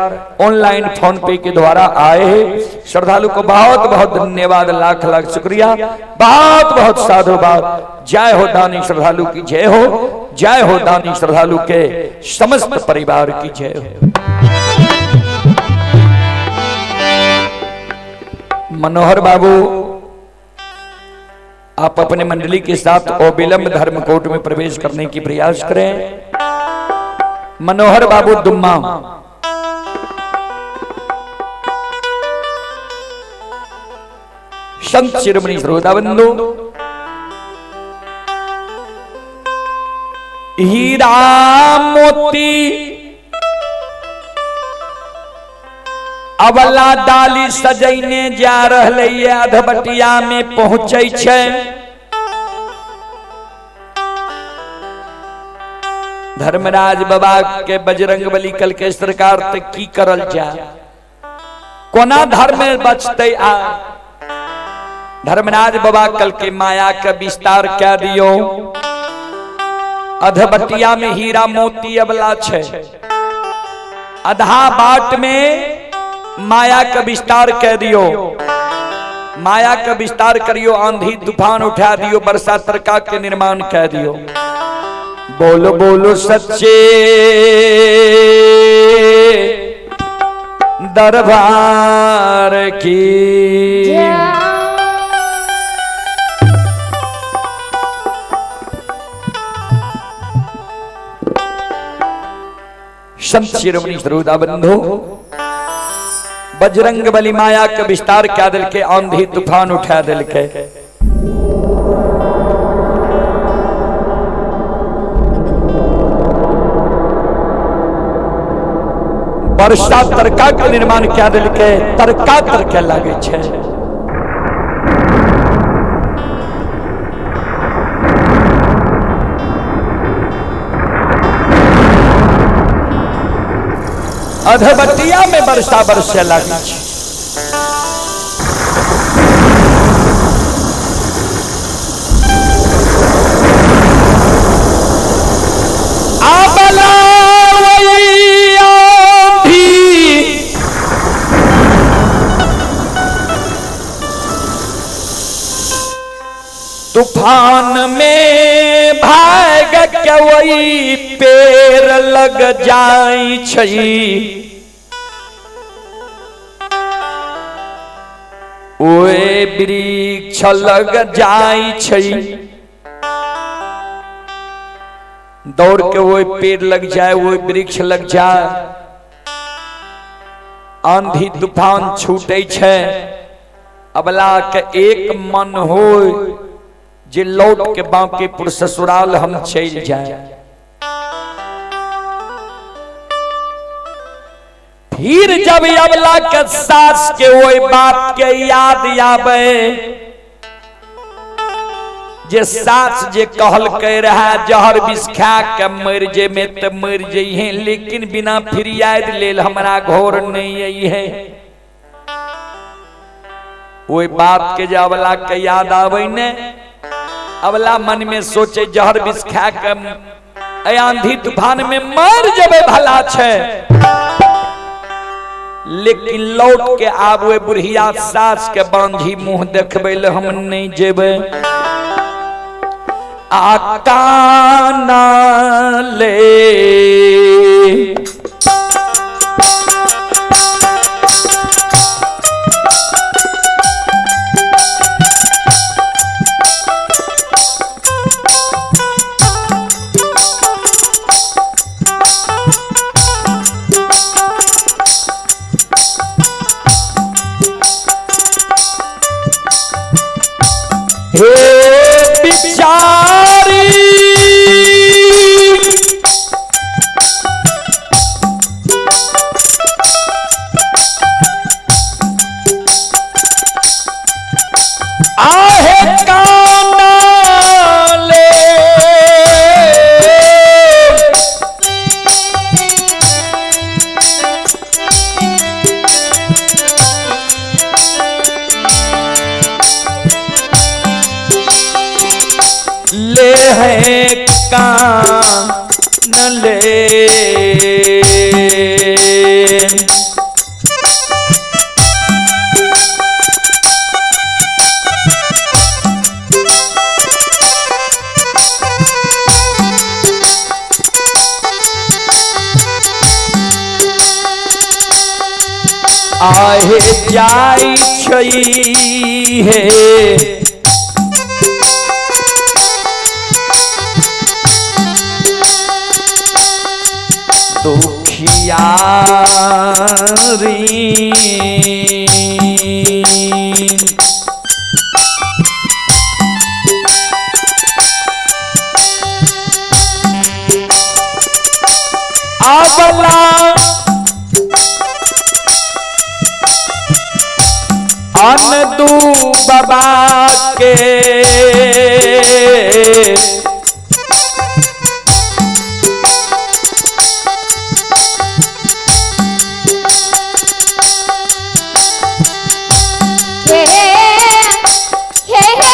ऑनलाइन फोन पे के द्वारा आए हैं। श्रद्धालु को बहुत बहुत धन्यवाद, लाख लाख शुक्रिया, बहुत बहुत साधुवाद। जय हो दानी श्रद्धालु की जय हो, जय हो दानी श्रद्धालु के समस्त परिवार की जय हो। मनोहर बाबू, आप अपने मंडली के साथ अविलंब धर्मकोट में प्रवेश करने की प्रयास करें। मनोहर बाबू दुम्मा, संत शिरोमणि श्रोता बंधु, हीरा मोती अबला डाली सजैने जा रहलै अधबटिया में पहुंचै छै। धर्मराज बाबा के बजरंग बली कल के सरकार ते की करल जा, कोना धर्म में बचते आ। धर्मराज बाबा कल के माया के विस्तार कह दियो। अधबटिया में हीरा मोती अबला छै, आधा बाट में माया का विस्तार कह दियो। माया का विस्तार करियो, आंधी तूफान उठा दियो, बरसा तरका के निर्माण कह दियो। बोलो बोलो सच्चे दरबार की। संत शिरोमणि श्रोता बंधु, बजरंग बली माया के विस्तार क्या दिल के, आंधी तूफान उठा दिल के। वर्षा तरका के निर्माण क्या दिल के, तरका तरके लागे छे। अधबटिया में वर्षा बरसे लागे छे। तूफान में भाग के वही पेड़ लग जाई छई, ओए वृक्ष लग जाई छई। दौड़ के वो पेड़ लग जाए, वो वृक्ष लग जाए। आंधी तूफान छूटे छे, अबला के एक मन हो जे लौट के बांकीपुर ससुराल हम चल जाए। फिर जब अबला के सास के ओहि बात के याद आवे जे सास जे कहलकै रहे जहर विष खा के मर जेमे त मर जइहे, लेकिन बिना फरियाद लेल हमरा घर नहीं अइहे। ओहि बात के जे अबला के याद आवे ने, अबला मन में सोचे जहर विष खा के आंधी तूफान में मर जबे भला छे, लेकिन लौट के आबे बुढ़िया सास के बांझी मुंह देखबे ले हम नहीं जेबे। आ काना ले हे बिचारी आहे काना ले ले है कान ले आहे जाई छई हे दुखियारी आबला अन दू बाबा के हे हे हे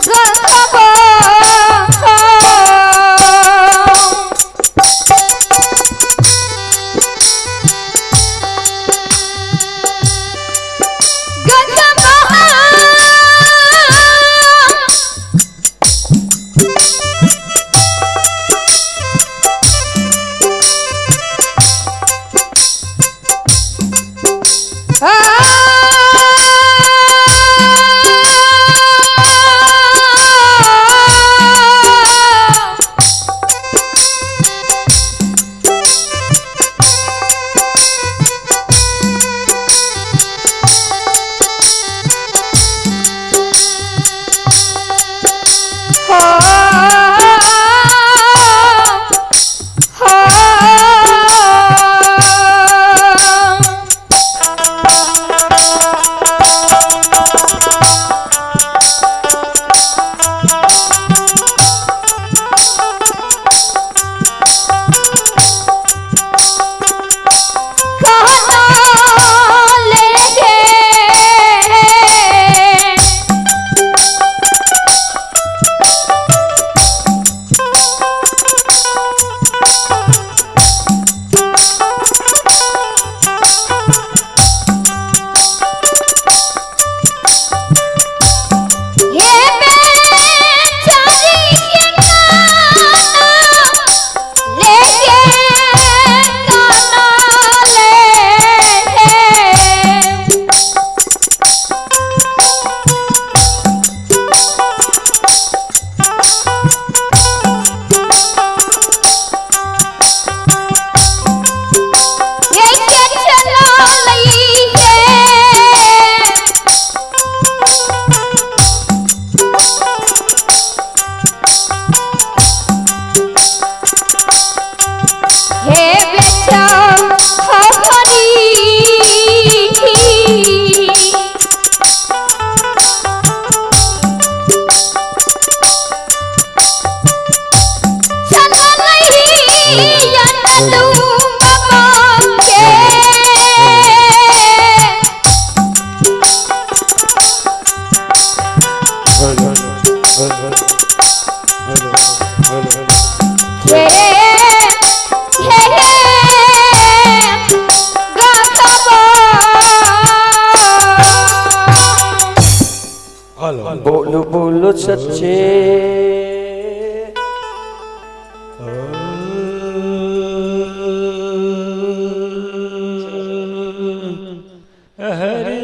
गंगबो गंगबो बोलो बोलो सच्चे। हरि।